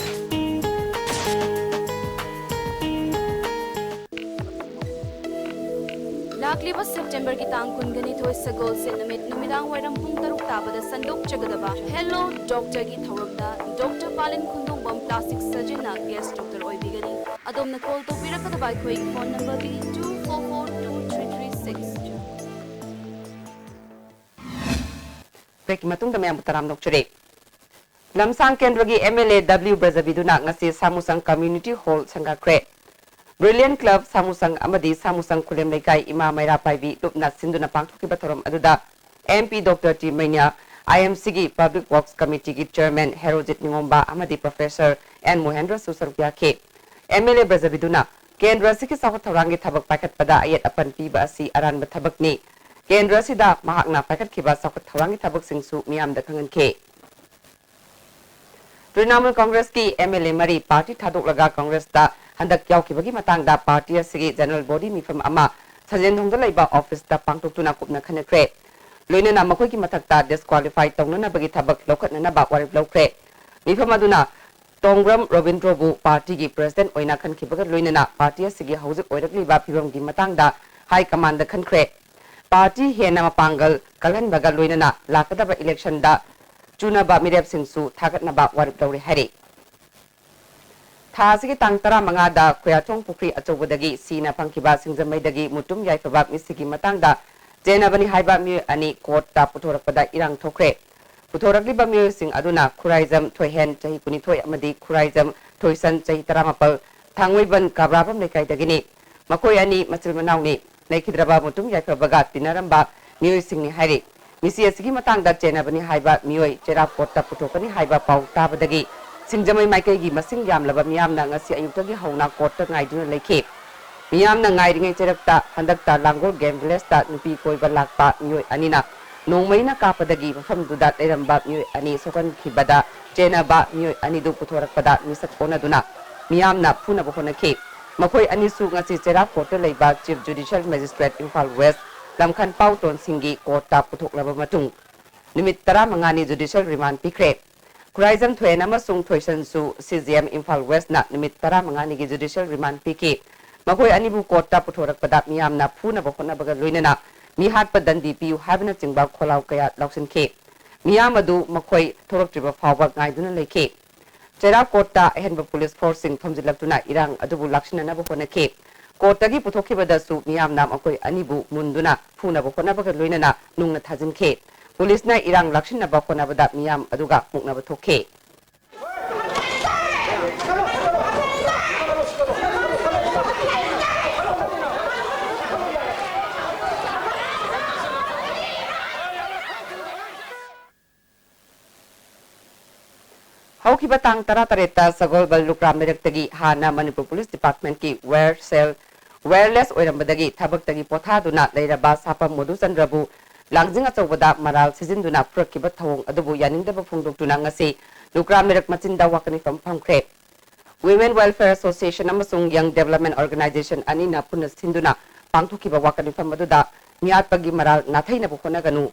ꯂꯥꯛꯂꯤꯕ ꯁꯦꯞꯇꯦꯝꯕꯔꯒꯤ ꯇꯥꯡ ꯀꯨꯟꯒꯅꯤꯊꯣꯏ ꯁꯒꯣꯜꯁꯦꯟ ꯅꯨꯃꯤꯠ ꯅꯨꯃꯤꯗꯥꯡ ꯋꯥꯏꯔꯝ ꯄꯨꯡ ꯇꯔꯨꯛ ꯇꯥꯕꯗ ꯁꯟꯗꯣꯛꯆꯒꯗꯕ ꯍꯦꯜꯂꯣ ꯗꯣꯛꯇꯔꯒꯤ ꯊꯧꯔꯝꯗ ꯗꯣꯛꯇꯔ ꯄꯥꯂꯤꯟ ꯈꯨꯟꯗꯣꯡꯕꯝ ꯄ꯭ꯂꯥꯁꯇꯤꯛ ꯁꯔꯖꯟꯅ ꯒꯦꯁ ꯗꯣꯛꯇꯔ ꯑꯣꯏꯕꯤꯒꯅꯤ꯫ ꯑꯗꯣꯝꯅ ꯀꯣꯜ ꯇꯧꯕꯤꯔꯛꯀꯗꯕ ꯑꯩꯈꯣꯏꯒꯤ ꯐꯣꯟ ꯅꯝꯕꯔꯗꯤ two four four two three three six two꯫ ꯕ꯭ꯔꯦꯛꯀꯤ ꯃꯇꯨꯡꯗ ꯃꯌꯥꯝꯕꯨ ꯇꯔꯥꯝꯅ ꯑꯣꯛꯆꯔꯤ꯫ ꯂꯝꯁꯥꯡ ꯀꯦꯟꯗ꯭ꯔꯒꯤ ꯑꯦꯝ ꯑꯦꯜ ꯑꯦ ꯗꯕ꯭ꯂꯤꯎ ꯕ꯭ꯔꯖꯕꯤꯗꯨꯅ ꯉꯁꯤ ꯁꯥꯃꯨꯁꯪ ꯀꯝꯃ꯭ꯌꯨꯅꯤꯇꯤ ꯍꯣꯜ ꯁꯪꯒꯥꯈ꯭ꯔꯦ꯫ Brilliant Club ꯁꯥꯃꯨꯁꯪ ꯑꯃꯗꯤ ꯁꯥꯃꯨꯁꯪ ꯈꯨꯂꯦꯝ ꯂꯩꯀꯥꯏ ꯏꯃꯥ ꯃꯩꯔꯥ ꯄꯥꯏꯕꯤ ꯂꯨꯞꯅ ꯁꯤꯟꯗꯨꯅ ꯄꯥꯡꯊꯣꯛꯈꯤꯕ ꯊꯧꯔꯝ ꯑꯗꯨꯗ M P Doctor T ꯃꯩꯅ꯭ꯌꯥ, I M C ꯒꯤ Public Works Committee ꯒꯤ Chairman ꯍꯦꯔꯣꯖꯤꯠ ꯅꯤꯉꯣꯝꯕ ꯑꯃꯗꯤ Professor N ꯃꯣꯍꯦꯟꯗ꯭ꯔꯁꯨ ꯁꯔꯨꯛ ꯌꯥꯈꯤ꯫ M L A ꯕ꯭ꯔꯖꯕꯤꯗꯨꯅ ꯀꯦꯟꯗ꯭ꯔ ꯑꯁꯤꯒꯤ ꯆꯥꯎꯈꯠ ꯊꯧꯔꯥꯡꯒꯤ ꯊꯕꯛ ꯄꯥꯏꯈꯠꯄꯗ ꯑꯌꯦꯠ ꯑꯄꯟ ꯄꯤꯕ ꯑꯁꯤ ꯑꯔꯥꯟꯕ ꯊꯕꯛꯅꯤ꯫ ꯀꯦꯟꯗ꯭ꯔ ꯑꯁꯤꯗ ꯃꯍꯥꯛꯅ ꯄꯥꯏꯈꯠꯈꯤꯕ ꯆꯥꯎꯈꯠ ꯊꯧꯔꯥꯡꯒꯤ ꯊꯕꯛꯁꯤꯡꯁꯨ ꯃꯤꯌꯥꯝꯗ ꯈꯪꯍꯟꯈꯤ꯫ ꯇ꯭ꯔꯤꯅꯥꯃꯨꯜ ꯀꯪꯒ꯭ꯔꯦꯁꯀꯤ M L A ꯃꯔꯤ ꯄꯥꯔꯇꯤ ꯊꯥꯗꯣꯛꯂꯒ ꯀꯪꯒ꯭ꯔꯦꯁꯇ ꯍꯟꯗꯛ ꯌꯥꯎꯈꯤꯕꯒꯤ ꯃꯇꯥꯡꯗ ꯄꯥꯔꯇꯤ ꯑꯁꯤꯒꯤ General Body ꯃꯤꯐꯝ ꯑꯃ ꯁꯟꯖꯦꯟꯊꯣꯡꯗ ꯂꯩꯕ ꯑꯣꯐꯤꯁꯇ ꯄꯥꯡꯊꯣꯛꯇꯨꯅ ꯀꯨꯞꯅ ꯈꯟꯅꯈ꯭ꯔꯦ꯫ ꯂꯣꯏꯅꯅ ꯃꯈꯣꯏꯒꯤ ꯃꯊꯛꯇ disqualify ꯇꯧꯅꯅꯕꯒꯤ ꯊꯕꯛ ꯂꯧꯈꯠꯅꯅꯕ ꯋꯥꯔꯦꯞ ꯂꯧꯈ꯭ꯔꯦ꯫ ꯃꯤꯐꯝ ꯑꯗꯨꯅ ꯇꯣꯡꯕ꯭ꯔꯝ ꯔꯣꯕꯤꯟꯗ꯭ꯔꯣꯕꯨ ꯄꯥꯔꯇꯤꯒꯤ president ꯑꯣꯏꯅ ꯈꯟꯈꯤꯕꯒ ꯂꯣꯏꯅꯅ ꯄꯥꯔꯇꯤ ꯑꯁꯤꯒꯤ ꯍꯧꯖꯤꯛ ꯑꯣꯏꯔꯛꯂꯤꯕ ꯐꯤꯕꯝꯒꯤ ꯃꯇꯥꯡꯗ high command ꯗ ꯈꯟꯈ꯭ꯔꯦ꯫ ꯄꯥꯔꯇꯤ ꯍꯦꯟꯅ ꯃꯄꯥꯡꯒꯜ ꯀꯜꯍꯟꯕꯒ ꯂꯣꯏꯅꯅ ꯂꯥꯛꯀꯗꯕ election ꯗ ꯆꯨꯅꯕ ꯃꯤꯔꯦꯞꯁꯤꯡꯁꯨ ꯊꯥꯒꯠꯅꯕ ꯋꯥꯔꯦꯞ ꯂꯧꯔꯦ ꯍꯥꯏꯔꯤ꯫ ꯊꯥ ꯑꯁꯤꯒꯤ ꯇꯥꯡ ꯇꯔꯥꯃꯉꯥꯗ ꯈꯨꯌꯥꯊꯣꯡ ꯄꯨꯈ꯭ꯔꯤ ꯑꯆꯧꯕꯗꯒꯤ ꯁꯤꯅ ꯐꯪꯈꯤꯕ ꯁꯤꯡꯖꯃꯩꯗꯒꯤ ꯃꯨꯇꯨꯝ ꯌꯥꯏꯐꯕ ꯃꯤꯁꯤꯒꯤ ꯃꯇꯥꯡꯗ ꯆꯦꯟꯅꯕꯅꯤ ꯍꯥꯏꯕ ꯃꯤꯑꯣꯏ ꯑꯅꯤ ꯀꯣꯔꯠꯇ ꯄꯨꯊꯣꯔꯛꯄꯗ ꯏꯔꯥꯡ ꯊꯣꯛꯈ꯭ꯔꯦ꯫ ꯄꯨꯊꯣꯔꯛꯂꯤꯕ ꯃꯤꯑꯣꯏꯁꯤꯡ ꯑꯗꯨꯅ ꯈꯨꯔꯥꯏꯖꯝ ꯊꯣꯏꯍꯦꯟ, ꯆꯍꯤ ꯀꯨꯟꯅꯤꯊꯣꯏ, ꯑꯃꯗꯤ ꯈꯨꯔꯥꯏꯖꯝ ꯊꯣꯏꯁꯟ, ꯆꯍꯤ ꯇꯔꯥꯃꯥꯄꯜ, ꯊꯥꯡꯃꯩꯕꯟ ꯀꯥꯕ꯭ꯔꯥꯕꯝ ꯂꯩꯀꯥꯏꯗꯒꯤꯅꯤ꯫ ꯃꯈꯣꯏ ꯑꯅꯤ ꯃꯆꯤꯟ ꯃꯅꯥꯎꯅꯤ꯫ ꯂꯩꯈꯤꯗ꯭ꯔꯕ ꯃꯨꯇꯨꯝ ꯌꯥꯏꯐꯕꯒ ꯇꯤꯟꯅꯔꯝꯕ ꯃꯤꯑꯣꯏꯁꯤꯡꯅꯤ ꯍꯥꯏꯔꯤ꯫ ꯃꯤꯁꯤ ꯑꯁꯤꯒꯤ ꯃꯇꯥꯡꯗ ꯆꯦꯟꯅꯕꯅꯤ ꯍꯥꯏꯕ ꯃꯤꯑꯣꯏ ꯆꯩꯔꯥꯛ ꯀꯣꯔꯠꯇ ꯄꯨꯊꯣꯛꯀꯅꯤ ꯍꯥꯏꯕ ꯄꯥꯎ ꯇꯥꯕꯗꯒꯤ ꯁꯤꯡꯖꯃꯩ ꯃꯥꯏꯀꯩꯒꯤ ꯃꯁꯤꯡ ꯌꯥꯝꯂꯕ ꯃꯤꯌꯥꯝꯅ ꯉꯁꯤ ꯑꯌꯨꯛꯇꯒꯤ ꯍꯧꯅ ꯀꯣꯔꯠꯇ ꯉꯥꯏꯗꯨꯅ ꯂꯩꯈꯤ꯫ ꯃꯤꯌꯥꯝꯅ ꯉꯥꯏꯔꯤꯉꯩ ꯆꯩꯔꯛꯇ ꯍꯟꯗꯛꯇ ꯂꯥꯡꯒꯣꯜ Game Village ꯇ ꯅꯨꯄꯤ ꯀꯣꯏꯕ ꯂꯥꯛꯄ ꯃꯤꯑꯣꯏ ꯑꯅꯤꯅ ꯅꯣꯡꯃꯩꯅ ꯀꯥꯞꯄꯗꯒꯤ ꯃꯐꯝꯗꯨꯗ ꯂꯩꯔꯝꯕ ꯃꯤꯑꯣꯏ ꯑꯅꯤ ꯁꯣꯛꯍꯟꯈꯤꯕꯗ ꯆꯦꯟꯅꯕ ꯃꯤꯑꯣꯏ ꯑꯅꯤꯗꯨ ꯄꯨꯊꯣꯔꯛꯄꯗ ꯃꯤꯁꯛ ꯑꯣꯟꯅꯗꯨꯅ ꯃꯤꯌꯥꯝꯅ ꯐꯨꯅꯕ ꯍꯣꯠꯅꯈꯤ꯫ ꯃꯈꯣꯏ ꯑꯅꯤꯁꯨ ꯉꯁꯤ ꯆꯩꯔꯥꯛ ꯀꯣꯔꯠꯇ ꯂꯩꯕ Chief Judicial Magistrate Imphal West ꯂꯝꯈꯟꯄꯥꯎ ꯇꯣꯟꯁꯤꯡꯒꯤ ꯀꯣꯔꯠꯇ ꯄꯨꯊꯣꯛꯂꯕ ꯃꯇꯨꯡ ꯅꯨꯃꯤꯠ ꯇꯔꯥꯃꯉꯥꯅꯤ judicial remand ꯄꯤꯈ꯭ꯔꯦ꯫ ꯈꯨꯔꯥꯏꯖꯝ ꯊꯣꯏꯍꯦꯟ ꯑꯃꯁꯨꯡ ꯊꯣꯏꯁꯟꯁꯨ C J M Imphal West ꯅ ꯅꯨꯃꯤꯠ ꯇꯔꯥꯃꯉꯥꯅꯤꯒꯤ judicial remand ꯄꯤꯈꯤ꯫ ꯃꯈꯣꯏ ꯑꯅꯤꯕꯨ ꯀꯣꯔꯠꯇ ꯄꯨꯊꯣꯔꯛꯄꯗ ꯃꯤꯌꯥꯝꯅ ꯐꯨꯅꯕ ꯍꯣꯠꯅꯕꯒ ꯂꯣꯏꯅꯅ ꯃꯤꯍꯥꯠꯄ ꯗꯟꯗꯤ ꯄꯤꯌꯨ ꯍꯥꯏꯕꯅꯆꯤꯡꯕ ꯈꯣꯜꯂꯥꯎ ꯀꯌꯥ ꯂꯥꯎꯁꯤꯟꯈꯤ꯫ ꯃꯤꯌꯥꯝ ꯑꯗꯨ ꯃꯈꯣꯏ ꯊꯣꯔꯛꯇ꯭ꯔꯤꯕ ꯐꯥꯎꯕ ꯉꯥꯏꯗꯨꯅ ꯂꯩꯈꯤ꯫ ꯆꯩꯔꯥꯛ ꯀꯣꯔꯠꯇ ꯑꯍꯦꯟꯕ ꯄꯨꯂꯤꯁ ꯐꯣꯔꯁꯁꯤꯡ ꯊꯣꯝꯖꯤꯜꯂꯛꯇꯨꯅ ꯏꯔꯥꯡ ꯑꯗꯨꯕꯨ ꯂꯥꯛꯁꯤꯟꯅꯅꯕ ꯍꯣꯠꯅꯈꯤ꯫ ꯀꯣꯔꯠꯇꯒꯤ ꯄꯨꯊꯣꯛꯈꯤꯕꯗꯁꯨ ꯃꯤꯌꯥꯝꯅ ꯃꯈꯣꯏ ꯑꯅꯤꯕꯨ ꯃꯨꯟꯗꯨꯅ ꯐꯨꯅꯕ ꯍꯣꯠꯅꯕꯒ ꯂꯣꯏꯅꯅ ꯅꯨꯡꯅ ꯊꯥꯖꯤꯟꯈꯤ꯫ ꯄꯨꯂꯤꯁꯅ ꯏꯔꯥꯡ ꯂꯥꯛꯁꯤꯟꯅꯕ ꯍꯣꯠꯅꯕꯗ ꯃꯤꯌꯥꯝ ꯑꯗꯨꯒ ꯃꯨꯛꯅꯕ ꯊꯣꯛꯈꯤ꯫ ꯍꯧꯈꯤꯕ ꯇꯥꯡ ꯇꯔꯥꯇꯔꯦꯠꯇ ꯁꯒꯣꯜꯕꯜ ꯂꯨꯀ꯭ꯔꯥꯃꯤꯔꯛꯇꯒꯤ ꯍꯥꯟꯅ ꯃꯅꯤꯄꯨꯔ ꯄꯨꯂꯤꯁ ꯗꯤꯄꯥꯔꯠꯃꯦꯟꯠꯀꯤ ꯋꯦꯌꯔ ꯁꯦꯜ ꯋꯦꯌꯔꯂꯦꯁ ꯑꯣꯏꯔꯝꯕꯗꯒꯤ ꯊꯕꯛꯇꯒꯤ ꯄꯣꯊꯥꯗꯨꯅ ꯂꯩꯔꯕ ꯁꯥꯄꯝ ꯃꯣꯗꯨꯆꯟꯗ꯭ꯔꯕꯨ ꯂꯥꯡꯖꯤꯡ ꯑꯆꯧꯕꯗ ꯃꯔꯥꯜ ꯁꯤꯖꯤꯟꯗꯨꯅ ꯐꯨꯔꯛꯈꯤꯕ ꯊꯧꯑꯣꯡ ꯑꯗꯨꯕꯨ ꯌꯥꯅꯤꯡꯗꯕ ꯐꯣꯡꯗꯣꯛꯇꯨꯅ ꯉꯁꯤ ꯂꯨꯀ꯭ꯔꯥꯃꯤꯔꯛ ꯃꯆꯤꯟꯗ ꯋꯥꯀꯠ ꯃꯤꯐꯝ ꯐꯝꯈ꯭ꯔꯦ꯫ Women Welfare Association ꯑꯃꯁꯨꯡ Young Development Organization ꯑꯅꯤꯅ ꯄꯨꯟꯅ ꯁꯤꯟꯗꯨꯅ ꯄꯥꯡꯊꯣꯛꯈꯤꯕ ꯋꯥꯀꯠ ꯃꯤꯐꯝ ꯑꯗꯨꯗ ꯃꯤꯍꯥꯠꯄꯒꯤ ꯃꯔꯥꯜ ꯅꯥꯊꯩꯅꯕ ꯍꯣꯠꯅꯒꯅꯨ,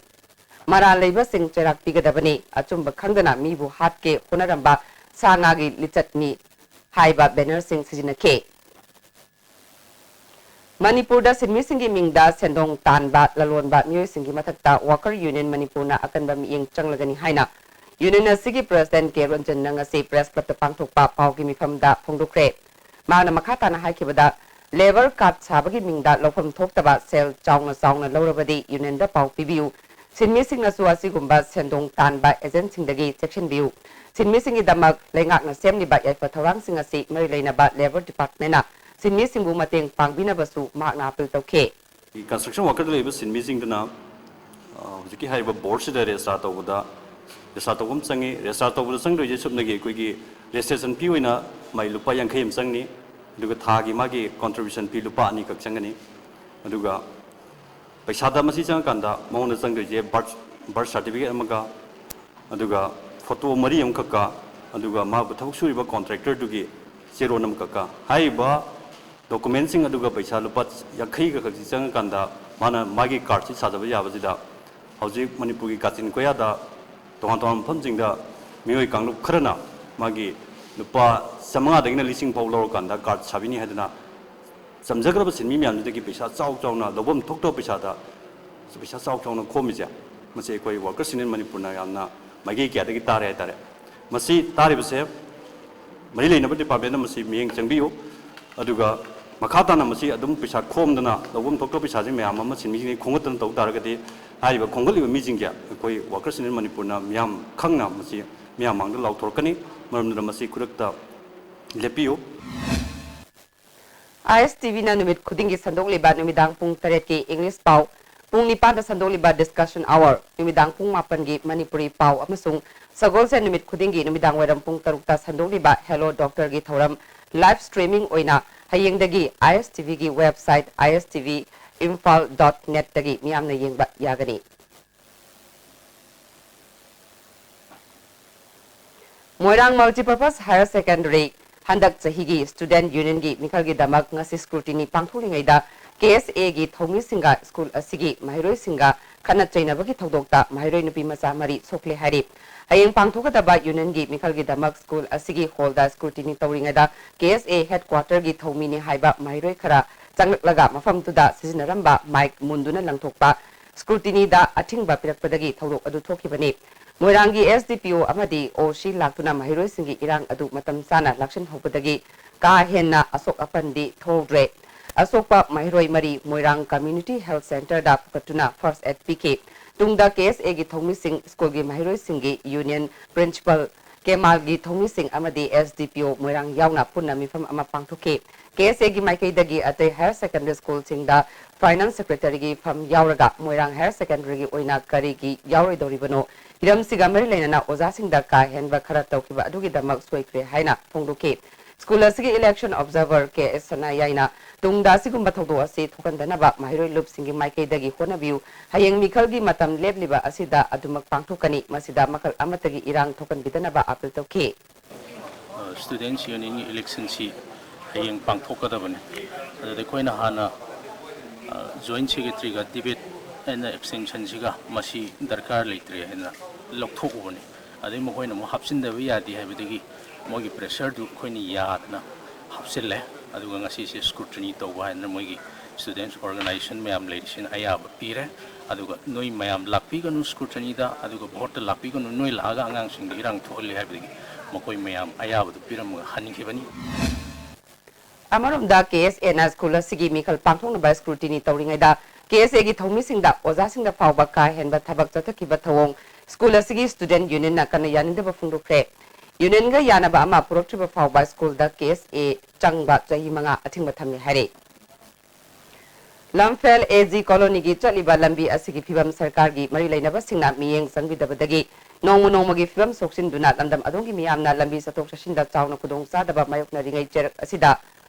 ꯃꯔꯥꯜ ꯂꯩꯕꯁꯤꯡ ꯆꯩꯔꯥꯛ ꯄꯤꯒꯗꯕꯅꯤ, ꯑꯆꯨꯝꯕ ꯈꯪꯗꯅ ꯃꯤꯕꯨ ꯍꯥꯠꯀꯦ ꯍꯣꯠꯅꯔꯝꯕ ꯁꯥ ꯉꯥꯒꯤ ꯂꯤꯆꯠꯅꯤ ꯍꯥꯏꯕ ꯕꯦꯅꯔꯁꯤꯡ ꯁꯤꯖꯤꯟꯅꯈꯤ꯫ ꯃꯅꯤꯄꯨꯔꯗ ꯁꯤꯟꯃꯤꯁꯤꯡꯒꯤ ꯃꯤꯡꯗ ꯁꯦꯟꯗꯣꯡ ꯇꯥꯟꯕ ꯂꯂꯣꯟꯕ ꯃꯤꯑꯣꯏꯁꯤꯡꯒꯤ ꯃꯊꯛꯇ Worker Union ꯃꯅꯤꯄꯨꯔꯅ ꯑꯀꯟꯕ ꯃꯤꯠꯌꯦꯡ ꯆꯪꯂꯒꯅꯤ ꯍꯥꯏꯅ ꯌꯨꯅꯤꯌꯟ ꯑꯁꯤꯒꯤ ꯄ꯭ꯔꯁꯤꯗꯦꯟꯠ ꯀꯦ ꯔꯟꯖꯟꯅ ꯉꯁꯤ ꯄ꯭ꯔꯦꯁ ꯀ꯭ꯂꯕꯇ ꯄꯥꯡꯊꯣꯛꯄ ꯄꯥꯎꯒꯤ ꯃꯤꯐꯝꯗ ꯐꯣꯡꯗꯣꯛꯈ꯭ꯔꯦ꯫ ꯃꯍꯥꯛꯅ ꯃꯈꯥ ꯇꯥꯅ ꯍꯥꯏꯈꯤꯕꯗ, ꯂꯦꯕꯔ ꯀꯥꯔꯗ ꯁꯥꯕꯒꯤ ꯃꯤꯡꯗ ꯂꯧꯐꯝ ꯊꯣꯛꯇꯕ ꯁꯦꯜ ꯆꯥꯎꯅ ꯆꯥꯎꯅ ꯂꯧꯔꯕꯗꯤ ꯌꯨꯅꯤꯌꯟꯗ ꯄꯥꯎ ꯄꯤꯕꯤꯌꯨ꯫ ꯁꯤꯟꯃꯤꯁꯤꯡꯅꯁꯨ ꯑꯁꯤꯒꯨꯝꯕ ꯁꯦꯟꯗꯣꯡ ꯇꯥꯟꯕ ꯑꯦꯖꯦꯟꯠꯁꯤꯡꯗꯒꯤ ꯆꯦꯛꯁꯤꯟꯕꯤꯌꯨ꯫ ꯁꯤꯟꯃꯤꯁꯤꯡꯒꯤꯗꯃꯛ ꯂꯩꯉꯥꯛꯅ ꯁꯦꯝꯂꯤꯕ ꯌꯥꯏꯐ ꯊꯧꯔꯥꯡꯁꯤꯡ ꯑꯁꯤ ꯃꯔꯤ ꯂꯩꯅꯕ ꯂꯦꯕꯔ ꯗꯤꯄꯥꯔꯠꯃꯦꯟꯅ ꯁꯤꯟꯃꯤꯁꯤꯡꯕꯨ ꯃꯇꯦꯡ ꯄꯥꯡꯕꯤꯅꯕꯁꯨ ꯃꯍꯥꯛꯅ ꯑꯄꯤꯜ ꯇꯧꯈꯤ꯫ ꯀꯟꯁꯇ꯭ꯔꯛꯁꯟ ꯋꯥꯔꯀꯔꯗ ꯂꯩꯕ ꯁꯤꯟꯃꯤꯁꯤꯡꯗꯨꯅ, ꯑ, ꯍꯧꯖꯤꯛꯀꯤ ꯍꯥꯏꯔꯤꯕ ꯕꯣꯔꯗꯁꯤꯗ ꯔꯦꯖꯤꯁꯇꯥꯔ ꯇꯧꯕꯗ, ꯔꯦꯖꯤꯁꯇꯥꯔ ꯇꯧꯕ ꯑꯃ ꯆꯪꯉꯤ꯫ ꯔꯦꯖꯤꯁꯇꯥꯔ ꯇꯧꯕꯗ ꯆꯪꯗꯣꯏꯁꯦ ꯁꯨꯞꯅꯒꯤ ꯑꯩꯈꯣꯏꯒꯤ ꯔꯦꯖꯤꯁꯇ꯭ꯔꯦꯁꯟ ꯐꯤ ꯑꯣꯏꯅ ꯃꯥꯏ ꯂꯨꯄꯥ ꯌꯥꯡꯈꯩ ꯑꯃ ꯆꯪꯅꯤ, ꯑꯗꯨꯒ ꯊꯥꯒꯤ ꯃꯥꯒꯤ ꯀꯣꯟꯇ꯭ꯔꯤꯕ꯭ꯌꯨꯁꯟ ꯐꯤ ꯂꯨꯄꯥ ꯑꯅꯤꯈꯛ ꯆꯪꯒꯅꯤ꯫ ꯑꯗꯨꯒ ꯄꯩꯁꯥꯗ ꯃꯁꯤ ꯆꯪꯉꯀꯥꯟꯗ ꯃꯉꯣꯟꯗ ꯆꯪꯗꯣꯏꯁꯦ ꯕꯥꯔꯊ, ꯕꯥꯔꯊ ꯁꯥꯔꯇꯤꯐꯤꯀꯦꯠ ꯑꯃꯒ, ꯑꯗꯨꯒ ꯐꯣꯇꯣ ꯃꯔꯤ ꯑꯃꯈꯛꯀ, ꯑꯗꯨꯒ ꯃꯥꯕꯨ ꯊꯕꯛ ꯁꯨꯔꯤꯕ ꯀꯣꯟꯇ꯭ꯔꯦꯛꯇꯔꯗꯨꯒꯤ ꯆꯦꯔꯣꯜ ꯑꯃꯈꯛꯀ꯫ ꯍꯥꯏꯔꯤꯕ ꯗꯣꯀꯨꯃꯦꯟꯁꯤꯡ ꯑꯗꯨꯒ ꯄꯩꯁꯥ ꯂꯨꯄꯥ ꯌꯥꯡꯈꯩꯒ ꯈꯛꯁꯤ ꯆꯪꯉꯀꯥꯟꯗ ꯃꯥꯅ ꯃꯥꯒꯤ ꯀꯥꯔꯗꯁꯤ ꯁꯥꯖꯕ ꯌꯥꯕꯁꯤꯗ, ꯍꯧꯖꯤꯛ ꯃꯅꯤꯄꯨꯔꯒꯤ ꯀꯥꯆꯤꯟ ꯀꯣꯌꯥꯗ ꯇꯣꯉꯥꯟ ꯇꯣꯉꯥꯟꯕ ꯃꯐꯝꯁꯤꯡꯗ ꯃꯤꯑꯣꯏ ꯀꯥꯡꯂꯨꯞ ꯈꯔꯅ ꯃꯥꯒꯤ ꯂꯨꯄꯥ ꯆꯥꯃꯉꯥꯗꯒꯤꯅ ꯂꯤꯁꯤꯡ ꯐꯥꯎ ꯂꯧꯔꯀꯥꯟꯗ ꯀꯥꯔꯗ ꯁꯥꯕꯤꯅꯤ ꯍꯥꯏꯗꯅ ꯆꯝꯖꯈ꯭ꯔꯕ ꯁꯤꯟꯃꯤ ꯃꯌꯥꯝꯁꯤꯗꯒꯤ ꯄꯩꯁꯥ ꯆꯥꯎ ꯆꯥꯎꯅ ꯂꯧꯐꯝ ꯊꯣꯛꯇꯕ ꯄꯩꯁꯥꯗ ꯄꯩꯁꯥ ꯆꯥꯎ ꯆꯥꯎꯅ ꯈꯣꯝꯃꯤꯁꯦ, ꯃꯁꯤ ꯑꯩꯈꯣꯏ Workers Union ꯃꯅꯤꯄꯨꯔꯅ ꯌꯥꯝꯅ ꯃꯥꯏꯀꯩ ꯀꯌꯥꯗꯒꯤ ꯇꯥꯔꯦ ꯍꯥꯏꯇꯥꯔꯦ꯫ ꯃꯁꯤ ꯇꯥꯔꯤꯕꯁꯦ ꯃꯔꯤ ꯂꯩꯅꯕ ꯗꯤꯄꯥꯔꯠꯃꯦꯟꯅ ꯃꯁꯤ ꯃꯤꯠꯌꯦꯡ ꯆꯪꯕꯤꯌꯨ, ꯑꯗꯨꯒ ꯃꯈꯥ ꯇꯥꯅ ꯃꯁꯤ ꯑꯗꯨꯝ ꯄꯩꯁꯥ ꯈꯣꯝꯗꯅ ꯂꯧꯐꯝ ꯊꯣꯛꯇꯕ ꯄꯩꯁꯥꯁꯦ ꯃꯌꯥꯝ ꯑꯃ ꯁꯤꯟꯃꯤꯁꯤꯡꯗꯒꯤ ꯈꯣꯝꯒꯠꯇꯅ ꯇꯧ ꯇꯥꯔꯒꯗꯤ ꯍꯥꯏꯔꯤꯕ ꯈꯣꯝꯒꯠꯂꯤꯕ ꯃꯤꯁꯤꯡꯁꯦ ꯑꯩꯈꯣꯏ Workers Union ꯃꯅꯤꯄꯨꯔꯅ ꯃꯤꯌꯥꯝ ꯈꯪꯅ ꯃꯁꯤ ꯃꯤꯌꯥꯝ ꯃꯥꯡꯗ ꯂꯥꯎꯊꯣꯔꯛꯀꯅꯤ꯫ ꯃꯔꯝ ꯑꯗꯨꯅ ꯃꯁꯤ ꯈꯨꯗꯛꯇ ꯂꯦꯞꯄꯤꯌꯨ꯫ ꯑꯥꯏ ꯑꯦꯁ ꯇꯤ ꯚꯤꯅ ꯅꯨꯃꯤꯠ ꯈꯨꯗꯤꯡꯒꯤ ꯁꯟꯗꯣꯛꯂꯤꯕ ꯅꯨꯃꯤꯗꯥꯡ ꯄꯨꯡ ꯇꯔꯦꯠꯀꯤ ꯏꯪꯂꯤꯁ ꯄꯥꯎ ꯄꯨꯡ ꯅꯤꯄꯥꯟꯗ ꯁꯟꯗꯣꯛꯂꯤꯕ Discussion Hour, ꯅꯨꯃꯤꯗꯥꯡ ꯄꯨꯡ ꯃꯥꯄꯟꯒꯤ ꯃꯅꯤꯄꯨꯔꯤ ꯄꯥꯎ ꯑꯃꯁꯨꯡ ꯁꯒꯣꯜꯁꯦꯟ ꯅꯨꯃꯤꯠ ꯈꯨꯗꯤꯡꯒꯤ ꯅꯨꯃꯤꯗꯥꯡ ꯋꯥꯏꯔꯝ ꯄꯨꯡ ꯇꯔꯨꯛꯇ ꯁꯟꯗꯣꯛꯂꯤꯕ Hello Doctorꯒꯤ ꯊꯧꯔꯝ live streaming ꯑꯣꯏꯅ ꯍꯌꯦꯡꯗꯒꯤ ISTVꯒꯤ website I S T V imphal dot netꯇꯒꯤ ꯃꯤꯌꯥꯝꯅ ꯌꯦꯡꯕ ꯌꯥꯒꯅꯤ꯫ ꯃꯣꯏꯔꯥꯡ Multipurpose Higher Secondary ꯍꯟꯗꯛ ꯆꯍꯤꯒꯤ Student Unionꯒꯤ ꯃꯤꯈꯜꯒꯤꯗꯃꯛ ꯉꯁꯤ scrutiny ꯄꯥꯡꯊꯣꯛꯂꯤꯉꯩꯗ, KSAꯒꯤ ꯊꯧꯃꯤꯁꯤꯡꯒ ꯁ꯭ꯀꯨꯜ ꯑꯁꯤꯒꯤ ꯃꯍꯩꯔꯣꯏꯁꯤꯡꯒ ꯈꯠꯅ ꯆꯩꯅꯕꯒꯤ ꯊꯧꯗꯣꯛꯇ ꯃꯍꯩꯔꯣꯏ ꯅꯨꯄꯤ ꯃꯆꯥ ꯃꯔꯤ ꯁꯣꯛꯂꯦ ꯍꯥꯏꯔꯤ꯫ ꯍꯌꯦꯡ ꯄꯥꯡꯊꯣꯛꯀꯗꯕ Unionꯒꯤ ꯃꯤꯈꯜꯒꯤꯗꯃꯛ ꯁ꯭ꯀꯨꯜ ꯑꯁꯤꯒꯤ hallꯗ scrutiny ꯇꯧꯔꯤꯉꯩꯗ, KSA headquarterꯒꯤ ꯊꯧꯃꯤꯅꯤ ꯍꯥꯏꯕ ꯃꯍꯩꯔꯣꯏ ꯈꯔ ꯆꯪꯂꯛꯂꯒ ꯃꯐꯝꯗꯨꯗ ꯁꯤꯖꯤꯟꯅꯔꯝꯕ mic ꯃꯨꯟꯗꯨꯅ ꯂꯪꯊꯣꯛꯄ, scrutinyꯗ ꯑꯊꯤꯡꯕ ꯄꯤꯔꯛꯄꯗꯒꯤ ꯊꯧꯗꯣꯛ ꯑꯗꯨ ꯊꯣꯛꯈꯤꯕꯅꯤ꯫ ꯃꯣꯏꯔꯥꯡꯒꯤ SDPO ꯑꯃꯗꯤ OC ꯂꯥꯛꯇꯨꯅ ꯃꯍꯩꯔꯣꯏꯁꯤꯡꯒꯤ ꯏꯔꯥꯡ ꯑꯗꯨ ꯃꯇꯝ ꯆꯥꯅ ꯂꯥꯛꯁꯤꯟꯍꯧꯕꯗꯒꯤ ꯀꯥ ꯍꯦꯟꯅ ꯑꯁꯣꯛ ꯑꯄꯟꯗꯤ ꯊꯣꯛꯍꯧꯗ꯭ꯔꯦ꯫ ꯑꯁꯣꯛꯄ ꯃꯍꯩꯔꯣꯏ ꯃꯔꯤ ꯃꯣꯏꯔꯥꯡ Community Health Centreꯗ ꯄꯨꯈꯠꯇꯨꯅ first aid ꯄꯤꯈꯤ꯫ ꯇꯨꯡꯗ KSAꯒꯤ ꯊꯧꯃꯤꯁꯤꯡ, ꯁ꯭ꯀꯨꯜꯒꯤ ꯃꯍꯩꯔꯣꯏꯁꯤꯡꯒꯤ Union Principal, ꯀꯦꯃꯥꯜꯒꯤ ꯊꯧꯃꯤꯁꯤꯡ ꯑꯃꯗꯤ SDPO ꯃꯣꯏꯔꯥꯡ ꯌꯥꯎꯅ ꯄꯨꯟꯅ ꯃꯤꯐꯝ ꯑꯃ ꯄꯥꯡꯊꯣꯛꯈꯤ꯫ KSAꯒꯤ ꯃꯥꯏꯀꯩꯗꯒꯤ ꯑꯇꯩ higher secondary schoolꯁꯤꯡꯗ Finance Secretaryꯒꯤ ꯐꯝ ꯌꯥꯎꯔꯒ ꯃꯣꯏꯔꯥꯡ Higher Secondaryꯒꯤ ꯑꯣꯏꯅ ꯀꯔꯤꯒꯤ ꯌꯥꯎꯔꯣꯏꯗꯧꯔꯤꯕꯅꯣ? ꯍꯤꯔꯝꯁꯤꯒ ꯃꯔꯤ ꯂꯩꯅꯅ ꯑꯣꯖꯥꯁꯤꯡꯗ ꯀꯥ ꯍꯦꯟꯕ ꯈꯔ ꯇꯧꯈꯤꯕ ꯑꯗꯨꯒꯤꯗꯃꯛ ꯁꯣꯏꯈ꯭ꯔꯦ ꯍꯥꯏꯅ ꯐꯣꯡꯗꯣꯛꯈꯤ꯫ ꯁ꯭ꯀꯨꯜ ꯑꯁꯤꯒꯤ election observer ꯀꯦ ꯑꯦꯁ ꯁꯅꯥꯌꯥꯏꯅ ꯇꯨꯡꯗ ꯑꯁꯤꯒꯨꯝꯕ ꯊꯧꯗꯣꯛ ꯑꯁꯤ ꯊꯣꯛꯍꯟꯗꯅꯕ ꯃꯍꯩꯔꯣꯏ ꯂꯨꯞꯁꯤꯡꯒꯤ ꯃꯥꯏꯀꯩꯗꯒꯤ ꯍꯣꯠꯅꯕꯤꯌꯨ꯫ ꯍꯌꯦꯡ ꯃꯤꯈꯜꯒꯤ ꯃꯇꯝ ꯂꯦꯞꯂꯤꯕ ꯑꯁꯤꯗ ꯑꯗꯨꯃꯛ ꯄꯥꯡꯊꯣꯛꯀꯅꯤ꯫ ꯃꯁꯤꯗ ꯃꯈꯜ ꯑꯃꯠꯇꯒꯤ ꯏꯔꯥꯡ ꯊꯣꯛꯍꯟꯕꯤꯗꯅꯕ appeal ꯇꯧꯈꯤ꯫ Students Unionꯒꯤ electionꯁꯤ ꯍꯌꯦꯡ ꯄꯥꯡꯊꯣꯛꯀꯗꯕꯅꯤ꯫ ꯑꯗꯨꯗ ꯑꯩꯈꯣꯏꯅ ꯍꯥꯟꯅ Joint Secretaryꯒ debate and extensionꯁꯤꯒ ꯃꯁꯤ ꯗꯔꯀꯥꯔ ꯂꯩꯇ꯭ꯔꯦ ꯍꯥꯏꯅ ꯂꯧꯊꯣꯛꯎꯕꯅꯤ꯫ ꯑꯗꯩ ꯃꯈꯣꯏꯅ ꯑꯃꯨꯛ ꯍꯥꯞꯆꯤꯟꯗꯕ ꯌꯥꯗꯦ ꯍꯥꯏꯕꯗꯒꯤ ꯃꯣꯏꯒꯤ pressureꯗꯨ ꯑꯩꯈꯣꯏꯅ ꯌꯥꯗꯅ ꯍꯥꯞꯆꯤꯜꯂꯦ꯫ ꯑꯗꯨꯒ ꯉꯁꯤꯁꯦ scrutiny ꯇꯧꯕ ꯍꯥꯏꯗꯅ ꯃꯣꯏꯒꯤ students organization ꯃꯌꯥꯝ ꯂꯩꯔꯤꯁꯤꯅ ꯑꯌꯥꯕ ꯄꯤꯔꯦ꯫ ꯑꯗꯨꯒ ꯅꯣꯏ ꯃꯌꯥꯝ ꯂꯥꯛꯄꯤꯒꯅꯨ scrutinyꯗ, ꯑꯗꯨꯒ voteꯇ ꯂꯥꯛꯄꯤꯒꯅꯨ, ꯅꯣꯏ ꯂꯥꯛꯑꯒ ꯑꯉꯥꯡꯁꯤꯡꯗ ꯏꯔꯥꯡ ꯊꯣꯛꯍꯜꯂꯤ ꯍꯥꯏꯕꯗꯒꯤ ꯃꯈꯣꯏ ꯃꯌꯥꯝ ꯑꯌꯥꯕꯗꯨ ꯄꯤꯔꯝꯃꯒ ꯍꯟꯈꯤꯕꯅꯤ꯫ ꯑꯃꯔꯣꯝꯗ, ꯀꯦ ꯑꯦꯁ ꯑꯦꯅ ꯁ꯭ꯀꯨꯜ ꯑꯁꯤꯒꯤ ꯃꯤꯈꯜ ꯄꯥꯡꯊꯣꯛꯅꯕ scrutiny ꯇꯧꯔꯤꯉꯩꯗ, ꯀꯦ ꯑꯦꯁ ꯑꯦꯒꯤ ꯊꯧꯃꯤꯁꯤꯡꯗ ꯑꯣꯖꯥꯁꯤꯡꯗ ꯐꯥꯎꯕ ꯀꯥ ꯍꯦꯟꯕ ꯊꯕꯛ ꯆꯠꯊꯈꯤꯕ ꯊꯧꯑꯣꯡ ꯁ꯭ꯀꯨꯜ ꯑꯁꯤꯒꯤ Student Unionꯅ ꯀꯟꯅ ꯌꯥꯅꯤꯡꯗꯕ ꯐꯣꯡꯗꯣꯛꯈ꯭ꯔꯦ꯫ Unionꯒ ꯌꯥꯅꯕ ꯑꯃ ꯄꯨꯔꯛꯇ꯭ꯔꯤꯕ ꯐꯥꯎꯕ ꯁ꯭ꯀꯨꯜꯗ ꯀꯦ ꯑꯦꯁ ꯑꯦ ꯆꯪꯕ ꯆꯍꯤ ꯃꯉꯥ ꯑꯊꯤꯡꯕ ꯊꯝꯃꯤ ꯍꯥꯏꯔꯤ꯫ ꯂꯝꯐꯦꯜ ꯑꯦ ꯖꯤ ꯀꯣꯂꯣꯅꯤꯒꯤ ꯆꯠꯂꯤꯕ ꯂꯝꯕꯤ ꯑꯁꯤꯒꯤ ꯐꯤꯕꯝ ꯁꯔꯀꯥꯔꯒꯤ ꯃꯔꯤ ꯂꯩꯅꯕꯁꯤꯡꯅ ꯃꯤꯠꯌꯦꯡ ꯆꯪꯕꯤꯗꯕꯗꯒꯤ ꯅꯣꯡꯃ ꯅꯣꯡꯃꯒꯤ ꯐꯤꯕꯝ ꯁꯣꯛꯆꯤꯟꯗꯨꯅ ꯂꯝꯗꯝ ꯑꯗꯣꯝꯒꯤ ꯃꯤꯌꯥꯝꯅ ꯂꯝꯕꯤ ꯆꯠꯊꯣꯛ ꯆꯠꯁꯤꯟꯗ ꯆꯥꯎꯅ ꯈꯨꯗꯣꯡꯆꯥꯗꯕ ꯃꯥꯌꯣꯛꯅꯔꯤꯉꯩ ꯆꯩꯔꯛ ꯑꯁꯤꯗ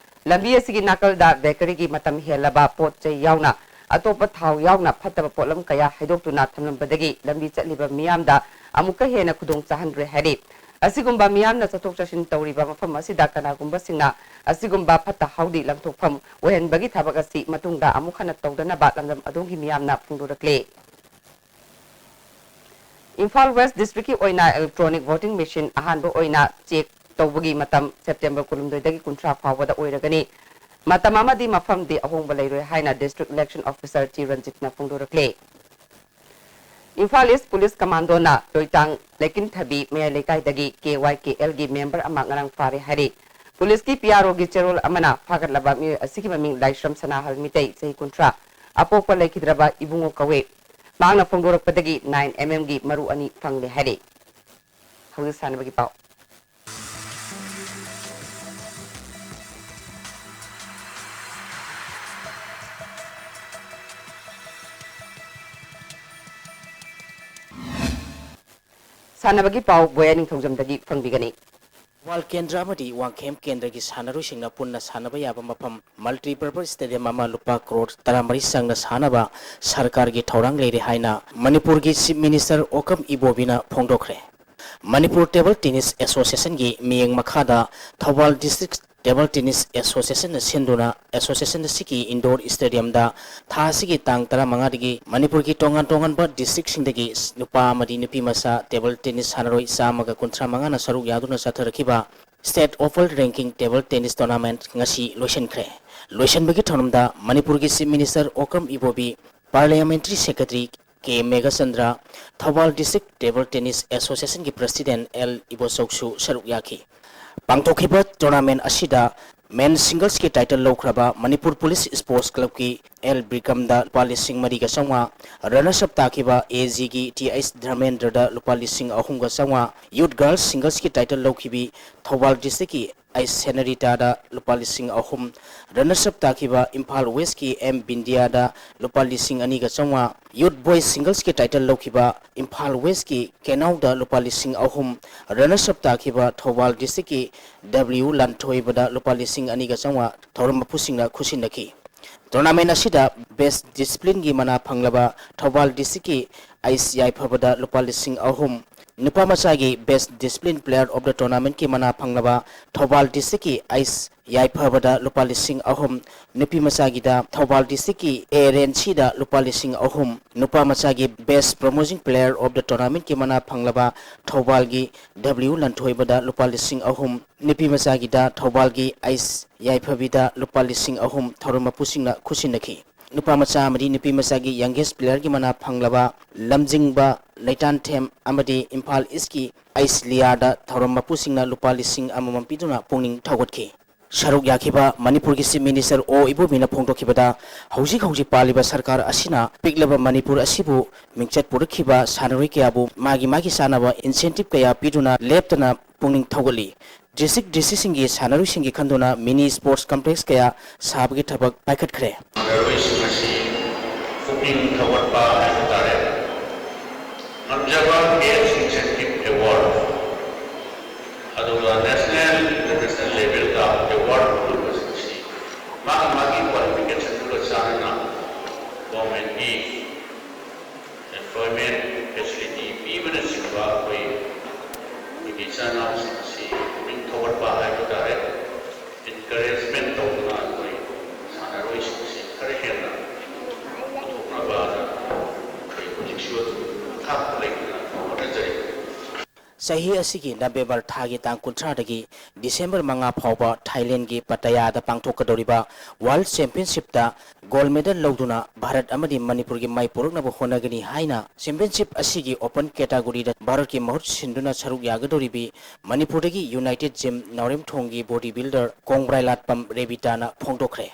ꯂꯝꯕꯤ ꯑꯁꯤꯒꯤ ꯅꯥꯀꯜꯗ ꯕꯦꯀꯔꯤꯒꯤ ꯃꯇꯝ ꯍꯦꯜꯂꯕ ꯄꯣꯠ ꯆꯩ ꯌꯥꯎꯅ ꯑꯇꯣꯞꯄ ꯊꯥꯎ ꯌꯥꯎꯅ ꯐꯠꯇꯕ ꯄꯣꯠꯂꯝ ꯀꯌꯥ ꯍꯩꯗꯣꯛꯇꯨꯅ ꯊꯝꯂꯝꯕꯗꯒꯤ ꯂꯝꯕꯤ ꯆꯠꯂꯤꯕ ꯃꯤꯌꯥꯝꯗ ꯑꯃꯨꯛꯀ ꯍꯦꯟꯅ ꯈꯨꯗꯣꯡ ꯆꯥꯍꯟꯗ꯭ꯔꯦ ꯍꯥꯏꯔꯤ꯫ ꯑꯁꯤꯒꯨꯝꯕ ꯃꯤꯌꯥꯝꯅ ꯆꯠꯊꯣꯛ ꯆꯠꯁꯤꯟ ꯇꯧꯔꯤꯕ ꯃꯐꯝ ꯑꯁꯤꯗ ꯀꯅꯥꯒꯨꯝꯕꯁꯤꯡꯅ ꯑꯁꯤꯒꯨꯝꯕ ꯐꯠꯇ ꯍꯥꯎꯗꯤ ꯂꯪꯊꯣꯛꯐꯝ ꯑꯣꯏꯍꯟꯕꯒꯤ ꯊꯕꯛ ꯑꯁꯤ ꯃꯇꯨꯡꯗ ꯑꯃꯨꯛ ꯍꯟꯅ ꯇꯧꯗꯅꯕ ꯂꯝꯗꯝ ꯑꯗꯣꯝꯒꯤ ꯃꯤꯌꯥꯝꯅ ꯐꯣꯡꯗꯣꯔꯛꯂꯦ꯫ ꯏꯝꯐꯥꯜ ꯋꯦꯁ ꯗꯤꯁꯇ꯭ꯔꯤꯛꯀꯤ ꯑꯣꯏꯅ ꯏꯂꯦꯛꯇ꯭ꯔꯣꯅꯤꯛ ꯚꯣꯇꯤꯡ ꯃꯦꯁꯤꯟ ꯑꯍꯥꯟꯕ ꯑꯣꯏꯅ ꯆꯦꯛ ꯇꯧꯕꯒꯤ ꯃꯇꯝ ꯁꯦꯞꯇꯦꯝꯕꯔ ꯀꯨꯟꯍꯨꯝꯗꯣꯏꯗꯒꯤ ꯀꯨꯟꯊ꯭ꯔꯥ ꯐꯥꯎꯕꯗ ꯑꯣꯏꯔꯒꯅꯤ꯫ ꯃꯇꯝ ꯑꯃꯗꯤ ꯃꯐꯝꯗꯤ ꯑꯍꯣꯡꯕ ꯂꯩꯔꯣꯏ ꯍꯥꯏꯅ ꯗꯤꯁꯇ꯭ꯔꯤꯛ ꯏꯂꯦꯛꯁꯟ ꯑꯣꯐꯤꯁꯔ ꯇꯤ ꯔꯟꯖꯤꯠꯅ ꯐꯣꯡꯗꯣꯔꯛꯂꯦ꯫ ꯏꯝꯐꯥꯜ ꯏꯁ ꯄꯨꯂꯤꯁ ꯀꯃꯥꯟꯗꯣꯅ ꯂꯣꯏꯇꯥꯡ ꯂꯩꯀꯤꯟꯊꯕꯤ ꯃꯌꯥꯏ ꯂꯩꯀꯥꯏꯗꯒꯤ ꯀꯦ ꯋꯥꯏ ꯀꯦ ꯑꯦꯜꯒꯤ ꯃꯦꯝꯕꯔ ꯑꯃ ꯉꯔꯥꯡ ꯐꯥꯔꯦ ꯍꯥꯏꯔꯤ꯫ ꯄꯨꯂꯤꯁꯀꯤ ꯄꯤ ꯑꯥꯔ ꯑꯣꯒꯤ ꯆꯦꯔꯣꯜ ꯑꯃꯅ ꯐꯥꯒꯠꯂꯕ ꯃꯤꯑꯣꯏ ꯑꯁꯤꯒꯤ ꯃꯃꯤꯡ ꯂꯥꯏꯁ꯭ꯔꯝ ꯁꯅꯥꯍꯜ ꯃꯤꯇꯩ, ꯆꯍꯤ ꯀꯨꯟꯊ꯭ꯔꯥ, ꯑꯄꯣꯛꯄ ꯂꯩꯈꯤꯗ꯭ꯔꯕ ꯏꯕꯨꯡꯉꯣ ꯀꯧꯏ꯫ ꯃꯍꯥꯛꯅ ꯐꯣꯡꯗꯣꯔꯛꯄꯗꯒꯤ ꯅꯥꯏꯟ ꯑꯦꯝ ꯑꯦꯝꯒꯤ ꯃꯔꯨ ꯑꯅꯤ ꯐꯪꯂꯦ ꯍꯥꯏꯔꯤ꯫ ꯍꯧꯖꯤꯛ ꯁꯥꯟꯅꯕꯒꯤ ꯄꯥꯎ꯫ ꯁꯥꯟꯅꯕꯒꯤ ꯄꯥꯎ ꯕꯣꯌꯥ ꯅꯤꯡꯊꯧꯖꯝꯗꯒꯤ ꯐꯪꯕꯤꯒꯅꯤ꯫ ꯊꯧꯕꯥꯜ ꯀꯦꯟꯗ꯭ꯔ ꯑꯃꯗꯤ ꯋꯥꯡꯈꯦꯝ ꯀꯦꯟꯗ꯭ꯔꯒꯤ ꯁꯥꯟꯅꯔꯣꯏꯁꯤꯡꯅ ꯄꯨꯟꯅ ꯁꯥꯟꯅꯕ ꯌꯥꯕ ꯃꯐꯝ multipurpose stadium ꯑꯃ ꯂꯨꯄꯥ ꯀ꯭ꯔꯣꯔ ꯇꯔꯥꯃꯔꯤ ꯆꯪꯅ ꯁꯥꯅꯕ ꯁꯔꯀꯥꯔꯒꯤ ꯊꯧꯔꯥꯡ ꯂꯩꯔꯦ ꯍꯥꯏꯅ ꯃꯅꯤꯄꯨꯔꯒꯤ Chief Minister ꯑꯣꯀꯝ ꯏꯕꯣꯕꯤꯅ ꯐꯣꯡꯗꯣꯛꯈ꯭ꯔꯦ꯫ Manipur Table Tennis Associationꯒꯤ ꯃꯤꯠꯌꯦꯡ ꯃꯈꯥꯗ ꯊꯧꯕꯥꯜ District Table Tennis Associationꯅ ꯁꯤꯟꯗꯨꯅ association ꯑꯁꯤꯒꯤ indoor stadiumꯗ ꯊꯥ ꯑꯁꯤꯒꯤ ꯇꯥꯡ ꯇꯔꯥꯃꯉꯥꯗꯒꯤ ꯃꯅꯤꯄꯨꯔꯒꯤ ꯇꯣꯉꯥꯟ ꯇꯣꯉꯥꯟꯕ districtꯁꯤꯡꯗꯒꯤ ꯅꯨꯄꯥ ꯑꯃꯗꯤ ꯅꯨꯄꯤ ꯃꯆꯥ table tennis ꯁꯥꯟꯅꯔꯣꯏ ꯆꯥꯝꯃꯒ ꯀꯨꯟꯊ꯭ꯔꯥ ꯃꯉꯥꯅ ꯁꯔꯨꯛ ꯌꯥꯗꯨꯅ ꯆꯠꯊꯔꯛꯈꯤꯕ State Open Ranking Table Tennis Tournament ꯉꯁꯤ ꯂꯣꯏꯁꯤꯟꯈ꯭ꯔꯦ꯫ ꯂꯣꯏꯁꯤꯟꯕꯒꯤ ꯊꯧꯔꯝꯗ ꯃꯅꯤꯄꯨꯔꯒꯤ Chief Minister Okram Ibobi, Parliamentary Secretary K Meghachandra, Thoubal District Table Tennis Associationꯒꯤ President ꯑꯦꯜ ꯏꯕꯣꯆꯧꯁꯨ ꯁꯔꯨꯛ ꯌꯥꯈꯤ꯫ ꯄꯥꯡꯊꯣꯛꯈꯤꯕ tournament ꯑꯁꯤꯗ Men singlesꯀꯤ title ꯂꯧꯈ꯭ꯔꯕ ꯃꯅꯤꯄꯨꯔ Police Sports Clubꯀꯤ ꯑꯦꯜ ꯕꯤꯀ꯭ꯔꯝꯗ ꯂꯨꯄꯥ ꯂꯤꯁꯤꯡ ꯃꯔꯤꯒ ꯆꯥꯝꯃꯉꯥ, runners up ꯇꯥꯈꯤꯕ ꯑꯦ ꯖꯤꯒꯤ ꯇꯤ ꯑꯩꯆ ꯙꯔꯃꯦꯟꯗ꯭ꯔꯗ ꯂꯨꯄꯥ ꯂꯤꯁꯤꯡ ꯑꯍꯨꯝꯒ ꯆꯥꯝꯃꯉꯥ, Youth Girls singlesꯀꯤ title ꯂꯧꯈꯤꯕꯤ ꯊꯧꯕꯥꯜ Districtꯀꯤ ꯑꯩꯁ ꯁꯦꯅꯔꯤꯇꯥꯗ ꯂꯨꯄꯥ ꯂꯤꯁꯤꯡ ꯑꯍꯨꯝ, ꯔꯅꯔꯁ ꯑꯞ ꯇꯥꯈꯤꯕ ꯏꯝꯐꯥꯜ ꯋꯦꯁꯀꯤ ꯑꯦꯝ ꯕꯤꯟꯗꯤꯌꯥꯗ ꯂꯨꯄꯥ ꯂꯤꯁꯤꯡ ꯑꯅꯤꯒ ꯆꯥꯝꯃꯉꯥ, ꯌꯨꯠ ꯕꯣꯏꯁ ꯁꯤꯡꯒꯜꯁꯀꯤ ꯇꯥꯏꯇꯜ ꯂꯧꯈꯤꯕ ꯏꯝꯐꯥꯜ ꯋꯦꯁꯀꯤ ꯀꯦꯅꯥꯎꯗ ꯂꯨꯄꯥ ꯂꯤꯁꯤꯡ ꯑꯍꯨꯝ, ꯔꯅꯔꯁ ꯑꯞ ꯇꯥꯈꯤꯕ ꯊꯧꯕꯥꯜ ꯗꯤꯁꯇ꯭ꯔꯤꯛꯀꯤ ꯗꯕ꯭ꯂꯤꯎ ꯂꯥꯟꯊꯣꯏꯕꯗ ꯂꯨꯄꯥ ꯂꯤꯁꯤꯡ ꯑꯅꯤꯒ ꯆꯥꯝꯃꯉꯥ ꯊꯧꯔꯝ ꯃꯄꯨꯁꯤꯡꯅ ꯈꯨꯠꯁꯤꯟꯅꯈꯤ꯫ ꯇꯣꯔꯅꯥꯃꯦꯟ ꯑꯁꯤꯗ ꯕꯦꯁ ꯗꯤꯁꯤꯄ꯭ꯂꯤꯟꯒꯤ ꯃꯅꯥ ꯐꯪꯂꯕ ꯊꯧꯕꯥꯜ ꯗꯤꯁꯇ꯭ꯔꯤꯛꯀꯤ ꯑꯩꯁ ꯌꯥꯏꯐꯕꯗ ꯂꯨꯄꯥ ꯂꯤꯁꯤꯡ ꯑꯍꯨꯝ, ꯅꯨꯄꯥ ꯃꯆꯥꯒꯤ ꯕꯦꯁ ꯗꯤꯁꯤꯄ꯭ꯂꯤꯟ ꯄ꯭ꯂꯦꯌꯔ ꯑꯣꯐ ꯗ ꯇꯣꯔꯅꯥꯃꯦꯟꯠꯀꯤ ꯃꯅꯥ ꯐꯪꯂꯕ ꯊꯧꯕꯥꯜ ꯗꯤꯁꯇ꯭ꯔꯤꯛꯀꯤ ꯑꯩꯁ ꯌꯥꯏꯐꯕꯗ ꯂꯨꯄꯥ ꯂꯤꯁꯤꯡ ꯑꯍꯨꯝ, ꯅꯨꯄꯤ ꯃꯆꯥꯒꯤꯗ ꯊꯧꯕꯥꯜ ꯗꯤꯁꯇ꯭ꯔꯤꯛꯀꯤ ꯑꯦ ꯔꯦꯟꯁꯤꯗ ꯂꯨꯄꯥ ꯂꯤꯁꯤꯡ ꯑꯍꯨꯝ, ꯅꯨꯄꯥ ꯃꯆꯥꯒꯤ ꯕꯦꯁ ꯄ꯭ꯔꯣꯃꯣꯁꯤꯡ ꯄ꯭ꯂꯦꯌꯔ ꯑꯣꯐ ꯗ ꯇꯣꯔꯅꯥꯃꯦꯟꯠꯀꯤ ꯃꯅꯥ ꯐꯪꯂꯕ ꯊꯧꯕꯥꯜꯒꯤ ꯗꯕ꯭ꯂꯤꯎ ꯂꯟꯊꯣꯏꯕꯗ ꯂꯨꯄꯥ ꯂꯤꯁꯤꯡ ꯑꯍꯨꯝ, ꯅꯨꯄꯤ ꯃꯆꯥꯒꯤꯗ ꯊꯧꯕꯥꯜꯒꯤ ꯑꯩꯁ ꯌꯥꯏꯐꯕꯤꯗ ꯂꯨꯄꯥ ꯂꯤꯁꯤꯡ ꯑꯍꯨꯝ ꯊꯧꯔꯝ ꯃꯄꯨꯁꯤꯡꯅ ꯈꯨꯠꯁꯤꯟꯅꯈꯤ꯫ ꯅꯨꯄꯥ ꯃꯆꯥ ꯑꯃꯗꯤ ꯅꯨꯄꯤ ꯃꯆꯥꯒꯤ ꯌꯪꯒꯦꯁ ꯄ꯭ꯂꯦꯌꯔꯒꯤ ꯃꯅꯥ ꯐꯪꯂꯕ ꯂꯝꯖꯤꯡꯕ ꯂꯩꯇꯥꯟꯊꯦꯝ ꯑꯃꯗꯤ ꯏꯝꯐꯥꯜ ꯏꯁꯀꯤ ꯑꯩꯁ ꯂꯤꯌꯥꯔꯗ ꯊꯧꯔꯝ ꯃꯄꯨꯁꯤꯡꯅ ꯂꯨꯄꯥ ꯂꯤꯁꯤꯡ ꯑꯃꯃꯝ ꯄꯤꯗꯨꯅ ꯄꯨꯛꯅꯤꯡ ꯊꯧꯒꯠꯈꯤ꯫ ꯁꯔꯨꯛ ꯌꯥꯈꯤꯕ ꯃꯅꯤꯄꯨꯔꯒꯤ ꯆꯤꯐ ꯃꯤꯅꯤꯁꯇꯔ ꯑꯣ ꯏꯕꯣꯕꯤꯅ ꯐꯣꯡꯗꯣꯛꯈꯤꯕꯗ, ꯍꯧꯖꯤꯛ ꯍꯧꯖꯤꯛ ꯄꯥꯜꯂꯤꯕ ꯁꯔꯀꯥꯔ ꯑꯁꯤꯅ ꯄꯤꯛꯂꯕ ꯃꯅꯤꯄꯨꯔ ꯑꯁꯤꯕꯨ ꯃꯤꯡꯆꯠ ꯄꯨꯔꯛꯈꯤꯕ ꯁꯥꯟꯅꯔꯣꯏ ꯀꯌꯥꯕꯨ ꯃꯥꯒꯤ ꯃꯥꯒꯤ ꯆꯥꯅꯕ ꯏꯟꯁꯦꯟꯇꯤꯞ ꯀꯌꯥ ꯄꯤꯗꯨꯅ ꯂꯦꯞꯇꯅ ꯄꯨꯛꯅꯤꯡ ꯊꯧꯒꯠꯂꯤ꯫ ꯗꯤꯁꯇ꯭ꯔꯤꯛ ꯗꯤꯁꯇ꯭ꯔꯤꯛꯁꯤꯡꯒꯤ ꯁꯥꯟꯅꯔꯣꯏꯁꯤꯡꯒꯤ ꯈꯟꯗꯨꯅ ꯃꯤꯅꯤ ꯁ꯭ꯄꯣꯔꯠꯁ ꯀꯝꯄ꯭ꯂꯦꯛꯁ ꯀꯌꯥ ꯁꯥꯕꯒꯤ ꯊꯕꯛ ꯄꯥꯏꯈꯠꯈ꯭ꯔꯦ꯫ ꯁꯥꯟꯅꯔꯣꯏꯁꯤꯡ ꯑꯁꯤ ꯄꯨꯛꯅꯤꯡ ꯊꯧꯒꯠꯄ ꯍꯥꯏꯕ ꯇꯥꯔꯦ꯫ ꯉꯝꯖꯕ ꯕꯦꯁ ꯏꯟꯁꯦꯟꯇꯤꯞ ꯑꯦꯋꯥꯔꯗ, ꯑꯗꯨꯒ ꯅꯦꯁꯅꯦꯜ, ꯏꯟꯇꯔꯅꯦꯁꯅꯦꯜ ꯂꯦꯚꯦꯜꯗ ꯑꯦꯋꯥꯔꯗ ꯐꯪꯂꯤꯕꯁꯤꯡꯁꯤ ꯃꯥꯒꯤ ꯃꯥꯒꯤ ꯀ꯭ꯋꯥꯂꯤꯐꯤꯀꯦꯁꯟꯗꯨꯒ ꯆꯥꯟꯅꯅ ꯒꯣꯔꯃꯦꯟꯒꯤ ꯑꯦꯝꯄ꯭ꯂꯣꯏꯃꯦꯟ ꯐꯦꯁꯤꯂꯤꯇꯤ ꯄꯤꯕꯅꯆꯤꯡꯕ ꯑꯩꯈꯣꯏ, ꯑꯩꯈꯣꯏꯒꯤ ꯏꯆꯤꯟ ꯏꯅꯥꯎꯁꯤꯡ ꯑꯁꯤ ꯄꯨꯛꯅꯤꯡ ꯊꯧꯒꯠꯄ ꯍꯥꯏꯕ ꯇꯥꯔꯦ, ꯏꯟꯀꯔꯦꯖꯃꯦꯟ ꯇꯧꯗꯨꯅ ꯑꯩꯈꯣꯏ ꯁꯥꯟꯅꯔꯣꯏꯁꯤꯡꯁꯤ ꯈꯔ ꯍꯦꯟꯅ ꯄꯨꯊꯣꯛꯅꯕ ꯑꯩꯈꯣꯏ ꯍꯧꯖꯤꯛꯁꯨ ꯑꯗꯨꯝ ꯃꯈꯥ ꯂꯩꯇꯅ ꯍꯣꯠꯅꯖꯔꯤ꯫ ꯆꯍꯤ ꯑꯁꯤꯒꯤ ꯅꯕꯦꯝꯕꯔ ꯊꯥꯒꯤ ꯇꯥꯡ ꯀꯨꯟꯊ꯭ꯔꯥꯗꯒꯤ ꯗꯤꯁꯦꯝꯕꯔ ꯃꯉꯥ ꯐꯥꯎꯕ ꯊꯥꯏꯂꯦꯟꯒꯤ ꯄꯇꯌꯥꯗ ꯄꯥꯡꯊꯣꯛꯀꯗꯧꯔꯤꯕ ꯋꯥꯔꯜꯗ ꯆꯦꯝꯄꯤꯌꯟꯁꯤꯞꯇ ꯒꯣꯜꯗ ꯃꯦꯗꯜ ꯂꯧꯗꯨꯅ ꯚꯥꯔꯠ ꯑꯃꯗꯤ ꯃꯅꯤꯄꯨꯔꯒꯤ ꯃꯥꯏ ꯄꯨꯔꯛꯅꯕ ꯍꯣꯠꯅꯒꯅꯤ ꯍꯥꯏꯅ ꯆꯦꯝꯄꯤꯌꯟꯁꯤꯞ ꯑꯁꯤꯒꯤ ꯑꯣꯄꯟ ꯀꯦꯇꯥꯒꯣꯔꯤꯗ ꯚꯥꯔꯠꯀꯤ ꯃꯍꯨꯠ ꯁꯤꯟꯗꯨꯅ ꯁꯔꯨꯛ ꯌꯥꯒꯗꯧꯔꯤꯕꯤ ꯃꯅꯤꯄꯨꯔꯗꯒꯤ ꯌꯨꯅꯥꯏꯇꯦꯗ ꯖꯤꯝ ꯅꯥꯎꯔꯦꯝꯊꯣꯡꯒꯤ ꯕꯣꯗꯤ ꯕꯤꯜꯗꯔ ꯀꯣꯡꯕ꯭ꯔꯥꯏꯂꯥꯠꯄꯝ ꯔꯦꯕꯤꯇꯥꯅ ꯐꯣꯡꯗꯣꯛꯈ꯭ꯔꯦ꯫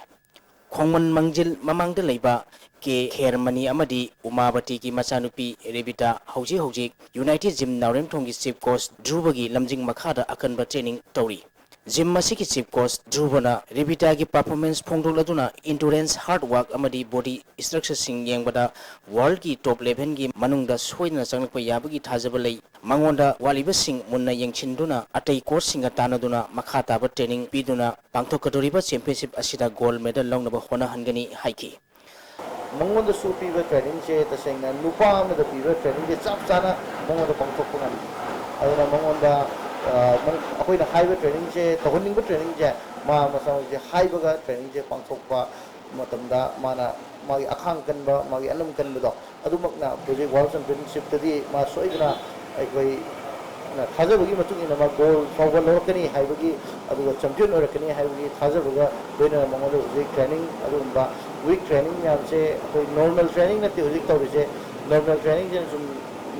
ꯈꯣꯡꯃꯟ ꯃꯥꯡꯖꯤꯜ ꯃꯃꯥꯡꯗ ꯂꯩꯕ ꯀꯦ ꯈꯦꯔꯃꯅꯤ ꯑꯃꯗꯤ ꯎꯃꯥꯕꯇꯤꯒꯤ ꯃꯆꯥꯅꯨꯄꯤ ꯔꯦꯕꯤꯇꯥ ꯍꯧꯖꯤꯛ ꯍꯧꯖꯤꯛ ꯌꯨꯅꯥꯏꯇꯦꯗ ꯖꯤꯝ ꯅꯥꯎꯔꯦꯝꯊꯣꯡꯒꯤ ꯆꯤꯐ ꯀꯣꯆ ꯙ꯭ꯔꯨꯕꯒꯤ ꯂꯝꯖꯤꯡ ꯃꯈꯥꯗ ꯑꯀꯟꯕ ꯇ꯭ꯔꯦꯅꯤꯡ ꯇꯧꯔꯤ꯫ Gym ꯑꯁꯤꯒꯤ chief coach ꯙ꯭ꯔꯨꯕꯅ ꯔꯦꯕꯤꯇꯥꯒꯤ performance ꯐꯣꯡꯗꯣꯛꯂꯗꯨꯅ endurance, hard work ꯑꯃꯗꯤ body structureꯁꯤꯡ ꯌꯦꯡꯕꯗ worldꯀꯤ top elevenꯒꯤ ꯃꯅꯨꯡꯗ ꯁꯣꯏꯗꯅ ꯆꯪꯂꯛꯄ ꯌꯥꯕꯒꯤ ꯊꯥꯖꯕ ꯂꯩ꯫ ꯃꯉꯣꯟꯗ ꯋꯥꯠꯂꯤꯕꯁꯤꯡ ꯃꯨꯟꯅ ꯌꯦꯡꯁꯤꯟꯗꯨꯅ ꯑꯇꯩ coachꯁꯤꯡꯒ ꯇꯥꯟꯅꯗꯨꯅ ꯃꯈꯥ ꯇꯥꯕ training ꯄꯤꯗꯨꯅ ꯄꯥꯡꯊꯣꯛꯀꯗꯧꯔꯤꯕ championship ꯑꯁꯤꯗ gold medal ꯂꯧꯅꯕ ꯍꯣꯠꯅꯍꯟꯒꯅꯤ ꯍꯥꯏꯈꯤ꯫ ꯃꯉꯣꯟꯗꯁꯨ ꯄꯤꯕ trainingꯁꯦ ꯇꯁꯦꯡꯅ ꯅꯨꯄꯥ ꯑꯃꯗ ꯄꯤꯕ trainingꯁꯦ ꯆꯞ ꯆꯥꯅ ꯃꯉꯣꯟꯗ ꯄꯥꯡꯊꯣꯛꯄ ꯉꯝꯃꯤ꯫ ꯑꯗꯨꯅ ꯃꯉꯣꯟꯗ, ꯑ, ꯃꯪ-, ꯑꯩꯈꯣꯏꯅ ꯍꯥꯏꯕ trainingꯁꯦ, ꯇꯧꯍꯟꯅꯤꯡꯕ trainingꯁꯦ ꯃꯥ ꯃꯁꯥꯃꯛꯁꯦ ꯍꯥꯏꯕꯒ trainingꯁꯦ ꯄꯥꯡꯊꯣꯛꯄ ꯃꯇꯝꯗ ꯃꯥꯅ ꯃꯥꯒꯤ ꯑꯈꯥꯡ ꯀꯟꯕ, ꯃꯥꯒꯤ ꯑꯅꯝ ꯀꯟꯕꯗꯣ ꯑꯗꯨꯃꯛꯅ ꯍꯧꯖꯤꯛ World Championshipꯇꯗꯤ ꯃꯥ ꯁꯣꯏꯗꯅ ꯑꯩꯈꯣꯏꯅ ꯊꯥꯖꯕꯒꯤ ꯃꯇꯨꯡ ꯏꯟꯅ ꯃꯥ gold ꯐꯥꯎꯕ ꯂꯧꯔꯛꯀꯅꯤ ꯍꯥꯏꯕꯒꯤ, ꯑꯗꯨꯒ champion ꯑꯣꯏꯔꯛꯀꯅꯤ ꯍꯥꯏꯕꯒꯤ ꯊꯥꯖꯕꯒ ꯂꯣꯏꯅꯅ ꯃꯉꯣꯟꯗ ꯍꯧꯖꯤꯛ training ꯑꯗꯨꯒꯨꯝꯕ weak training ꯃꯌꯥꯝꯁꯦ ꯑꯩꯈꯣꯏ normal training ꯅꯠꯇꯦ ꯍꯧꯖꯤꯛ ꯇꯧꯔꯤꯁꯦ꯫ Normal trainingꯁꯤꯅ ꯁꯨꯝ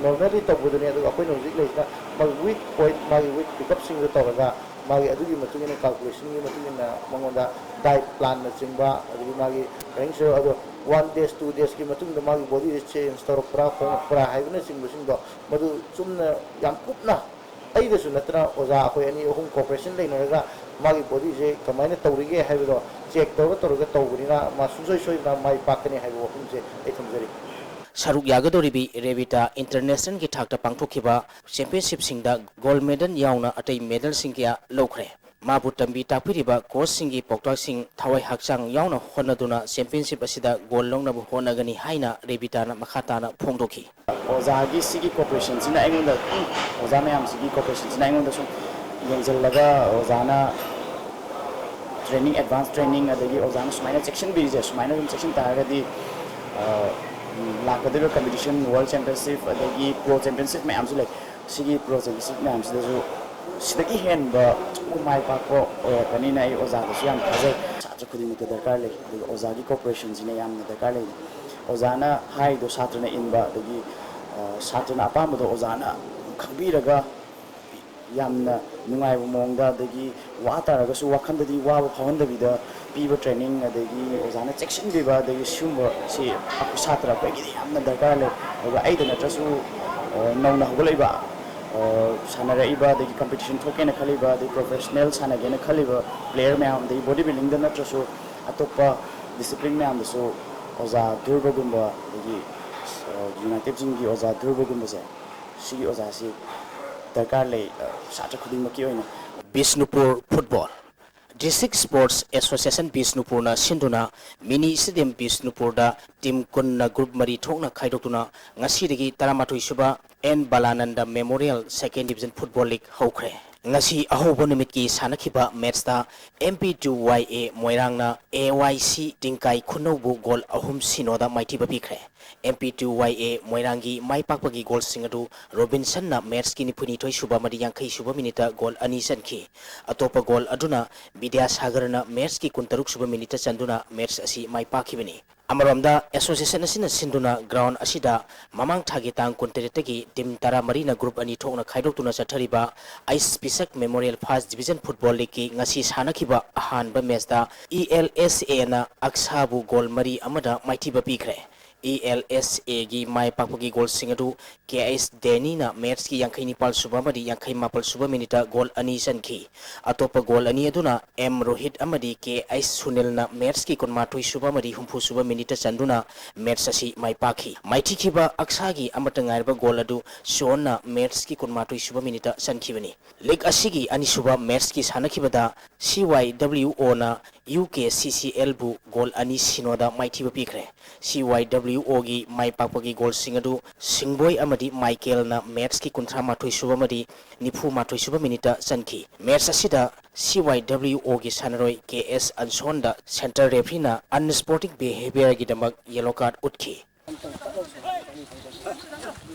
normally ꯇꯧꯕꯗꯨꯅꯤ, ꯑꯗꯨꯒ ꯑꯩꯈꯣꯏꯅ ꯍꯧꯖꯤꯛ ꯂꯩꯁꯤꯅ ꯃꯥꯒꯤ weak point, ꯃꯥꯒꯤ weak pickupꯁꯤꯡꯗꯨ ꯇꯧꯔꯒ ꯃꯥꯒꯤ ꯑꯗꯨꯒꯤ ꯃꯇꯨꯡ ꯏꯟꯅ calculationꯒꯤ ꯃꯇꯨꯡ ꯏꯟꯅ ꯃꯉꯣꯟꯗ diet planꯅꯆꯤꯡꯕ, ꯑꯗꯒꯤ ꯃꯥꯒꯤ training schedule ꯑꯗꯣ one days, two daysꯀꯤ ꯃꯇꯨꯡꯗ ꯃꯥꯒꯤ bodyꯁꯦ change ꯇꯧꯔꯛꯄ꯭ꯔꯥ, ꯍꯣꯡꯉꯛꯄ꯭ꯔꯥ ꯍꯥꯏꯕꯅꯆꯤꯡꯕꯁꯤꯡꯗꯣ ꯃꯗꯨ ꯆꯨꯝꯅ ꯌꯥꯝ ꯀꯨꯞꯅ ꯑꯩꯗꯁꯨ ꯅꯠꯇꯅ ꯑꯣꯖꯥ ꯑꯩꯈꯣꯏ ꯑꯅꯤ ꯑꯍꯨꯝ cooperation ꯂꯩꯅꯔꯒ ꯃꯥꯒꯤ bodyꯁꯦ ꯀꯃꯥꯏꯅ ꯇꯧꯔꯤꯒꯦ ꯍꯥꯏꯕꯗꯣ check ꯇꯧꯔ ꯇꯧꯔꯒ ꯇꯧꯕꯅꯤꯅ ꯃꯥ ꯁꯨꯡꯁꯣꯏ ꯁꯣꯏꯗꯅ ꯃꯥꯏ ꯄꯥꯛꯀꯅꯤ ꯍꯥꯏꯕ ꯋꯥꯐꯝꯁꯦ ꯑꯩ ꯊꯝꯖꯔꯤ꯫ ꯁꯔꯨꯛ ꯌꯥꯒꯗꯧꯔꯤꯕꯤ ꯔꯦꯕꯤꯇꯥ internationalꯒꯤ ꯊꯥꯛꯇ ꯄꯥꯡꯊꯣꯛꯈꯤꯕ championshipꯁꯤꯡꯗ gold medal ꯌꯥꯎꯅ ꯑꯇꯩ medalꯁꯤꯡ ꯀꯌꯥ ꯂꯧꯈ꯭ꯔꯦ꯫ ꯃꯥꯕꯨ ꯇꯝꯕꯤ ꯇꯥꯛꯄꯤꯔꯤꯕ coachꯁꯤꯡꯒꯤ ꯄꯥꯎꯇꯥꯛꯁꯤꯡ ꯊꯋꯥꯏ ꯍꯛꯆꯥꯡ ꯌꯥꯎꯅ ꯍꯣꯠꯅꯗꯨꯅ championship ꯑꯁꯤꯗ gold ꯂꯧꯅꯕ ꯍꯣꯠꯅꯒꯅꯤ ꯍꯥꯏꯅ ꯔꯦꯕꯤꯇꯥꯅ ꯃꯈꯥ ꯇꯥꯅ ꯐꯣꯡꯗꯣꯛꯈꯤ꯫ ꯑꯣꯖꯥꯒꯤ ꯁꯤꯒꯤ cooperationꯁꯤꯅ ꯑꯩꯉꯣꯟꯗ, ꯑꯣꯖꯥ ꯃꯌꯥꯝꯁꯤꯒꯤ cooperationꯁꯤꯅ ꯑꯩꯉꯣꯟꯗ ꯁꯨꯝ ꯌꯦꯡꯁꯤꯜꯂꯒ ꯑꯣꯖꯥꯅ training, advance training, ꯑꯗꯒꯤ ꯑꯣꯖꯥꯅ ꯁꯨꯃꯥꯏꯅ ꯆꯦꯛꯁꯤꯟꯕꯤꯔꯤꯁꯦ, ꯁꯨꯃꯥꯏꯅ ꯑꯗꯨꯝ ꯆꯦꯛꯁꯤꯟ ꯇꯥꯔꯒꯗꯤ, ꯑ, ꯂꯥꯛꯀꯗꯧꯔꯤꯕ competition, World Championship, ꯑꯗꯒꯤ Pro Championship ꯃꯌꯥꯝꯁꯨ ꯂꯩ꯫ ꯁꯤꯒꯤ Pro Championship ꯃꯌꯥꯝꯁꯤꯗꯁꯨ ꯁꯤꯗꯒꯤ ꯍꯦꯟꯕ ꯑꯆꯧꯕ ꯃꯥꯏ ꯄꯥꯛꯄ ꯑꯣꯏꯔꯛꯀꯅꯤꯅ ꯑꯩ ꯑꯣꯖꯥꯗꯁꯨ ꯌꯥꯝ ꯊꯥꯖꯩ꯫ ꯁꯥꯇ꯭ꯔ ꯈꯨꯗꯤꯡꯃꯛꯇ ꯗꯔꯀꯥꯔ ꯂꯩ, ꯑꯗꯨꯒ ꯑꯣꯖꯥꯒꯤ cooperationꯁꯤꯅ ꯌꯥꯝꯅ ꯗꯔꯀꯥꯔ ꯂꯩ꯫ ꯑꯣꯖꯥꯅ ꯍꯥꯏꯔꯤꯗꯣ ꯁꯥꯇ꯭ꯔꯅ ꯏꯟꯕ, ꯑꯗꯒꯤ, ꯑ, ꯁꯥꯇ꯭ꯔꯅ ꯑꯄꯥꯝꯕꯗꯣ ꯑꯣꯖꯥꯅ ꯈꯪꯕꯤꯔꯒ ꯌꯥꯝꯅ ꯅꯨꯡꯉꯥꯏꯕ ꯃꯑꯣꯡꯗ, ꯑꯗꯒꯤ ꯋꯥ ꯇꯥꯔꯒꯁꯨ ꯋꯥꯈꯜꯗꯗꯤ ꯋꯥꯕ ꯐꯥꯎꯍꯟꯗꯕꯤꯗ ꯄꯤꯕ training, ꯑꯗꯒꯤ ꯑꯣꯖꯥꯅ ꯆꯦꯛꯁꯤꯟꯕꯤꯕ, ꯑꯗꯒꯤ ꯁꯤꯒꯨꯝꯕꯁꯤ ꯑꯩꯈꯣꯏ ꯁꯥꯇ꯭ꯔ ꯑꯩꯈꯣꯏꯒꯤꯗꯤ ꯌꯥꯝꯅ ꯗꯔꯀꯥꯔ ꯂꯩ꯫ ꯑꯗꯨꯒ ꯑꯩꯗ ꯅꯠꯇ꯭ꯔꯁꯨ, ꯑ, ꯅꯧꯅ ꯍꯧꯒꯠꯂꯛꯏꯕ, ꯑ, ꯁꯥꯟꯅꯔꯛꯏꯕ, ꯑꯗꯒꯤ ꯀꯝꯄꯤꯇꯤꯁꯟ ꯊꯣꯛꯀꯦꯅ ꯈꯜꯂꯤꯕ, ꯑꯗꯩ ꯄ꯭ꯔꯣꯐꯦꯁꯅꯦꯜ ꯁꯥꯟꯅꯒꯦꯅ ꯈꯜꯂꯤꯕ ꯄ꯭ꯂꯦꯌꯔ ꯃꯌꯥꯝ, ꯑꯗꯒꯤ ꯕꯣꯗꯤ ꯕꯤꯜꯗꯤꯡꯗ ꯅꯠꯇ꯭ꯔꯁꯨ ꯑꯇꯣꯞꯄ ꯗꯤꯁꯤꯄ꯭ꯂꯤꯟ ꯃꯌꯥꯝꯗꯁꯨ ꯑꯣꯖꯥ ꯙ꯭ꯔꯨꯕꯒꯨꯝꯕ, ꯑꯗꯒꯤ ꯌꯨꯅꯥꯏꯇꯦꯠꯁꯤꯡꯒꯤ ꯑꯣꯖꯥ ꯙ꯭ꯔꯨꯕꯒꯨꯝꯕꯁꯦ, ꯁꯤꯒꯤ ꯑꯣꯖꯥꯁꯤ ꯗꯔꯀꯥꯔ ꯂꯩ, ꯁꯥꯇ꯭ꯔ ꯈꯨꯗꯤꯡꯃꯛꯀꯤ ꯑꯣꯏꯅ꯫ Bishnupur football. District sports association ꯕꯤꯁꯅꯨꯄꯨꯔꯅ ꯁꯤꯟꯗꯨꯅ ꯃꯤꯅꯤ ꯁ꯭ꯇꯦꯗꯤꯌꯝ ꯕꯤꯁꯅꯨꯄꯨꯔꯗ ꯇꯤꯝ ꯀꯨꯟꯅ ꯒ꯭ꯔꯨꯞ ꯃꯔꯤ ꯊꯣꯛꯅ ꯈꯥꯏꯗꯣꯛꯇꯨꯅ ꯉꯁꯤꯗꯒꯤ ꯇꯔꯥꯃꯥꯊꯣꯏ ꯁꯨꯕ N Balananda memorial second division football league ꯍꯧꯈ꯭ꯔꯦ꯫ ꯉꯁꯤ ꯑꯍꯧꯕ ꯅꯨꯃꯤꯠꯀꯤ ꯁꯥꯟꯅꯈꯤꯕ ꯃꯦꯠꯁꯇ ꯑꯦꯝ ꯄꯤ ꯇꯨ ꯋꯥꯏ ꯑꯦ ꯃꯣꯏꯔꯥꯡꯅ ꯑꯦ ꯋꯥꯏ ꯁꯤ ꯇꯤꯡꯀꯥꯏ ꯈꯨꯅꯧꯕꯨ ꯒꯣꯜ ꯑꯍꯨꯝ ꯁꯤꯅꯣꯗ ꯃꯥꯏꯊꯤꯕ ꯄꯤꯈ꯭ꯔꯦ꯫ ꯑꯦꯝ ꯄꯤ ꯇꯨ ꯋꯥꯏ ꯑꯦ ꯃꯣꯏꯔꯥꯡꯒꯤ ꯃꯥꯏ ꯄꯥꯛꯄꯒꯤ ꯒꯣꯜꯁꯤꯡ ꯑꯗꯨ ꯔꯣꯕꯤꯟꯁꯟꯅ ꯃꯦꯠꯁꯀꯤ ꯅꯤꯐꯨꯅꯤꯊꯣꯏ ꯁꯨꯕ ꯑꯃꯗꯤ ꯌꯥꯡꯈꯩ ꯁꯨꯕ ꯃꯤꯅꯤꯠꯇ ꯒꯣꯜ ꯑꯅꯤ ꯆꯟꯈꯤ꯫ ꯑꯇꯣꯞꯄ ꯒꯣꯜ ꯑꯗꯨꯅ ꯕꯤꯗ꯭ꯌꯥꯁꯥꯒꯔꯅ ꯃꯦꯠꯁꯀꯤ ꯀꯨꯟꯇꯔꯨꯛ ꯁꯨꯕ ꯃꯤꯅꯤꯠꯇ ꯆꯟꯗꯨꯅ ꯃꯦꯠꯁ ꯑꯁꯤ ꯃꯥꯏ ꯄꯥꯛꯈꯤꯕꯅꯤ꯫ ꯑꯃꯔꯣꯝꯗ, ꯑꯦꯁꯣꯁꯤꯌꯦꯁꯟ ꯑꯁꯤꯅ ꯁꯤꯟꯗꯨꯅ ꯒ꯭ꯔꯥꯎꯟ ꯑꯁꯤꯗ ꯃꯃꯥꯡ ꯊꯥꯒꯤ ꯇꯥꯡ ꯀꯨꯟꯇꯔꯦꯠꯇꯒꯤ ꯇꯤꯝ ꯇꯔꯥꯃꯔꯤꯅ ꯒ꯭ꯔꯨꯞ ꯑꯅꯤ ꯊꯣꯛꯅ ꯈꯥꯏꯗꯣꯛꯇꯨꯅ ꯆꯠꯊꯔꯤꯕ H Pishak memorial first division football ꯂꯤꯒꯀꯤ ꯉꯁꯤ ꯁꯥꯟꯅꯈꯤꯕ ꯑꯍꯥꯟꯕ ꯃꯦꯠꯁꯇ ꯏ ꯑꯦꯜ ꯑꯦꯁ ꯑꯦꯅ ꯑꯛꯁꯥꯕꯨ ꯒꯣꯜ ꯃꯔꯤ ꯑꯃꯗ ꯃꯥꯏꯊꯤꯕ ꯄꯤꯈ꯭ꯔꯦ꯫ ꯏ ꯑꯦꯜ ꯑꯦꯁ ꯑꯦꯒꯤ ꯃꯥꯏ ꯄꯥꯛꯄꯒꯤ ꯒꯣꯜꯁꯤꯡ ꯑꯗꯨ ꯀꯦ ꯑꯩꯆ ꯗꯦꯅꯤꯅ ꯃꯦꯠꯁꯀꯤ ꯌꯥꯡꯈꯩ ꯅꯤꯄꯥꯜ ꯁꯨꯕ ꯑꯃꯗꯤ ꯌꯥꯡꯈꯩ ꯃꯥꯄꯜ ꯁꯨꯕ ꯃꯤꯅꯤꯠꯇ ꯒꯣꯜ ꯑꯅꯤ ꯆꯟꯈꯤ꯫ ꯑꯇꯣꯞꯄ ꯒꯣꯜ ꯑꯅꯤ ꯑꯗꯨꯅ ꯑꯦꯝ ꯔꯣꯍꯤꯠ ꯑꯃꯗꯤ ꯀꯦ ꯑꯩꯆ ꯁꯨꯅꯤꯜꯅ ꯃꯦꯠꯁꯀꯤ ꯀꯨꯟꯃꯥꯊꯣꯏ ꯁꯨꯕ ꯑꯃꯗꯤ ꯍꯨꯝꯐꯨ ꯁꯨꯕ ꯃꯤꯅꯤꯠꯇ ꯆꯟꯗꯨꯅ ꯃꯦꯠꯁ ꯑꯁꯤ ꯃꯥꯏ ꯄꯥꯛꯈꯤ꯫ ꯃꯥꯏꯊꯤꯈꯤꯕ ꯑꯛꯁꯥꯒꯤ ꯑꯃꯠꯇ ꯉꯥꯏꯔꯕ ꯒꯣꯜ ꯑꯗꯨ ꯁꯣꯟꯅ ꯃꯦꯠꯁꯀꯤ ꯀꯨꯟꯃꯥꯊꯣꯏ ꯁꯨꯕ ꯃꯤꯅꯤꯠꯇ ꯆꯟꯈꯤꯕꯅꯤ꯫ ꯂꯤꯒ ꯑꯁꯤꯒꯤ ꯑꯅꯤꯁꯨꯕ ꯃꯦꯠꯁꯀꯤ ꯁꯥꯟꯅꯈꯤꯕꯗ ꯁꯤ ꯋꯥꯏ ꯗꯕ꯭ꯂꯤꯎ ꯑꯣꯅ ꯌꯨ ꯀꯦ ꯁꯤ ꯁꯤ ꯑꯦꯜꯕꯨ ꯒꯣꯜ ꯑꯅꯤ ꯁꯤꯅꯣꯗ ꯃꯥꯏꯊꯤꯕ ꯄꯤꯈ꯭ꯔꯦ꯫ ꯁꯤ ꯋꯥꯏ ꯗꯕ꯭ꯂꯤꯎ ꯑꯣꯒꯤ ꯃꯥꯏ ꯄꯥꯛꯄꯒꯤ ꯒꯣꯜꯁꯤꯡ ꯑꯗꯨ ꯁꯤꯡꯕꯣꯏ ꯑꯃꯗꯤ ꯃꯥꯏꯀꯦꯜꯅ ꯃꯦꯠꯁꯀꯤ ꯀꯨꯟꯊ꯭ꯔꯥ ꯃꯥꯊꯣꯏ ꯁꯨꯕ ꯑꯃꯗꯤ ꯅꯤꯐꯨ ꯃꯥꯊꯣꯏ ꯁꯨꯕ ꯃꯤꯅꯤꯠꯇ ꯆꯟꯈꯤ꯫ ꯃꯦꯠꯁ ꯑꯁꯤꯗ ꯁꯤ ꯋꯥꯏ ꯗꯕ꯭ꯂꯤꯎ ꯑꯣꯒꯤ ꯁꯥꯟꯅꯔꯣꯏ ꯀꯦ ꯑꯦꯁ ꯑꯟꯁꯣꯟꯗ ꯁꯦꯟꯇꯔ ꯔꯦꯐ꯭ꯔꯤꯅ ꯑꯟꯁ꯭ꯄꯣꯔꯇꯤꯡ ꯕꯤꯍꯦꯕꯤꯌꯔꯒꯤꯗꯃꯛ ꯌꯦꯂꯣ ꯀꯥꯔꯗ ꯎꯠꯈꯤ꯫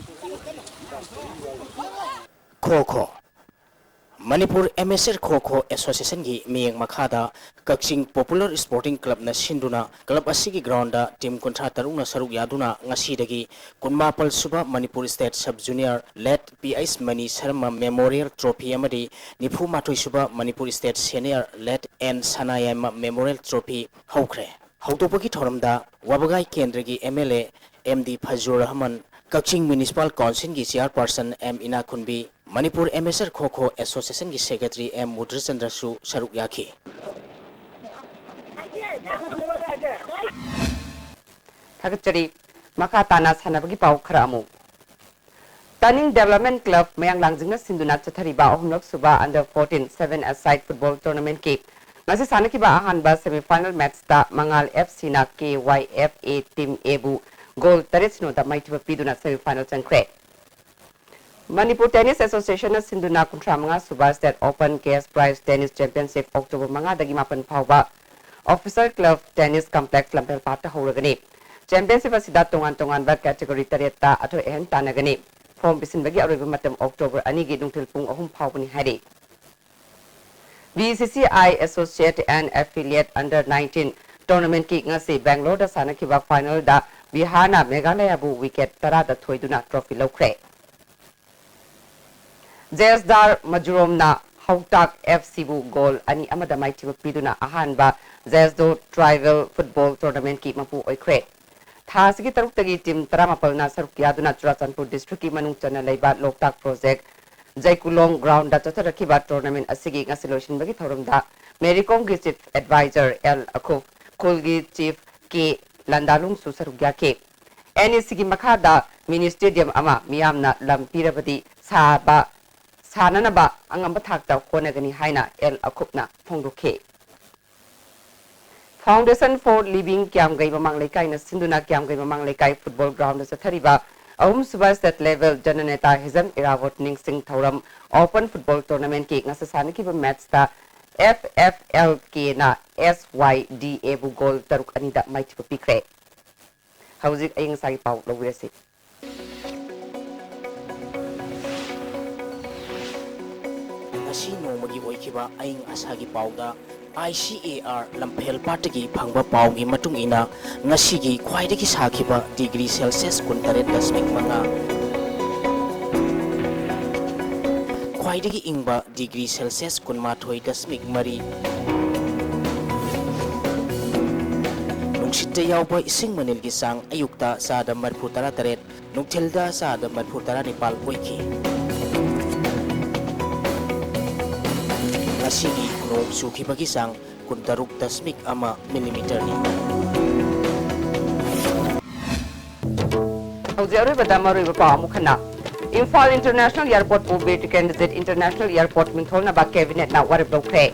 ꯈꯣ ꯈꯣ꯫ ꯃꯅꯤꯄꯨꯔ ꯑꯦꯃꯦꯆꯔ ꯈꯣ ꯈꯣ ꯑꯦꯁꯣꯁꯤꯌꯦꯁꯟꯒꯤ ꯃꯤꯠꯌꯦꯡ ꯃꯈꯥꯗ ꯀꯛꯆꯤꯡ ꯄꯣꯄꯨꯂꯔ ꯁ꯭ꯄꯣꯔꯇꯤꯡ ꯀ꯭ꯂꯕꯅ ꯁꯤꯟꯗꯨꯅ ꯀ꯭ꯂꯕ ꯑꯁꯤꯒꯤ ꯒ꯭ꯔꯥꯎꯟꯗ ꯇꯤꯝ ꯀꯨꯟꯊ꯭ꯔꯥ ꯇꯔꯨꯛꯅ ꯁꯔꯨꯛ ꯌꯥꯗꯨꯅ ꯉꯁꯤꯗꯒꯤ ꯀꯨꯟꯃꯥꯄꯜ ꯁꯨꯕ ꯃꯅꯤꯄꯨꯔ ꯁ꯭ꯇꯦꯠ ꯁꯕ ꯖꯨꯅꯤꯌꯔ ꯂꯦꯠ P H Mani Sharma memorial trophy ꯑꯃꯗꯤ ꯅꯤꯐꯨ ꯃꯥꯊꯣꯏ ꯁꯨꯕ ꯃꯅꯤꯄꯨꯔ ꯁ꯭ꯇꯦꯠ ꯁꯦꯅꯤꯌꯔ ꯂꯦꯠ ꯑꯦꯟ ꯁꯅꯥꯌꯥꯏꯃ ꯃꯦꯃꯣꯔꯤꯌꯦꯜ ꯇ꯭ꯔꯣꯐꯤ ꯍꯧꯈ꯭ꯔꯦ꯫ ꯍꯧꯗꯣꯛꯄꯒꯤ ꯊꯧꯔꯝꯗ ꯋꯥꯕꯒꯥꯏ ꯀꯦꯟꯗ꯭ꯔꯒꯤ M L A M D Fajur Rahman, ꯀꯛꯆꯤꯡ ꯃ꯭ꯌꯨꯅꯤꯁꯤꯄꯥꯜ ꯀꯥꯎꯟꯁꯤꯜꯒꯤ chairperson M Inakhunbi, Manipur amateur kho kho ꯑꯦꯁꯣꯁꯤꯌꯦꯁꯟꯒꯤ secretary M ꯃꯨꯗ꯭ꯔꯆꯟꯗ꯭ꯔꯁꯨ ꯁꯔꯨꯛ ꯌꯥꯈꯤ꯫ ꯊꯥꯒꯠꯆꯔꯤ꯫ ꯃꯈꯥ ꯇꯥꯅ ꯁꯥꯟꯅꯕꯒꯤ ꯄꯥꯎ ꯈꯔ ꯑꯃꯨꯛ꯫ turning Development Club ꯃꯌꯥꯡ ꯂꯥꯡꯖꯤꯡꯅ ꯁꯤꯟꯗꯨꯅ ꯆꯠꯊꯔꯤꯕ ꯑꯍꯨꯝꯂꯛ ꯁꯨꯕ under fourteen seven aside football tournamentꯀꯤ ꯉꯁꯤ ꯁꯥꯟꯅꯈꯤꯕ ꯑꯍꯥꯟꯕ semifinal matchꯇ ꯃꯉꯥꯜ FCꯅ KYFA team Aꯕꯨ goal ꯇꯔꯦꯠ ꯁꯤꯅꯣꯗ ꯃꯥꯏꯊꯤꯕ ꯄꯤꯗꯨꯅ semifinal ꯆꯪꯈ꯭ꯔꯦ꯫ ꯃꯅꯤꯄꯨꯔ Tennis Associationꯅ ꯁꯤꯟꯗꯨꯅ ꯀꯨꯟꯊ꯭ꯔꯥ ꯃꯉꯥ ꯁꯨꯕ State Open Cash Prize Tennis Championship October ꯃꯉꯥꯗꯒꯤ ꯃꯥꯄꯟ ꯐꯥꯎꯕ Officer Club Tennis Complex ꯂꯝꯐꯦꯜ ꯄꯥꯠꯇ ꯍꯧꯔꯒꯅꯤ꯫ Championship ꯑꯁꯤꯗ ꯇꯣꯉꯥꯟ ꯇꯣꯉꯥꯟꯕ category ꯇꯔꯦꯠꯇ ꯑꯊꯣꯏ ꯑꯍꯦꯟ ꯇꯥꯟꯅꯒꯅꯤ꯫ Form ꯄꯤꯁꯤꯟꯕꯒꯤ ꯑꯔꯣꯏꯕ ꯃꯇꯝ October ꯑꯅꯤꯒꯤ ꯅꯨꯡꯊꯤꯜ ꯄꯨꯡ ꯑꯍꯨꯝ ꯐꯥꯎꯕꯅꯤ ꯍꯥꯏꯔꯤ꯫ BCCI Associate and Affiliate under nineteen tournamentꯀꯤ ꯉꯁꯤ ꯕꯦꯡꯒꯂꯣꯔꯗ ꯁꯥꯟꯅꯈꯤꯕ finalꯗ ꯕꯤꯍꯥꯔꯅ ꯃꯦꯘꯥꯂꯌꯥꯕꯨ wicket ꯇꯔꯥꯗ ꯊꯣꯏꯗꯨꯅ trophy ꯂꯧꯈ꯭ꯔꯦ꯫ ꯖꯦꯁꯗꯥꯔ ꯃꯖꯨꯔꯣꯝꯅ ꯍꯧꯇꯥꯛ FCꯕꯨ goal ꯑꯅꯤ ꯑꯃꯗ ꯃꯥꯏꯊꯤꯕ ꯄꯤꯗꯨꯅ ꯑꯍꯥꯟꯕ ꯖꯦꯁꯗꯣ Tribal Football Tournamentꯀꯤ ꯃꯄꯨ ꯑꯣꯏꯈ꯭ꯔꯦ꯫ ꯊꯥ ꯑꯁꯤꯒꯤ ꯇꯔꯨꯛꯇꯒꯤ team ꯇꯔꯥꯃꯥꯄꯜꯅ ꯁꯔꯨꯛ ꯌꯥꯗꯨꯅ ꯆꯨꯔꯥꯆꯥꯟꯄꯨꯔ districtꯀꯤ ꯃꯅꯨꯡ ꯆꯟꯅ ꯂꯩꯕ ꯂꯣꯛꯇꯥꯛ project ꯖꯩꯀꯨꯂꯣꯡ groundꯗ ꯆꯠꯊꯔꯛꯈꯤꯕ tournament ꯑꯁꯤꯒꯤ ꯉꯁꯤ ꯂꯣꯏꯁꯤꯟꯕꯒꯤ ꯊꯧꯔꯝꯗ ꯃꯦꯔꯤ ꯀꯣꯝꯒꯤ chief advisor ꯑꯦꯜ ꯑꯈꯨꯞ, ꯈꯨꯜꯒꯤ chief ꯀꯦ ꯂꯟꯗꯥꯂꯨꯡꯁꯨ ꯁꯔꯨꯛ ꯌꯥꯈꯤ꯫ NECꯒꯤ ꯃꯈꯥꯗ mini stadium ꯑꯃ ꯃꯤꯌꯥꯝꯅ ꯂꯝ ꯄꯤꯔꯕꯗꯤ ꯁꯥꯕ, ꯁꯥꯅꯅꯕ ꯑꯉꯝꯕ ꯊꯥꯛꯇ ꯍꯣꯠꯅꯒꯅꯤ ꯍꯥꯏꯅ ꯑꯦꯜ ꯑꯈꯨꯞꯅ ꯐꯣꯡꯗꯣꯛꯈꯤ꯫ Foundation for Living ꯀ꯭ꯌꯥꯝꯒꯩ ꯃꯃꯥꯡ ꯂꯩꯀꯥꯏꯅ ꯁꯤꯟꯗꯨꯅ ꯀ꯭ꯌꯥꯝꯒꯩ ꯃꯃꯥꯡ ꯂꯩꯀꯥꯏ football groundꯗ ꯆꯠꯊꯔꯤꯕ ꯑꯍꯨꯝꯁꯨꯕ state level ꯖꯅꯅꯦꯇꯥ ꯍꯤꯖꯝ ꯏꯔꯥꯕꯣꯠ ꯅꯤꯡꯁꯤꯡ ꯊꯧꯔꯝ open football tournamentꯀꯤ ꯉꯁꯤ ꯁꯥꯟꯅꯈꯤꯕ matchꯇ FFLKꯅ SYDAꯕꯨ goal ꯇꯔꯨꯛ ꯑꯅꯤꯗ ꯃꯥꯏꯊꯤꯕ ꯄꯤꯈ꯭ꯔꯦ꯫ ꯍꯧꯖꯤꯛ ꯑꯏꯪ ꯑꯁꯥꯒꯤ ꯄꯥꯎ ꯂꯧꯕꯤꯔꯁꯤ꯫ ꯉꯁꯤ ꯅꯣꯡꯃꯒꯤ ꯑꯣꯏꯈꯤꯕ ꯑꯏꯪ ꯑꯁꯥꯒꯤ ꯄꯥꯎꯗ ICAR ꯂꯝꯐꯦꯜ ꯄꯥꯠꯇꯒꯤ ꯐꯪꯕ ꯄꯥꯎꯒꯤ ꯃꯇꯨꯡ ꯏꯟꯅ, ꯉꯁꯤꯒꯤ ꯈ꯭ꯋꯥꯏꯗꯒꯤ ꯁꯥꯈꯤꯕ degree Celsius ꯀꯨꯟꯇꯔꯦꯠ ꯗꯁꯃꯤꯛ ꯃꯉꯥ, ꯈ꯭ꯋꯥꯏꯗꯒꯤ ꯏꯪꯕ degree Celsius ꯀꯨꯟꯃꯥꯊꯣꯏ ꯗꯁꯃꯤꯛ ꯃꯔꯤ, ꯅꯨꯡꯁꯤꯠꯇ ꯌꯥꯎꯕ ꯏꯁꯤꯡ ꯃꯅꯤꯜꯒꯤ ꯆꯥꯡ ꯑꯌꯨꯛꯇ ꯆꯥꯗ ꯃꯔꯤꯐꯨ ꯇꯔꯥ ꯇꯔꯦꯠ, ꯅꯨꯡꯊꯤꯜꯗ ꯆꯥꯗ ꯃꯔꯤꯐꯨ ꯇꯔꯥ ꯅꯤꯄꯥꯜ ꯑꯣꯏꯈꯤ꯫ ꯉꯁꯤꯒꯤ ꯅꯣꯡ ꯆꯨꯈꯤꯕꯒꯤ ꯆꯥꯡ ꯀꯨꯟꯇꯔꯨꯛ ꯗꯁꯃꯤꯛ ꯑꯃ ꯃꯤꯂꯤꯃꯤꯇꯔꯅꯤ꯫ ꯍꯧꯖꯤꯛ ꯑꯔꯣꯏꯕꯗ ꯃꯔꯨꯑꯣꯏꯕ ꯄꯥꯎ ꯑꯃꯨꯛ ꯍꯟꯅ꯫ ꯏꯝꯐꯥꯜ International Airport ꯄꯨ Bir Tikendrajit International Airport ꯃꯤꯡꯊꯣꯜꯅꯕ cabinet ꯅ ꯋꯥꯔꯦꯞ ꯂꯧꯈ꯭ꯔꯦ꯫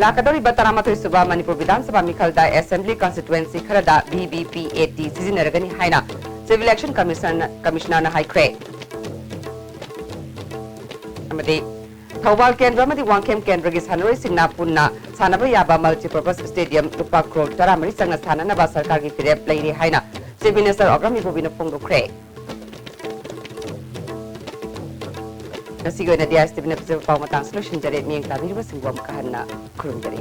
ꯂꯥꯛꯀꯗꯧꯔꯤꯕ ꯇꯔꯥꯃꯥꯊꯣꯏ ꯁꯨꯕ ꯃꯅꯤꯄꯨꯔ ꯕꯤꯙꯥꯟ ꯁꯚꯥ ꯃꯤꯈꯜꯗ assembly constituency ꯈꯔꯗ V V P A T ꯁꯤꯖꯤꯟꯅꯔꯒꯅꯤ ꯍꯥꯏꯅ Civil Election Commission, Commissioner ꯅ ꯍꯥꯏꯈ꯭ꯔꯦ꯫ ꯑꯃꯗꯤ ꯊꯧꯕꯥꯜ ꯀꯦꯟꯗ꯭ꯔ ꯑꯃꯗꯤ ꯋꯥꯡꯈꯦꯝ ꯀꯦꯟꯗ꯭ꯔꯒꯤ ꯁꯥꯟꯅꯔꯣꯏꯁꯤꯡꯅ ꯄꯨꯟꯅ ꯁꯥꯟꯅꯕ ꯌꯥꯕ multipurpose stadium ꯂꯨꯄꯥ ꯀ꯭ꯔꯣꯔ ꯇꯔꯥꯃꯔꯤ ꯆꯪꯅ ꯁꯥꯟꯅꯅꯕ ꯁꯔꯀꯥꯔꯒꯤ ꯐꯤꯔꯦꯞ ꯂꯩꯔꯦ ꯍꯥꯏꯅ Chief Minister ꯑꯣꯀ꯭ꯔꯝ ꯏꯕꯣꯕꯤꯅ ꯐꯣꯡꯗꯣꯛꯈ꯭ꯔꯦ꯫ ꯉꯁꯤꯒꯤ ꯑꯣꯏꯅꯗꯤ ꯑꯥꯏ ꯑꯦꯁ ꯇꯤ ꯚꯤꯅ ꯄꯤꯖꯕ ꯄꯥꯎ ꯃꯇꯥꯡꯁꯤ ꯂꯣꯏꯁꯤꯟꯖꯔꯦ꯫ ꯃꯤꯠꯌꯦꯡ ꯇꯥꯕꯤꯔꯤꯕꯁꯤꯡꯕꯨ ꯑꯃꯨꯛꯀ ꯍꯟꯅ ꯈꯨꯔꯨꯝꯖꯔꯤ꯫